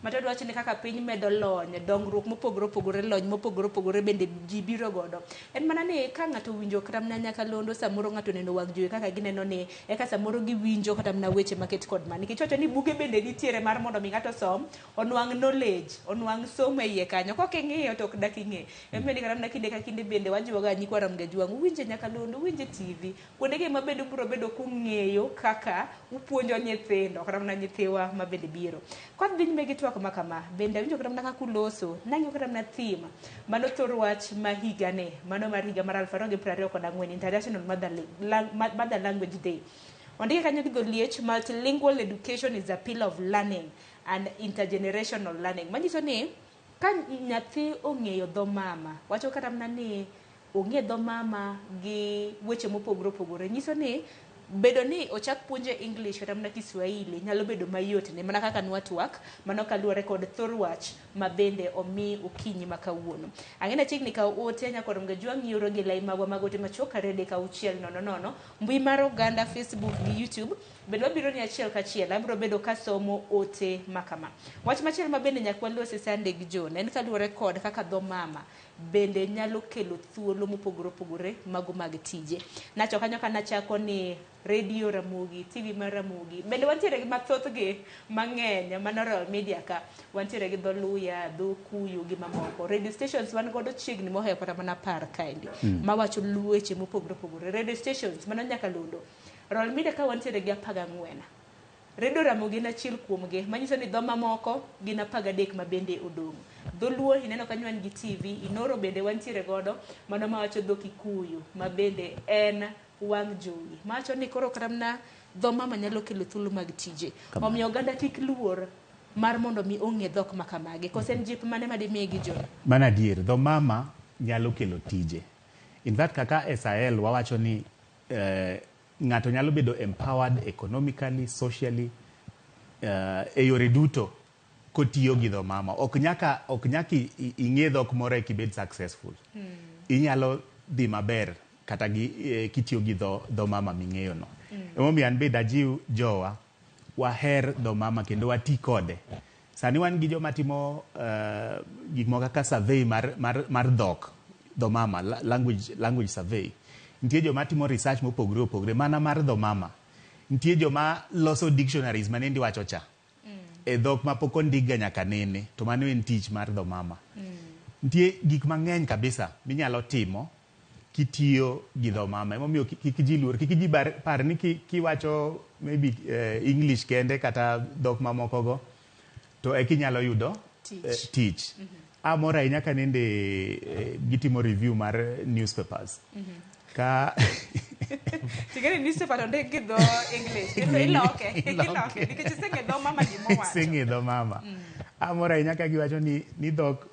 Matiende wacho ni kaka piny medo lony, dongruok mopogore opogore, lony mopogore opogore bende ji biro godo. En mana ni ka ng'ato owinjo kata mana nyakalondo, samoro ng'ato oneno wang' jowi kaka gineno ni, eka samoro giwinjo kata mana weche maket kod ma. Nikech wacho ni buge bende nitiere mar mondo mi ng'ato osom, onwang' knowledge, onwang' somo e iye kanyo. Kok ing'iyo to ok dak ing'e. Emomiyo ni kata mana kinde ka kinde bende wajiwoga nyikwa Ramogi Ajwang', uwinje nyakalondo, uwinje TV. Kuondegi ma bende ubiro bedo kung'eyo kaka upuonjo nyithindo, kata mana nyithiwa ma bende biro. Kwadhi nyime gi twak ma kama, bende awinjo kata mana kaka uloso, nang'iyo kata mana theme, mano thor wach ma higani, mano mar higa mar 2024, International Mother Language Day. Ondike kanyo gi dholiech, multilingual education is a pillar of learning and intergenerational learning. Manyiso ni, ka nyathi ong'eyo dho mama, wacho kata mana ni ong'e dho mama gi weche mopogore opogore, nyiso ni bedo ni ochak puonje English kata mana Kiswahili nyalo bedo mayot ne mana kaka nwatwak mano kaluwore kod thor wach ma bende omi okinyi ma kawuono. Ang'e ni chiegni kawo ote nyakor Mgajwang' ioro gi lai magwa mag ote machuok 2 3 6 0 0 mbui mar oganda Facebook gi YouTube bende wabiro ni achiel kachiel abiro bedo kasomo ote ma kama. Wach machielo ma bende nyaka walosi Sunday gi John en kaluwore kod kaka dho mama bende nyalo kelo thuolo mopogore opogore mago mag tije. Nacho kanyo ka nachako ni Radio Ramogi, TV mar Ramogi. Bende wantiere gi mathothgi mang'eny mano Royal Media ka. Wantiere gi dholuya, dho kuyu gi mamoko. Radio stations wan godo chiegni mohewo kata mana 10 kaendi. Mawacho weche mopogore opogore. Radio stations mano nyakalondo. Royal Media ka wantiere gi 14. Radio Ramogi en achiel kuomgi, manyiso ni dho mamoko gin 13 ma bende odong'. Dholuo ineno kanyo wan gi TV, Inoro bende wantiere godo, mano mawacho dho Kikuyu ma bende en wang' jowi. Mawacho ni koro kata mana dho mama nyalo kelo thuolo mag tije. Omiyo oganda kik luor mar mondo mi ong'e dhok ma kamagi. Koso en jip mane madimigi John? Mano adier, dho mama nyalo kelo tije. In fact kaka SIL wawacho ni ng'ato nyalo bedo empowered economically, socially, e yore duto kotiyo gi dho mama. Ok nyaka ing'e dhok moro eka ibed successful. Inyalo dhi maber kata gi kitiyo gi dho mama ming'eyo no. Emomiyo an bende ajiw jowa waher dho mama kendo wati kode. Sani wan gi joma timo gik moko kaka survey mar dhok, dho mama, language survey. Nitie joma timo research mopogore opogore mana mar dho mama. Nitie joma loso dictionaries manende wacho cha. E dhok ma pok ondik ga nyaka nene, to mano en tich mar dho mama. Nitie gik mang'eny kabisa minyalo timo kitiyo gi dho mama. Emomiyo kik ji luor, kik ji par ni kiwacho maybe English kende kata dhok mamoko go to eka inyalo yudo tich. Amor ahinya ka nende gitimo review mar newspapers. Ka Tigere newspaper to ndik gi dho English. Iloke, iloke. Nikech iseng'e dho mama gima owacho. Iseng'e dho mama. Amor ahinya ka giwacho ni dhok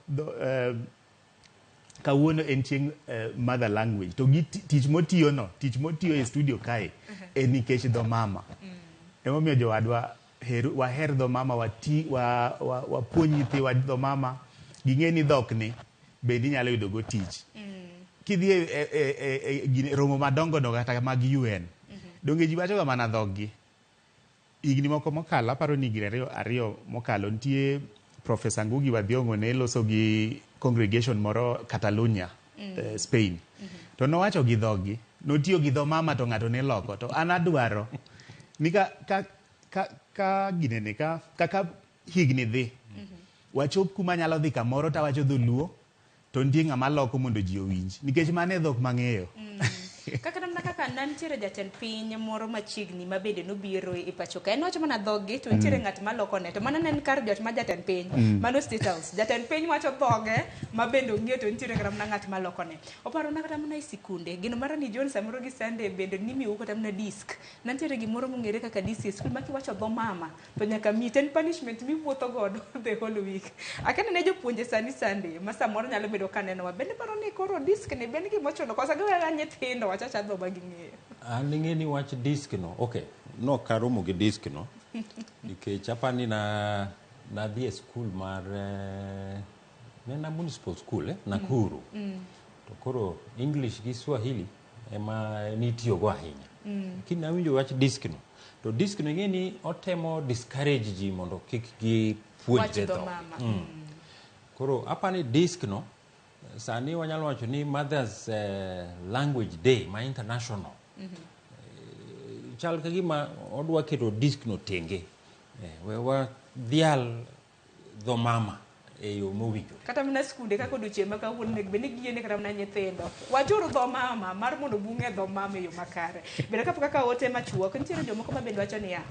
kawuono en chieng' mother language. To gi tich motiyo no, tich motiyo e studio kae en nikech dho mama. Emomiyo jowadwa waher dho mama, wapuonj nyithiwa dho mama, ging'e ni dhok ni bende inyalo yudo go tich. Kidhi e romo madongo dongo kata mag UN, donge ji wacho ga mana dhog gi. Higni moko mokalo, aparo ni higni ariyo mokalo, nitie Professor Ngugi wa Thiong'o ne loso gi congregation moro Catalonia, Spain. To nowacho gi dhog gi, notiyo gi dho mama to ng'ato ne loko. To an adwaro ni ka ginene kaka higni dhi, wachop kuma nyalo dhi kamoro tawacho dholuo, to nitie ng'ama loko mondo ji owinj. Nikech mano e dhok mang'eyo. Kaka namna kaka nantiere jatend piny moro machiegni ma bende nobiro e pacho ka. En wacho mana dhogi to nitiere ng'at malokone. To mano ne en kar jot ma jatend piny. Mano State House. Jatend piny wacho dhoge ma bende ong'eyo to nitiere kata mana ng'at malokone. Oparona kata mana e sikunde. Geno mara ni John samoro gi Sunday bende nimiyou kata mana disk. Nantiere gimoro mong'ere kaka disk e skul ma kiwacho dho mama to nyaka miyi. To en punishment miwuotho godo the whole week. Akia ne jopuonje sani Sunday ma samoro nyalo bedo ka nenowa. Bende paro ni koro disk ni ben gima ochuno koso giweyo nyithindo wacho acha dho ma ging'eyo. An ing'e ni wach disk no, okay, nok aromo gi disk no nikech apani na nadhi e skul mar ne en a municipal school Nakuru. To koro English gi Swahili ema nitiyogo ahinya. Lakini nawinjo wach disk no. To disk no ing'e ni otemo discourage ji mondo kik gipuonjre Wach dho dhok. mama. Koro apani disk no sani wanyalo wacho ni Mother's Language Day ma international. Chal ka gima odwa keto disk no tenge. We wadhial dho mama e yo mowinjore. Kata mana skunde kaka odiochieng' ma kawuono onego bed ni giyiene kata mana nyithindo. Wachuru dho mama mar mondo bung'e dho mama e yo makare. Bende kapok akawo ote machuok, nitiere jomoko ma bende wacho niya,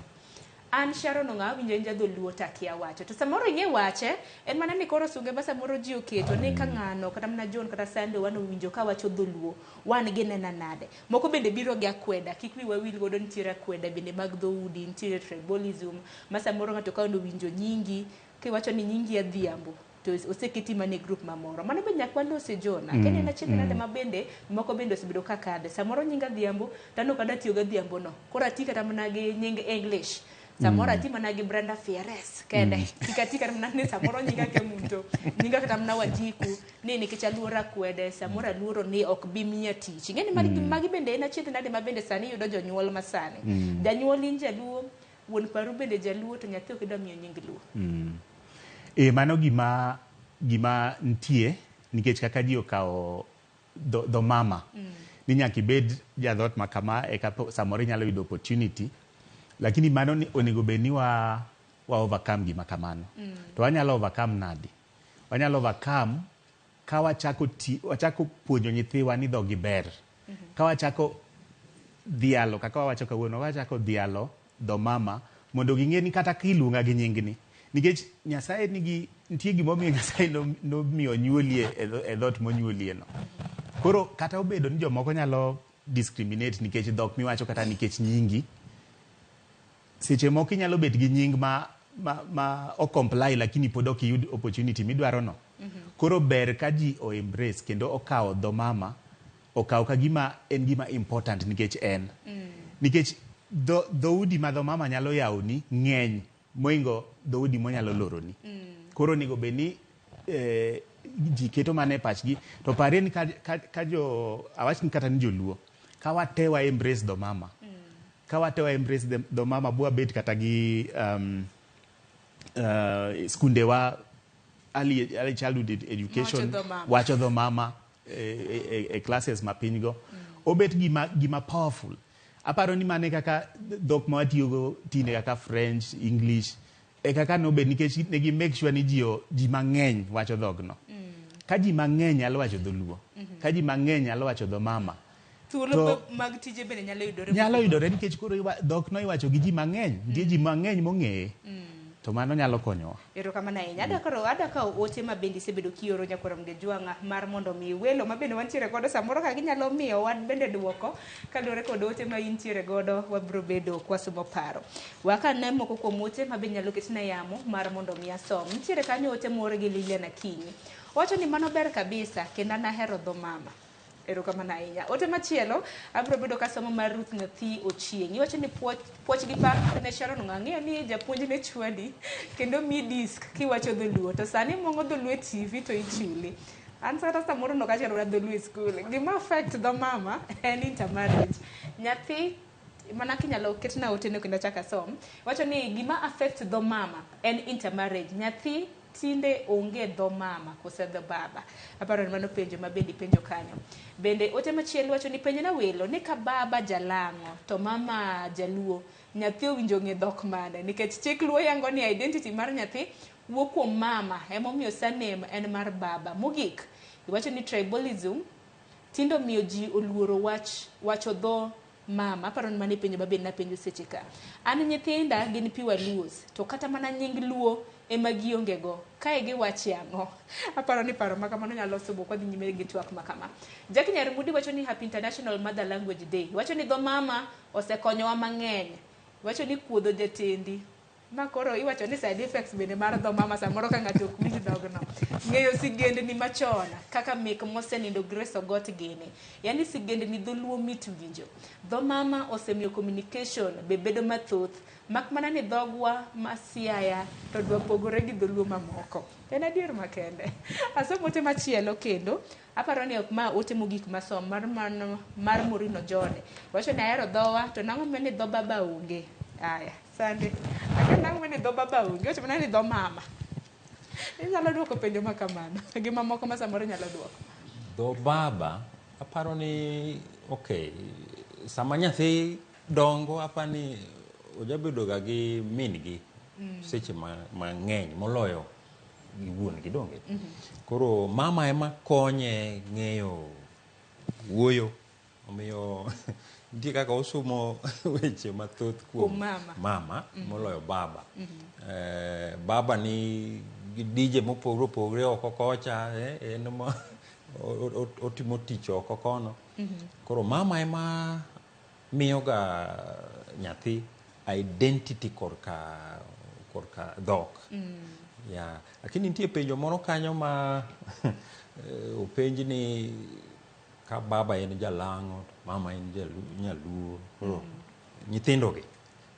an Sharon Ong'aw awinjo in jadholuo to akia wacho. To samoro ing'e wache, en mana ni koro sunge ma samoro ji oketo ni ka ng'ano kata mana John kata Sunday wan owinjo ka wacho dholuo, wan ginena nade. Moko bende biro gi akweda, kik wiwa wil godo nitiere akweda bende mag dhoudi, nitiere tribalism, ma samoro ng'ato ka owinjo nyingi, kiwacho ni nyingi Adhiambo, to oseketi mana e group mamoro. Mano be nyaka walose Jona. Kenya en achiel nade ma bende moko bende osebedo ka kadhe. Samoro nying Adhiambo, to an ok adwa tiyo gi Adhiambo no. Koro ati kata mana gi nying English. Samoro ati mana gi Brenda Fieres kende. Kik ati kata mana ni samoro nyinga Kemunto, nyinga kata mana Wanjiku, ni nikech aluoro akwede, samoro aluoro ni ok bi miya tich. Ing'e ni magi bende en achiel nade ma bende sani yudo jonyuol ma sani. Janyuol in jaluo, wuon paru bende jaluo, to nyathi ok idwa miyo nying luo. Mano gima nitie nikech kaka ji okawo dho mama. Ni nyaka ibed jadhot ma kama eka samoro inyalo yudo opportunity. Lakini mano ni onego bed ni wa overcome gima kamano. To wanyalo overcome nadi? Wanyalo overcome ka wachako puonjo nyithiwa ni dhogi ber. Ka wachako dhialo, kaka wawacho kawuono, wachako dhialo dho mama mondo ging'e ni kata kiluonga gi nyingni. Nikech Nyasaye nigi, nitie gimomiyo Nyasaye nomiyo nyuolie e dhoot monyuolie no. Koro kata obedo ni jomoko nyalo discriminate nikech dhok miwacho kata nikech nyingi, seche moko inyalo bet gi nying ma ok comply lakini pod ok iyud opportunity midwaro no. Koro ber ka ji o embrace kendo okawo dho mama, okawo ka gima en gima important nikech en. Nikech dhoudi ma dho mama nyalo yawoni ng'eny moingo dhoudi monyalo loroni. Koro onego bed ni ji keto mana e pachgi. To parie ni ka jo, awach ni kata ni joluo, ka wate wa embrace dho mama. Ka wate wa embrace dho mama bwa bet kata gi skundewa early childhood education, Wacho dho mama. wacho dho mama e classes mapiny go. Obet gima powerful. Aparo ni mane kaka dhok ma watiyogo tinde kaka French, English, e kaka nobet nikech ne gi make sure ni ji mang'eny wacho dhogno. Ka ji mang'eny nyalo wacho dholuo, ka ji mang'eny nyalo wacho dho mama, Thuolo mag tije bende nyalo yudore. Nyalo yudore nikech koro dhokno iwacho gi ji mang'eny, nitie ji mang'eny mong'eye. To mano nyalo konyowa. Erokamano ahinya. Adwa kawo ote ma bende isebedo kioro nyakwar Mgejwang'a mar mondo mi welo ma bende wantiere godo samoro ka ginyalo miyo wan bende duoko kaluwore kod ote ma intiere godo wabiro bedo kwasomo paro. Wakane moko kuom ote ma bende nyalo ketna yamo mar mondo mi asom. Nitiere kanyo ote moor gi Lilian Akinyi. Owacho ni mano ber kabisa kendo an ahero dho mama. Erokamano ahinya. Ote machielo abiro bedo kasomo mar Ruth Nyathi Ochieng'. Iwacho ni puoch gi pak ne Sharon Ong'aw. Ang'eyo ni japuonj ne chwadi kendo miyi disk kiwacho dholuo. To sani imong'o dholuo e TV to ichuli. An kata samoro nok achalo mana dholuo e skul. Gima affect dho mama en intermarriage. Nyathi mana kinyalo ketna ote no kendo achak asom. Wacho ni gima affect dho mama en intermarriage. Nyathi tinde onge dho mama kose dho baba. Aparo ni mano penjo ma bende ipenjo kanyo. Bende ote machielo wacho ni penjna welo ni ka baba jalang'o to mama jaluo, nyathi owinjo ng'e dhok mane? Nikech chik luo yango ni identity mar nyathi wuok kuom mama, emomiyo surname en mar baba. Mogik, iwacho ni tribalism Tindo miyo ji oluoro wach wacho dho mama. Aparo ni mano e penjo mabende napenjo seche ka. An nyithinda gin pure Luos to kata mana nying Luo ema gionge go. Kae giwache ang'o? Aparo ni paro ma kamano nyalo subo kwa dhi nyime gi twak ma kama. Jackie Nyarmudi wacho ni Happy International Mother Language Day. Wacho ni dho mama osekonyowa mang'eny. Wacho ni kuodho jatendi. Ma koro iwacho ni side effects bende mar dho mama samoro ka ng'ato ok winj dhogno. Ng'eyo sigendni machon kaka mek mosenindo Grace Ogot gini. Yani sigendni dholuo mit winjo. Dho mama osemiyo communication be bedo mathoth mak mana ni dhogwa ma Siaya to dwa pogore gi dholuo mamoko. En adier makende. Asomo ote machielo kendo. Aparo ni ok ma ote mogik masom mar mano mar Morino John. Wacho ni ahero dhowa to nang'o ni dho baba onge. Aya, sande. Akia nang'o ni dho baba onge. Wacho mana ni dho mama. Inyalo duoko penjo ma kamano. Gi mamoko ma samoro inyalo duoko. Dho baba, aparo ni okay, sama nyathi dongo aparo ni ojabedo ga gi min gi seche mang'eny moloyo gi wuon gi donge. Koro mama ema konye ng'eyo wuoyo, omiyo nitie kaka osumo weche mathoth kuom mama moloyo baba. Baba ni gi dije mopogore opogore oko kocha, en ma otimo tich oko kono. Koro mama ema miyo ga nyathi identity korka dhok. Ya, lakini nitie penjo moro kanyo ma openj ni ka baba en jalang'o to mama en nyaluo. Koro nyithindo gi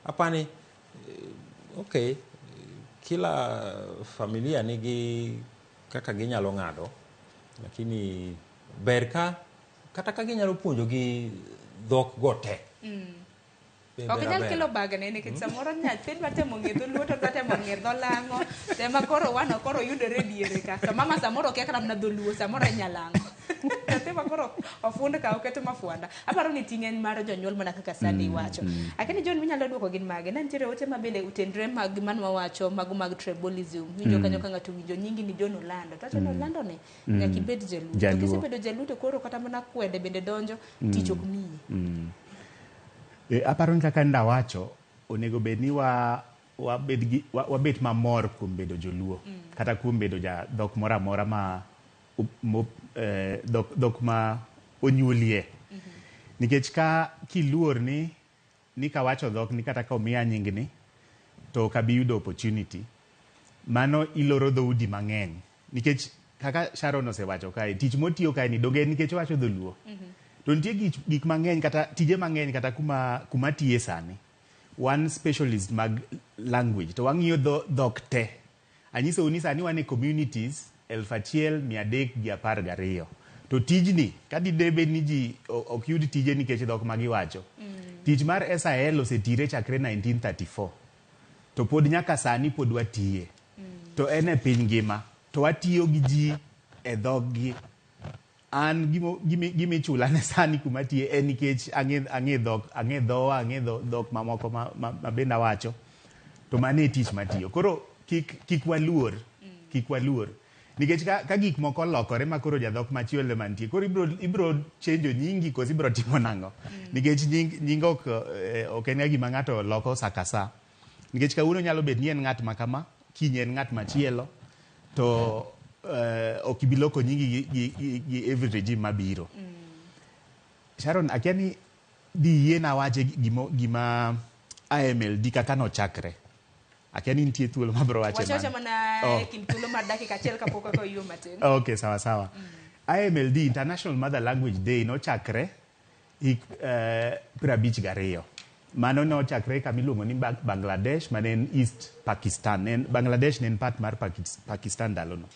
apani okay, kila familia nigi kaka ginyalo ng'ado, lakini ber ka kata ka ginyalo puonjo gi dhok go te. Ok inyal kelo bagne nikech samoro nyathi dwa temo ng'e dholuo to dwa temo ng'e dho lang'o tema koro wano koro yudore diere ka to mama samoro okia kata mana dholuo samoro en nyalang'o nyathi ma koro ofund ka oketo mafuanda. Aparo ni ting' en mar jonyuol mana kaka sani iwacho. Akeni John minyalo duoko gin mage? Ne nitiere ote ma bende utenre mag manwa wacho mago mag tribalism. Winjo kanyo ka ng'ato winjo nyingi ni John Olando. To wacho ni Olando ni nyaka ibed jaluo. To kisebedo jaluo to koro kata mana kwede bende donjo tich ok miyi. Aparo ni kaka ndawacho onego bed ni wabet mamor kuom bedo joluo kata kuom bedo ja dhok moro amora ma dhok ma onyuolie. Nikech ka kiluor ni kawacho dhok ni kata ka omiya nying ni to ok abi yudo opportunity, mano iloro dhoudi mang'eny. Nikech kaka Sharon osewacho kae, tich motiyo kae ni donge en nikech owacho dholuo. To nitie gik mang'eny kata tije mang'eny kata kuma tiye sani. Wan specialist mag language to wang'iyo dhok te. Anyisou ni sani wan e communities 1312. To tijni ka dine bed ni ji ok yud tije nikech dhok ma giwacho. Tich mar SIL osetire chakre 1934. To pod nyaka sani pod watiye. To en e piny ngima. To watiyo gi ji e dhog gi. An gimichula ne sani kuma tiye en nikech ang'e dhok, ang'e dhowa, ang'e dhok mamoko ma bende awacho. To mano e tich matiyo. Koro kik waluor, kik waluor. Nikech ka gik moko olokore ma koro jadhok machielo ema nitie, koro ibro chenjo nyingi koso ibro timo nang'o? Nikech nying ok en ga gima ng'ato loko sa ka sa. Nikech kawuono nyalo bet ni en ng'at ma kama, kiny en ng'at machielo, to ok ibi loko nyingi gi every regime mabiro. Sharon, akia ni di yiena awache gima IMLD kaka nochakre. Akia ni nitie thuolo mabro wache Wachacha mano. mana e kind thuolo mar dakika achiel kapok kaka oyuo matin. Okay, sawa sawa. IMLD, International Mother Language Day, nochakre hik 52. Mano nochakre kama iluongo ni Bangladesh, mane en East Pakistan. Bangladesh ne en part mar Pakistan ndalono.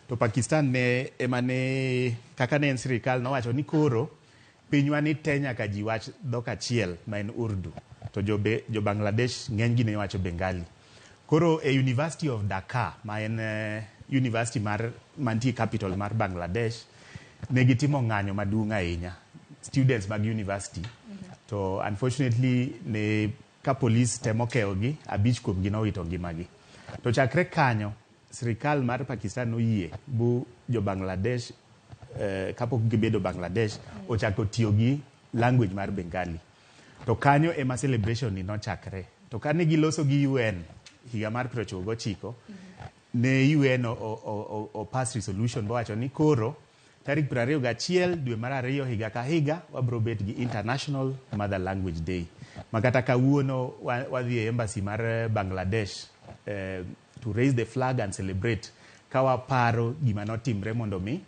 To Pakistan ne ema ne, kaka ne en sirikal, nowacho ni koro pinywa ni te nyaka ji wach dhok achiel ma en Urdu. To jo Bangladesh ng'eny gi ne wacho Bengali. Koro e University of Dhaka, ma en university mar mantie capital mar Bangladesh, ne gitimo ng'anyo maduong' ahinya, students mag university. To unfortunately ne ka police temo keyogi, 5 kuomgi nowito ngimagi. To chakre kanyo, sirikal mar Pakistan noyie bu jo Bangladesh kapok gibedo Bangladesh ochako tiyo gi language mar Bengali. To kanyo ema celebration ni nochakre. To kane giloso gi UN higa mar 99, ne UN o pass resolution bowacho ni koro tarik 21 dwe mar 2 higa ka higa wabro bet gi International Mother Language Day. Ma kata kawuono wadhi e embassy mar Bangladesh to raise the flag and celebrate ka waparo gima notimre mondo mi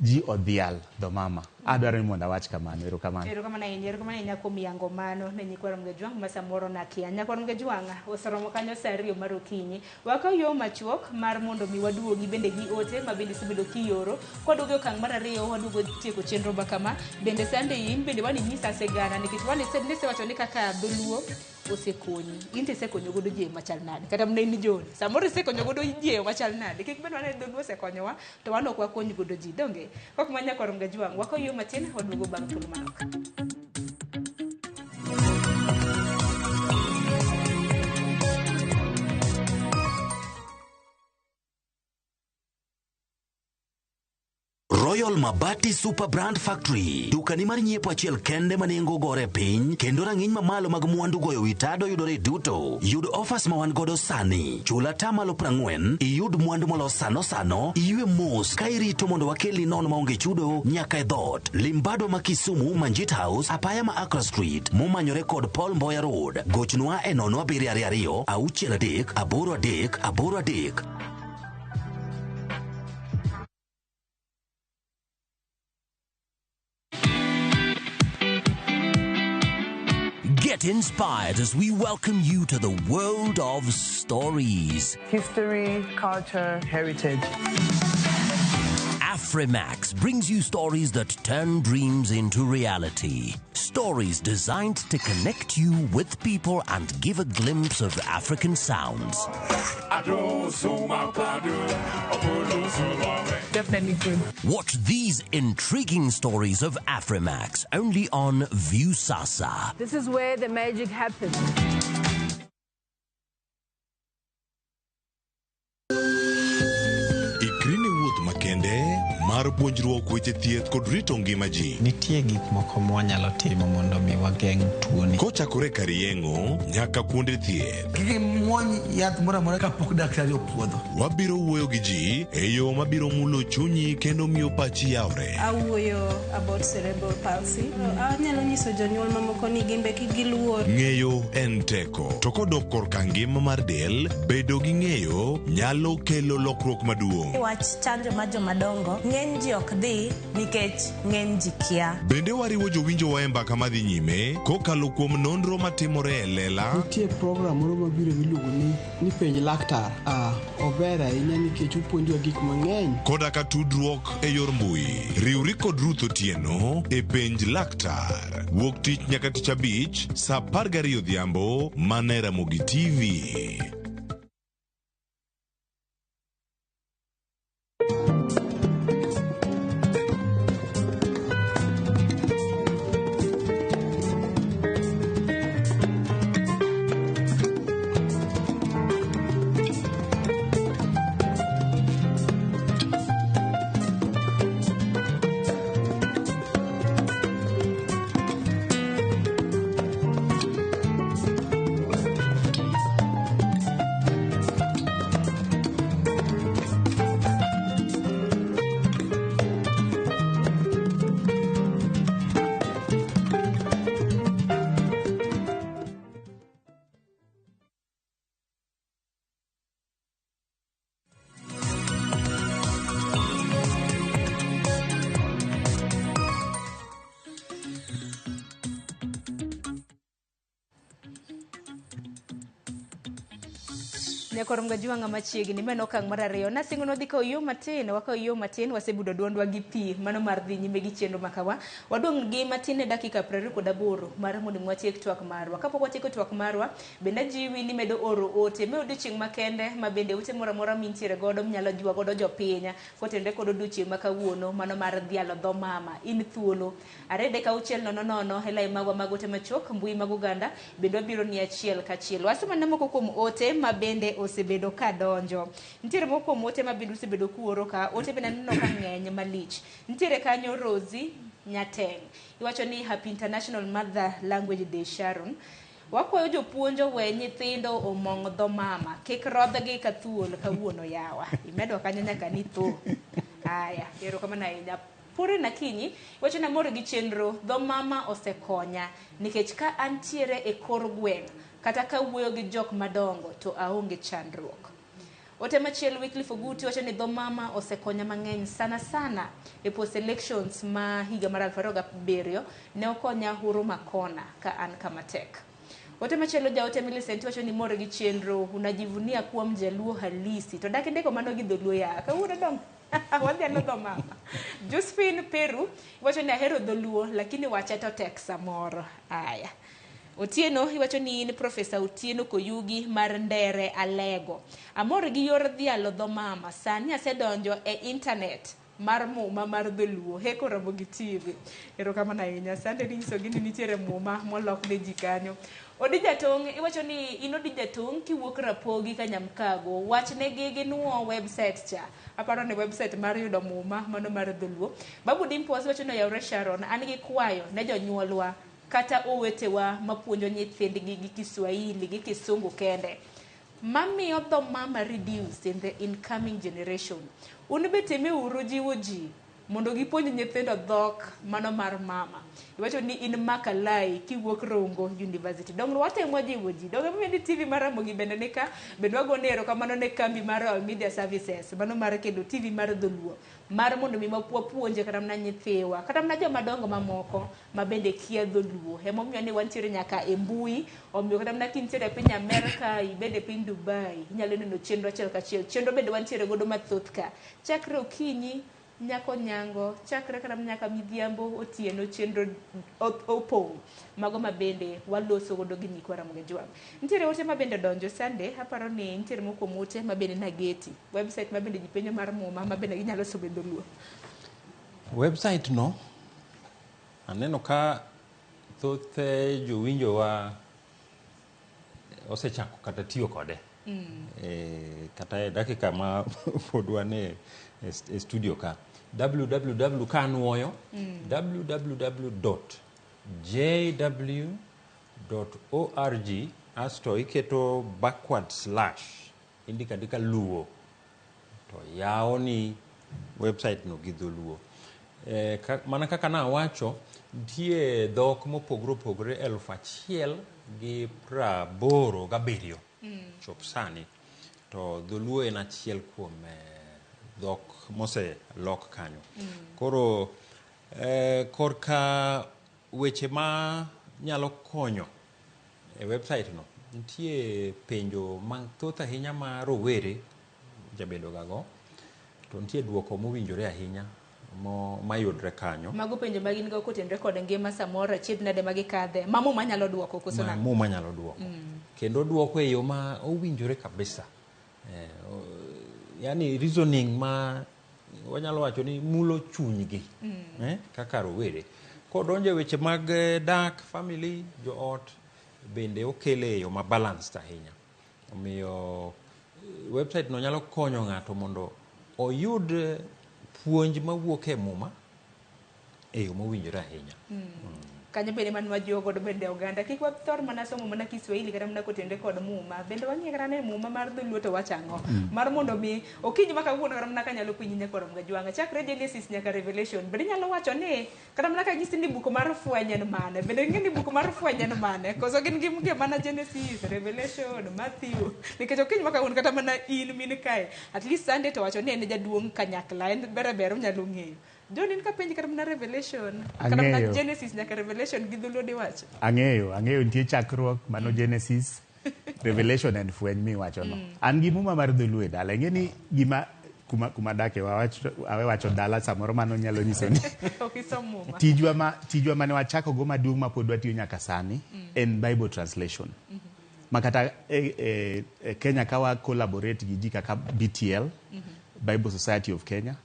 ji odhial dho mama. Adwaro ni mondo awach kamano. Erokamano. Erokamano ahinya, erokamano ahinya kuom yango mano ne nyikwa Ramogi Ajwang' ma samoro nakia. Nyakwa Ramogi Ajwang' oseromo kanyo sa 2 mar okinyi. Wakaw yo machuok mar mondo mi waduogi bende gi ote ma bende isebedo kioro. Kwaduogo e okang' mar 2 waduogo tieko chenro ma kama. Bende Sunday in bende wan inyisa sigana nikech wan isewacho ni kaka dholuo osekonyi. In to isekonyo godo ji machal nade? Kata mana in John, samoro isekonyo godo ji machal nade? Kik bed mana ni dholuo osekonyowa to wan ok wakony godo ji. Donge? Kok ma nyakwa Ramogi Ajwang', wakaw yo matin waduogo bang' thuolo manok. Royal Mabati Super Brand Factory, dukani mar nyiepo achiel kende ma nengo gore piny kendo rang'iny mamalo mag mwandu goyo wi tado yudore duto. Yud offers ma wan godo sani. Chul atamalo 40, iyud mwandu molos sano sano, iywe mos ka irito mondo wakelni nono maonge chudo nyaka e dhoot. Limbado ma Kisumu, Manjit House, apaya ma Accra Street, momanyore kod Paul Mboya Road. Gochnwa e 0722 63 83 83. Get inspired as we welcome you to the world of stories. History, culture, heritage. Afrimax brings you stories that turn dreams into reality. Stories designed to connect you with people and give a glimpse of African sounds. Definitely good. Watch these intriguing stories of Afrimax only on Viusasa. This is where the magic happens. Ikri ne wuoth makende mar puonjruok weche thieth kod rito ngima ji. Nitie gik moko mwanyalo timo mondo mi wageng' tuoni. Kochakore kar yeng'o nyaka kuonde thieth. Kik imuony yath moro amora kapok daktari opuodho. Wabiro wuoyo gi ji e yo mabiro mulo chunyi kendo miyo pachi yawre. Awuoyo about cerebral palsy. Anyalo nyiso jonyuol mamoko ni gin be kik giluor. Ng'eyo en teko. To kodok korka ngima mar del, bedo gi ng'eyo nyalo kelo lokruok maduong'. Wach chanjo mar jomadongo, ng'eny ji ok dhi nikech ng'eny ji kia. Bende wariwo jowinjowa e mbaka madhi nyime kokalo kuom nonro matimore e lela. Nitie program moro mabiro miluongo ni penj laktar. Ober ahinya nikech opuonjowa gik mang'eny. Koda ka tudruok e yor mbui. Riwri kod Ruth Otieno e penj laktar. Wuok tich nyaka tich abich saa 12 odhiambo mana e Ramogi TV. Nyakor Mgajwang'a machiegni mano okang' mar 2 nasingo nodhi kawo yo matin wakawo yo matin wasebudo duondwa gi pi mano mar dhi nyime gi chenro makawa wadong' gi matin e dakika 28 mar mondo watiek twak marwa. Kapok watieko twak marwa bende ajiwi ni medo oro ote me odiochieng' makende ma bende ute moro amora mintiere godo minyalo jiwa godo jopiny kotenore kod odiochieng' ma kawuono mano mar dhialo dho mama. In thuolo 2 3 6 0 0 e lai magwa mag ote machuok mbui mag oganda bende wabiro ni achiel kachiel. Wasemane moko kuom ote ma bende osebedo ka donjo. Nitiere moko kuom ote ma bende usebedo kuoro ka, ote bende aneno ka ng'eny malich. Nitiere kanyo Rosie Nyateng. Iwacho ni Happy International Mother Language Day Sharon. Wakwayo jopuonj owe nyithindo omong dho mama, kik rodhgi ka thuol kawuono yawa. Imedo kanyo nyaka ni tho. Aya, erokamano ahinya. Pure Nakinyi, wacho ni amor gi chenro, dho mama osekonya nikech ka antiere e kor gweng' kata ka wuoyo gi jok madongo to aonge chandruok. Ote machielo Wycliffe Oguti wacho ni dho mama osekonya mang'eny sana sana e post elections ma higa mar 2007 ne okonya Huruma Kona ka an kama tek. Ote machielo jaote Millicent wacho ni mor gi chenro, unajivunia kuwa mjaluo halisi. To dak indiko mano gi dholuo ya, kawuono dong wadhi alo dho mama. Josephine Peru wacho ni ahero dholuo lakini wacha to tek samoro. Aya. Otieno iwacho ni in Profesa Otieno Koyugi mar Ndere Alego. Amor gi yor dhialo dho mama. Sani asedonjo e internet mar muma mar dholuo. Heko Ramogi TV. Erokamano ahinya. Sande ninyisogi ni nitiere muma molok ne ji kanyo. Odija Tong' iwacho ni in Odija Tong' kiwuok Rapogi Kanyamkago. Wachnegi ginuo website cha. Aparo ni website mar yudo muma mano mar dholuo. Babu Dimples wacho ni oyawre Sharon. An gi kwayo ne jonyuolwa kata owetewa mapuonjo nyithindgi gi Kiswahili gi Kisungu kende. Mamiyo dho mama reduce in the incoming generation. Un be temeuru jiwo ji mondo gipuonj nyithindo dhok mano mar mama. Iwacho ni in Makalai kiwuok Rongo University. Dong watemo jiwo ji. Dong emomiyo ni TV mar Ramogi bende nika bende wagone erokamano ne kambi mar All Media Services mano mar kendo TV mar dholuo mar mondo mi wapuonje kata mana nyithiwa kata mana joma dongo mamoko ma bende kia dholuo. Emomiyo ni wantiere nyaka e mbui, omiyo kata mana kintiere e piny Amerka, ibede piny Dubai, inyalo neno chenro achiel kachiel. Chenro bende wantiere godo mathoth ka. Chakre okinyi nyako nyango, chakre kata nyaka midhiambo otieno chenro opong'. Mago ma bende waloso godo gi nyikwa Ramogi Jwang'. Nitiere ote ma bende odonjo Sunday, aparo ni nitiere moko kuom ote ma bende nageti. Website ma bende ji penjo mar muma ma bende ginyalo somo e dholuo. Website no aneno ka thoth jowinjowa osechako kata tiyo kode. Kata e dakika ma pod wan e studio ka www ka anuoyo www.jw.org asto iketo backward slash indiko andika luo to yawoni website no gi dholuo. Mana kaka nawacho, nitie dhok mopogore opogore 1087 chop sani, to dholuo en achiel kuom dhok moselok kanyo. Koro korka weche ma nyalo konyo e website no, nitie penjo mathoth ahinya ma rowere jabedo ga go, to nitie duoko mowinjore ahinya mayudre kanyo. Mago penjo ma gin go kotenore kod ngima samoro achiedh nade ma gikadhe, ma muma nyalo duoko koso nang'o? Muma nyalo duoko. Kendo duoko e yo ma owinjore kabisa. Yani reasoning ma wanyalo wacho ni mulo chunygi kaka rowere. Kodonjo e weche mag dak, family, joot, bende okele e yo ma balanced ahinya. Omiyo website no nyalo konyo ng'ato mondo oyud puonj mawuok e muma e yo mowinjore ahinya. Kanyo bende man wajiwo godo bende oganda kik wathor mana somo mana Kiswahili kata mana kotenore kod muma, bende wang'e kata ne muma mar dholuo to wacho ang'o. Mar mondo mi okinyi ma kawuono kata mana kanyalo penji nyaka Ramogi Jwang' chakre Genesis nyaka Revelation, bende inyalo wacho ni kata mana kanyisi ni buk mar fweny en mane, bende ing'e ni buk mar fweny en mane, koso gin gi mana Genesis, Revelation, Matthew, nikech okinyi ma kawuono kata mana in min kae at least Sunday to wacho ni en jaduong' kanyakla, en ber ber onyalo ng'eyo. John, in kapenji kata mana Revelation, kata mana Genesis nyaka Revelation gi dholuo diwacho. Ang'eyo nitie chakruok mano Genesis, Revelation and fweny miwacho no. An gi muma mar dholuo e dala, ing'e ni gima kuma dake awe wacho dala samoro mano nyalo nyiso ni ok isom muma. Tijwa mane wachako go maduong' ma pod watiyo nyaka sani en Bible translation. Ma kata Kenya ka wa collaborate gi ji kaka BTL, Bible Society of Kenya,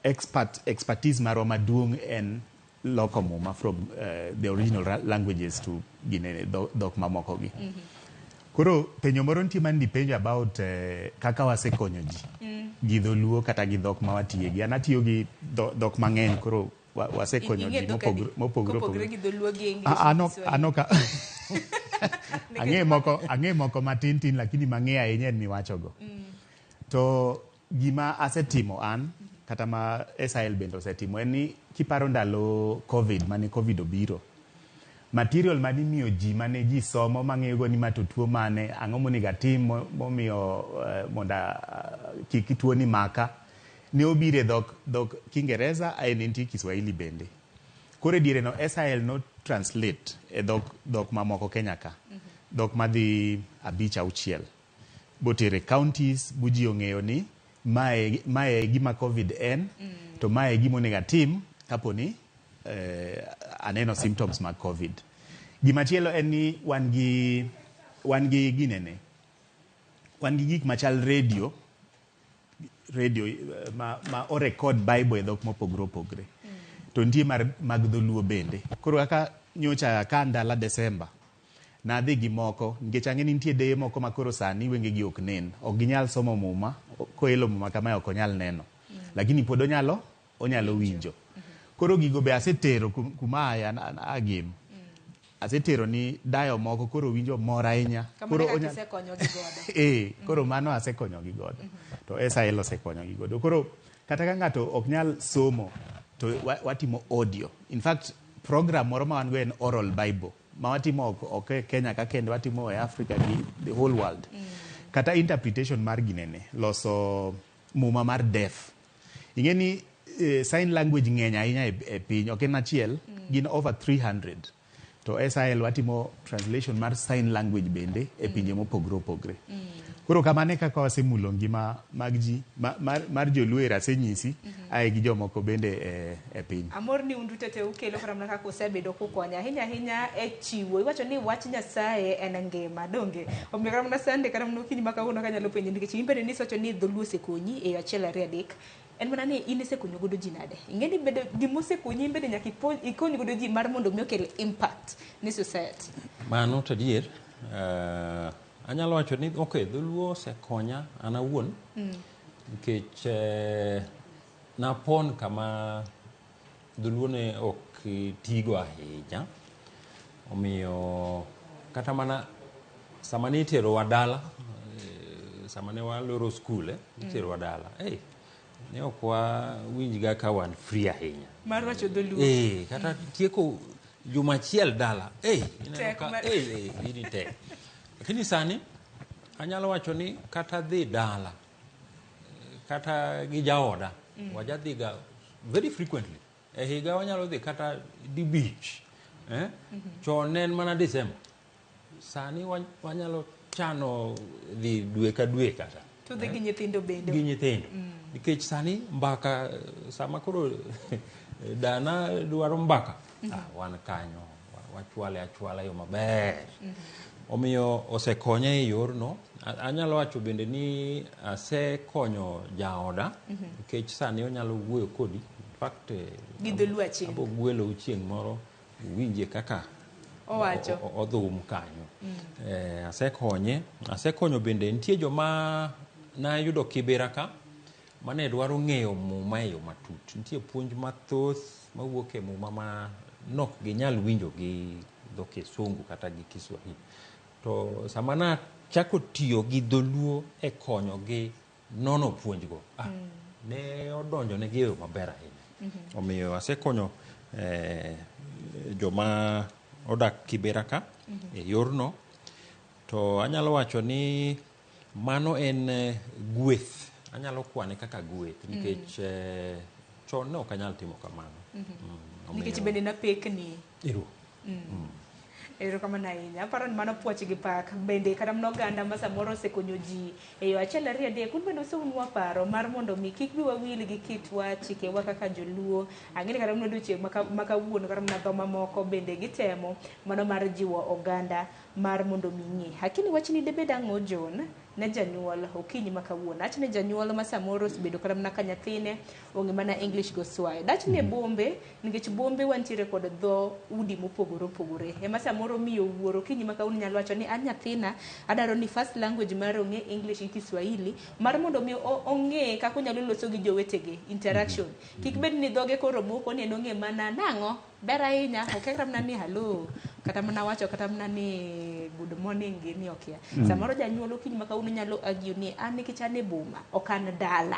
expertise marwa maduong' en loko muma from the original languages to ginene dhok mamoko gi. Koro penjo moro nitie mane nipenjo about kaka wasekonyo ji gi dholuo kata gi dhok ma watiye gi. An atiyo gi dhok mang'eny koro wasekonyo Ing'e ji dhok adi? mopogore Kopogre opogore. gi dholuo gi English Ah, gi Kiswahili. ano ka ang'e moko matin tin lakini mang'e ahinya en miwachogo. To gima asetimo an kata ma SIL bende osetimo en ni kiparo ndalo COVID mane COVID obiro, material mane imiyo ji mane ji somo mang'eyogo ni ma to tuo mane, ang'o monego atim momiyo mondo kik tuo ni maka, ne obiro e dhok Kiingereza ae ne nitie Kiswahili bende. Koro e diere no SIL no translate e dhok mamoko Kenya ka. Dhok madhi 5 6. Botere counties bu ji ong'eyo ni mae gima COVID en, to mae gima onego atim kapo ni aneno symptoms mag COVID. Gimachielo en ni wan gi ginene. Wan gi gik machal radio ma o record Bible e dhok mopogore opogore. To nitie mag dholuo bende. Koro kaka nyocha ka ndala Desemba, nadhi gi moko, nikech ang'e ni nitie deye moko ma koro sani wengegi ok nen. Ok ginyal somo muma, koelo muma kamae ok onyal neno. Lakini pod onyalo winjo. Koro gigo be asetero kuma aye agim. Asetero ni dayo moko koro winjo mor ahinya. Koro isekonyo gi godo. Koro mano asekonyo gi godo. To SIL osekonyo gi godo. Koro kata ka ng'ato ok nyal somo to watimo audio. In fact, program moro ma wan go en oral Bible. Ma watimo ok Kenya ka kende, watimo e Africa gi the whole world. Kata interpretation mar ginene, loso muma mar deaf. Ing'e ni sign language ng'eny ahinya e piny, ok en achiel, gin over 300. To SIL watimo translation mar sign language bende e pinje mopogore opogore. Koro kamano kaka wasemulo ngima mag ji, mar joluo era asenyisi, ae gi jomoko bende e piny. Amor ni un duto te ukelo kata mana kaka usebedo kukonyo ahinya ahinya e chiwo. Iwacho ni wach Nyasaye en ngima, donge? Omiyo kata mana Sunday kata mana okinyi ma kawuono kanyalo penji nikech in bende nisewacho ni dholuo osekonyi e yo 1 2 3. En mana ni in isekonyo godo ji nade? Ing'e ni bedo gima osekonyi in bende nyaka ikony godo ji mar mondo mi okel impact ne society. Mano to adier, anyalo wacho ni okay, dholuo osekonya an awuon nikech napon kama dholuo ne ok tigo ahinya. Omiyo kata mana sama ne iterowa dala, sama ne waloro skul, iterowa dala, ne ok wawinjga ka wan free ahinya. Mar wacho dholuo. Kata tieko juma achiel dala, ineno ka gini tek. Lakini sani anyalo wacho ni kata dhi dala, kata gi jaoda, wajadhiga very frequently. E higa wanyalo dhi kata di beach. Chon ne en mana December. Sani wanyalo chano dhi dwe ka dwe kata. To dhi gi nyithindo bende. Gi nyithindo. Nikech sani mbaka, sama koro dana dwaro mbaka, wan kanyo, wachwale achwala yo maber. Omiyo osekonya e yorno. Anyalo wacho bende ni asekonyo jaoda, nikech sani onyalo wuoyo kodi. In fact, gi dholuo achiel. Abo gwelou chieng' moro uwinje kaka owacho odhum kanyo. Asekonye. Asekonyo bende nitie joma nayudo Kibera ka mane dwaro ng'eyo muma e yo matut. Nitie puonj mathoth mawuok e muma ma nok ginyal winjo gi dho Kisungu kata gi Kiswahili. To sama nachako tiyo gi dholuo e konyogi nono puonjgo, ne odonjo negi e yo maber ahinya. Omiyo asekonyo joma odak Kibera ka e yorno. To anyalo wacho ni mano en gweth. Anyalo kwane kaka gweth nikech chon ne ok anyal timo kamano. Nikech bende napekni. Ero. Erokamano ahinya. Aparo ni mano puoch gi pak. Bende kata mana oganda ma samoro osekonyo ji e yo 1 2 3, un bende useunwa paro mar mondo mi kik wiwa wil gi kitwa, chikewa kaka joluo. Ang'e ni kata mana odiochieng' ma kawuono kata mana dho mamoko bende gitemo mano mar jiwo oganda mar mondo mi ing'e. Lakini wachni debed ang'o John ne janyuol okinyi ma kawuono? Achne janyuol ma samoro osebedo kata mana ka nyathine ong'e mana English go Swahili. Dachne bombe, nikech bombe wantiere kod dho udi mopogore opogore. Ema samoro miyo wuoro okinyi ma kawuono nyalo wacho ni an nyathina adwaro ni first language mare ong'e English gi Kiswahili mar mondo mi ong'e kaka onyalo loso gi jowetege, interaction. Kik bed ni dhoge koro moko ni en ong'e mana nang'o, ber ahinya, okia kata mana ni hello, kata mana wacho kata mana ni good morning gini okia. Samoro janyuol okinyi ma kawuono nyalo argue ni an nikech an e boma, ok an dala.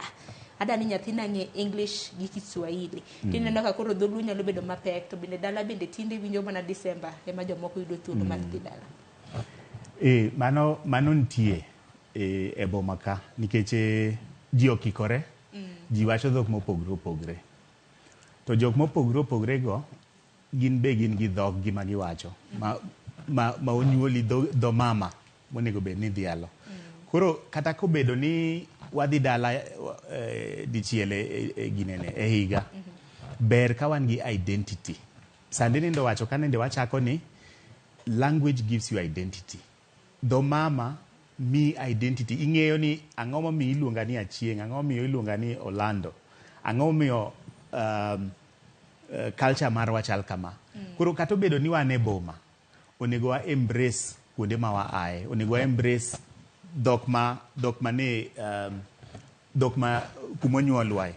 Adwa ni nyathina ng'e English gi Kiswahili. Tineno ka koro dholuo nyalo bedo mapek, to bende dala bende tinde winjo mana December ema jomoko yudo thuolo mar dhi dala. Mano nitie e boma ka nikech ji okikore, ji wacho dhok mopogore opogore. To jok mopogore opogore go gin be gin gi dhok gi ma giwacho ma onyuoli dho mama monego bed ni dhialo. Koro kata kobedo ni wadhi dala dichiel e ginene e higa, ber ka wan gi identity. Sande nindo wacho ka nende wachako ni language gives you identity. Dho mama mi identity. Ing'eyo ni ang'o momiyo iluonga ni Achieng', ang'o momiyo iluonga ni Orlando, ang'o momiyo culture marwa chal kama. Koro kata obedo ni wan e boma, onego wa embrace kuonde ma wa aye, onego wa embrace dhok ma ne dhok ma kumonyuolwae.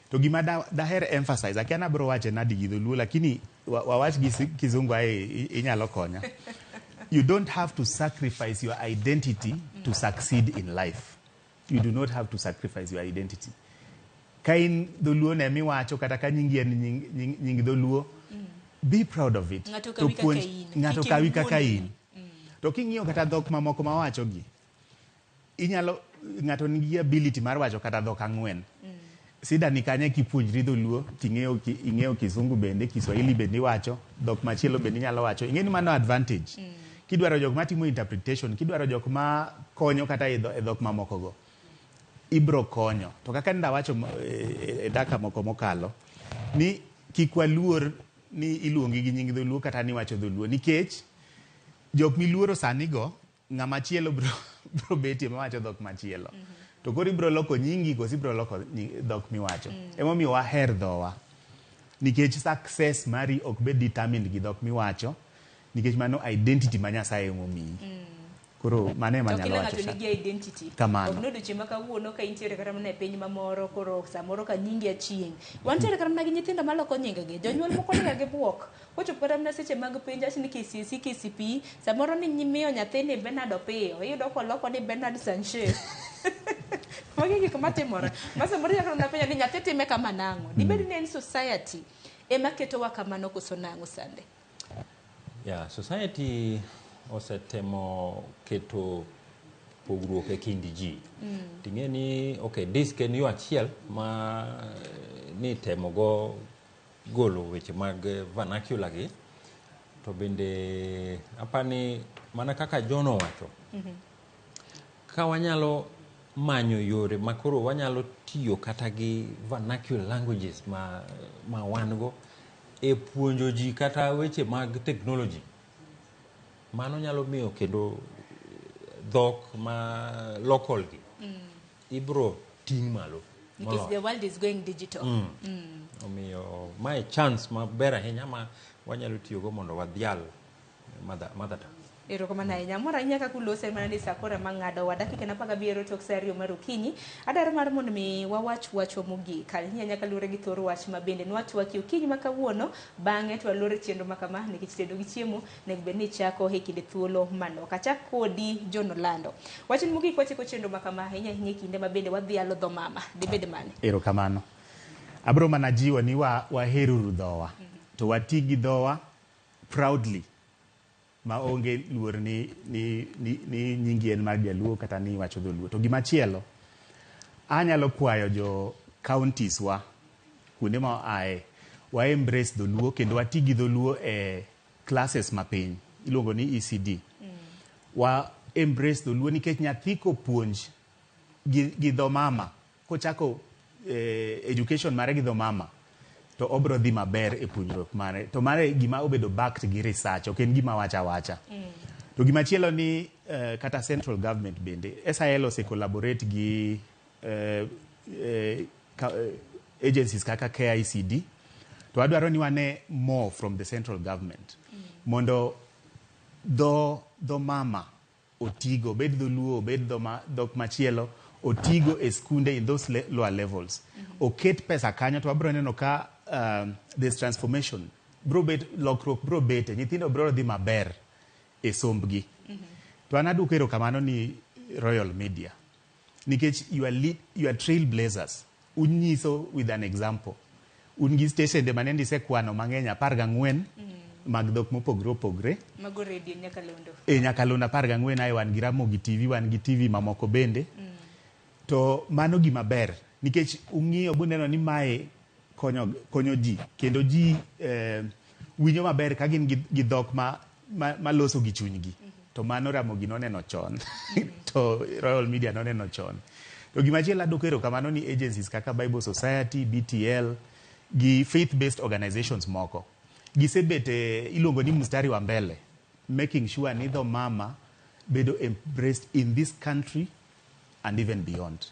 To gima daher emphasize, akia nabro wache nadi gi dholuo, lakini wawach gi kizungu ae inyalo konya. You don't have to sacrifice your identity to succeed in life. You do not have to sacrifice your identity. Ka in dholuo ne miwacho kata ka nyingi en nying dholuo, be proud of it. Ng'ato kawi kaka in. Ng'ato kawi kaka in. To king'iyo kata dhok mamoko mawacho gi, inyalo ng'ato nigi ability mar wacho kata dhok 4. Sida ni kanye kipuonjri dholuo, ting'eyo ing'eyo kizungu bende, Kiswahili bende iwacho, dhok machielo bende inyalo wacho. Ing'e ni mano advantage. Kidwaro jok matimo interpretation, kidwaro jok ma konyo kata e dhok mamoko go, ibro konyo. To kaka ndawacho e daka moko mokalo, ni kik waluor ni iluongi gi nying dholuo kata ni wacho dholuo, nikech jok miluoro sani go, ng'ama chielo bro betie mawacho dhok machielo. To koro ibro loko nyingi koso ibro loko dhok miwacho. Emomiyo waher dhowa. Nikech success mari ok bed determined gi dhok miwacho, nikech mano identity ma Nyasaye emomiyi. Koro mano ema To anyalo kila wacho ng'ato sa. nigi identity. Kamano. Ok nodiochieng' ma kawuono ka intiere kata mana e piny mamoro, koro samoro ka nyingi Achieng'. Wantiere kata mana gi nyithindo maloko nyingegi. Jonyuol moko niga gi buok. Kochopo kata mana seche mag penj, awach ni KCSE, KCPE, samoro ni miyo nyathini Bernard Opiyo, iyudo koloko ni Bernard Sanchez. Magi gik matimore. Ma samoro inyalo kata mana penjo ni nyathi time kama nang'o. Dibed ni en society ema ketowa kamano koso nang'o Sande? Yeah, society osetemo keto pogruok e kind ji. Ting'e ni, okay, disk en yo achiel ma ni temo go golo weche mag vernacular gi. To bende apani mana kaka John owacho, ka wanyalo manyo yore ma koro wanyalo tiyo kata gi vernacular languages ma wan go e puonjo ji kata weche mag technology, mano nyalo miyo kendo dhok ma local gi ibro ting' malo. Because the world is going digital. Omiyo mae chance maber ahinya ma wanyalo tiyogo mondo wadhial mother tongue. Erokamano ahinya. Amor ahinya kaka ulose mana ni sa koro ema ng'adowa. Dakika en 17 tok sa 2 mar okinyi. Adwaro mar mondo mi wawach wachwa mogik. Ahinya nyaka luwore gi thor wach ma bende nwatwakie okinyi ma kawuono. Bang'e to walor e chenro ma kama nikech tedo gi chiemo onego bed ni ichako e kinde thuolo manok. Achak kodi John Olando. Wachni mogik wachiko chenro ma kama ahinya ahinya e kinde ma bende wadhialo dho mama. Dibed mane? Erokamano. Abro mana jiwo ni waheruru dhowa. To wati gi dhowa proudly. Ma onge luor ni nyingi en mar jaluo kata ni iwacho dholuo. To gimachielo, anyalo kwayo jo counties wa, kuonde ma ae, wa embrace dholuo kendo wati gi dholuo e classes mapiny, iluongo ni ECD. Wa embrace dholuo nikech nyathi kopuonj gi dho mama, kochako education mare gi dho mama, to obro dhi maber e puonjruok mare. To mare gima obedo backed gi research, ok en gima wacha wacha. To gimachielo ni kata central government bende SIL ose collaborate gi agencies kaka KICD, to adwaro ni wane more from the central government mondo dho mama otigo, bed dholuo, bed dhok machielo, otigo e skunde in those lower levels. Oket pesa kanyo to wabro neno ka this transformation bro bet, lokruok bro bete, nyithindo bro dhi maber e sombgi. To an aduoko erokamano ni Royal Media nikech you are trailblazers, unyiso with an example. Un gi steshende manende isekwano mang'eny 14 mag dhok mopogre opogre. Mago redio nyakalondo. E nyakalondo 14, ae wan gi Ramogi TV, wan gi TV mamoko bende. To mano gima ber nikech ung'iyo buneno ni mae konyo ji kendo ji winjo maber ka gin gi dhok maloso gi chunygi. To mano Ramogi noneno chon, to Royal Media noneno chon. To gimachielo aduoko erokamano ni agencies kaka Bible Society, BTL gi faith based organizations moko gisebet iluongo ni mstari wa mbele, making sure ni dho mama bedo embraced in this country and even beyond.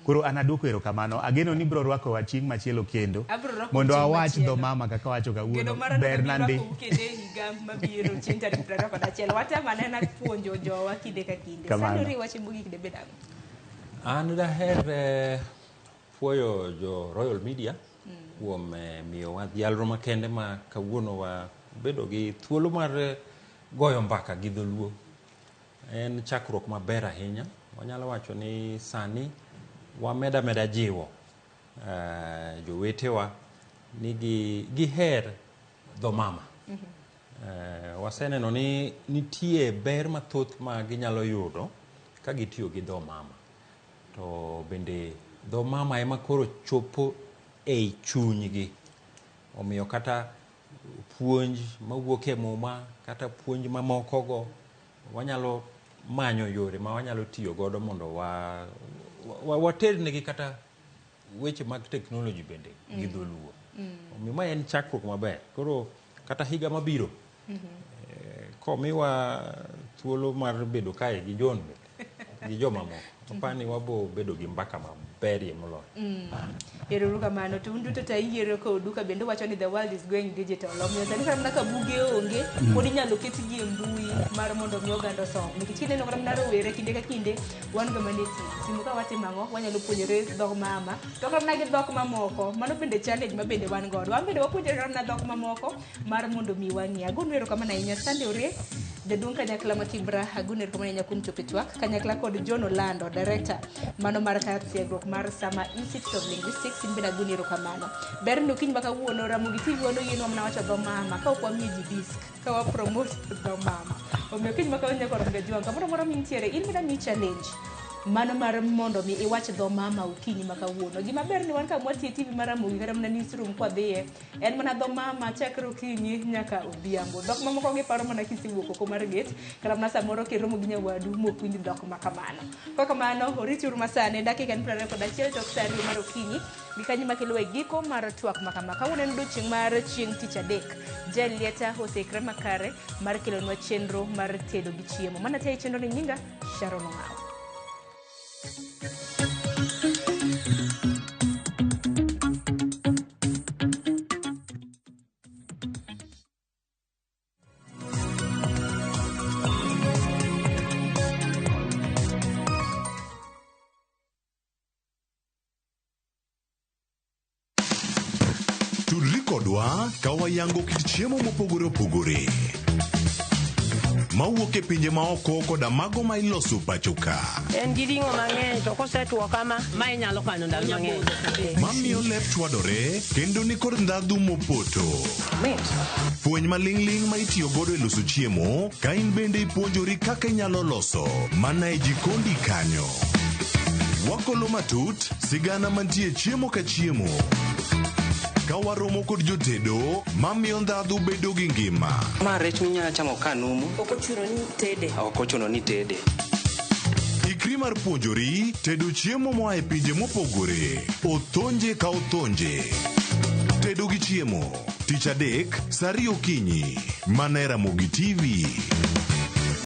Koro an aduoko erokamano, ageno ni bro rwakowa chieng' machielo kendo Abro rwako mondo chieng' awach machielo. dho mama kaka wacho Geno kawuono mara ber nandi. Kendo e higa mabiro chieng' tarik 21. Watemo anena puonjo jowa kinde ka kinde. Kamano. Sani oriwacho mogik de bed ang'o? An daher puoyo jo Royal Media kuom miyowa dhialro makende ma kawuono wabedo gi thuolo mar goyo mbaka gi dholuo. En chakruok maber ahinya. Wanyalo wacho ni sani wameda meda jiwo jowetewa ni giher dho mama. Waseneno ni nitie ber mathoth ma ginyalo yudo ka gitiyo gi dho mama. To bende dho mama ema koro chopo ei chunygi. Omiyo kata puonj mawuok e muma, kata puonj mamokogo, wanyalo manyo yore ma wanyalo tiyo godo mondo waternegi kata weche mag teknoloji bende gi dholuo. Omiyo ma en chakruok maber. Koro kata higa mabiro, komiwa thuolo mar bedo kae gi John bende, gi jomamoko, apani wabo bedo gi mbaka maberie moloyo. Ero kamano. To un duto to ayiero kodu ka bende wacho ni the world is going digital. Omiyo sani kata mana ka buge onge, pod inyalo ketgi e mbui mar mondo mi oganda osom. Nikech kineno kata mana rowere kinde ka kinde wan ga mana e simu. Simu ka watimo ang'o? Wanyalo puonjore dhok mama. To kata mana gi dhok mamoko, mano bende challenge ma bende wan godo. Wan bende wapuonjore kata mana dhok mamoko mar mondo mi wang'e. Agonu erokamano ahinya. Sunday Orie, jaduong' kanyakla ma Kibra, agonu erokamano ahinya kuom chopo e twak. Kanyakla kod John Olando, director mano mar kar tiegruok mar Sama Institute of Linguistics, in bende agoni erokamano. Ber ni okinyi ma kawuono Ramogi TV wan oyienwa mana wacho dho mama ka ok wamiyo ji disk, ka wa promote dho mama. Omiyo okinyi ma kawuono nyaka warom ga kamoro amora mintiere, in bende amiyi challenge mano mar mondo mi iwach dho mama okinyi ma kawuono. Gima ber ni wan kama watiye TV mar Ramogi kata mana newsroom kwadhiye, en mana dho mama chakre okinyi nyaka odhiambo. Dhok mamoko giparo mana kisewuok oko mar gate, kata mana samoro kiromo gi nyawadu mok winj dhok ma kamano. Kok kamano, orituru masani dakika en 21 tok sa 2 mar okinyi, gi kanyo makelo e giko mar twak ma kama. Kawuono en odiochieng' mar chieng' tich adek. Jael Lieta oseikre makare mar kelonwa chenro mar tedo gi chiemo. Mana tayo chenro ni nyinga Sharon Ong'awo. Tudri kodwa ka wayango kit chiemo mopogore opogore mawuok e pinje maoko koda mago ma iloso pacho ka. En gi ring'o mang'eny to kosetuo kama, ma inyalo kano ndalo mang'eny. Mamiyo lep chwadore kendo ni kod ndhadhu mopoto. Fweny maling'ling' ma itiyo godo e loso chiemo ka in bende ipuonjori kaka inyalo loso mana e jikondi kanyo. Wakolo matut sigana mantie chiemo ka chiemo. Ka waromo kod jotedo mamiyo ndhadhu bedo gi ngima. Ma rech minyalo chamo ka numu. Ok ochuno ni tede. Ok ochuno ni tede. Ikri mar puonjori tedo chiemo moa e pinje mopogore. Othonje ka othonje. Tedo gi chiemo. Tich adek, sa 2 okinyi. Mana e Ramogi TV.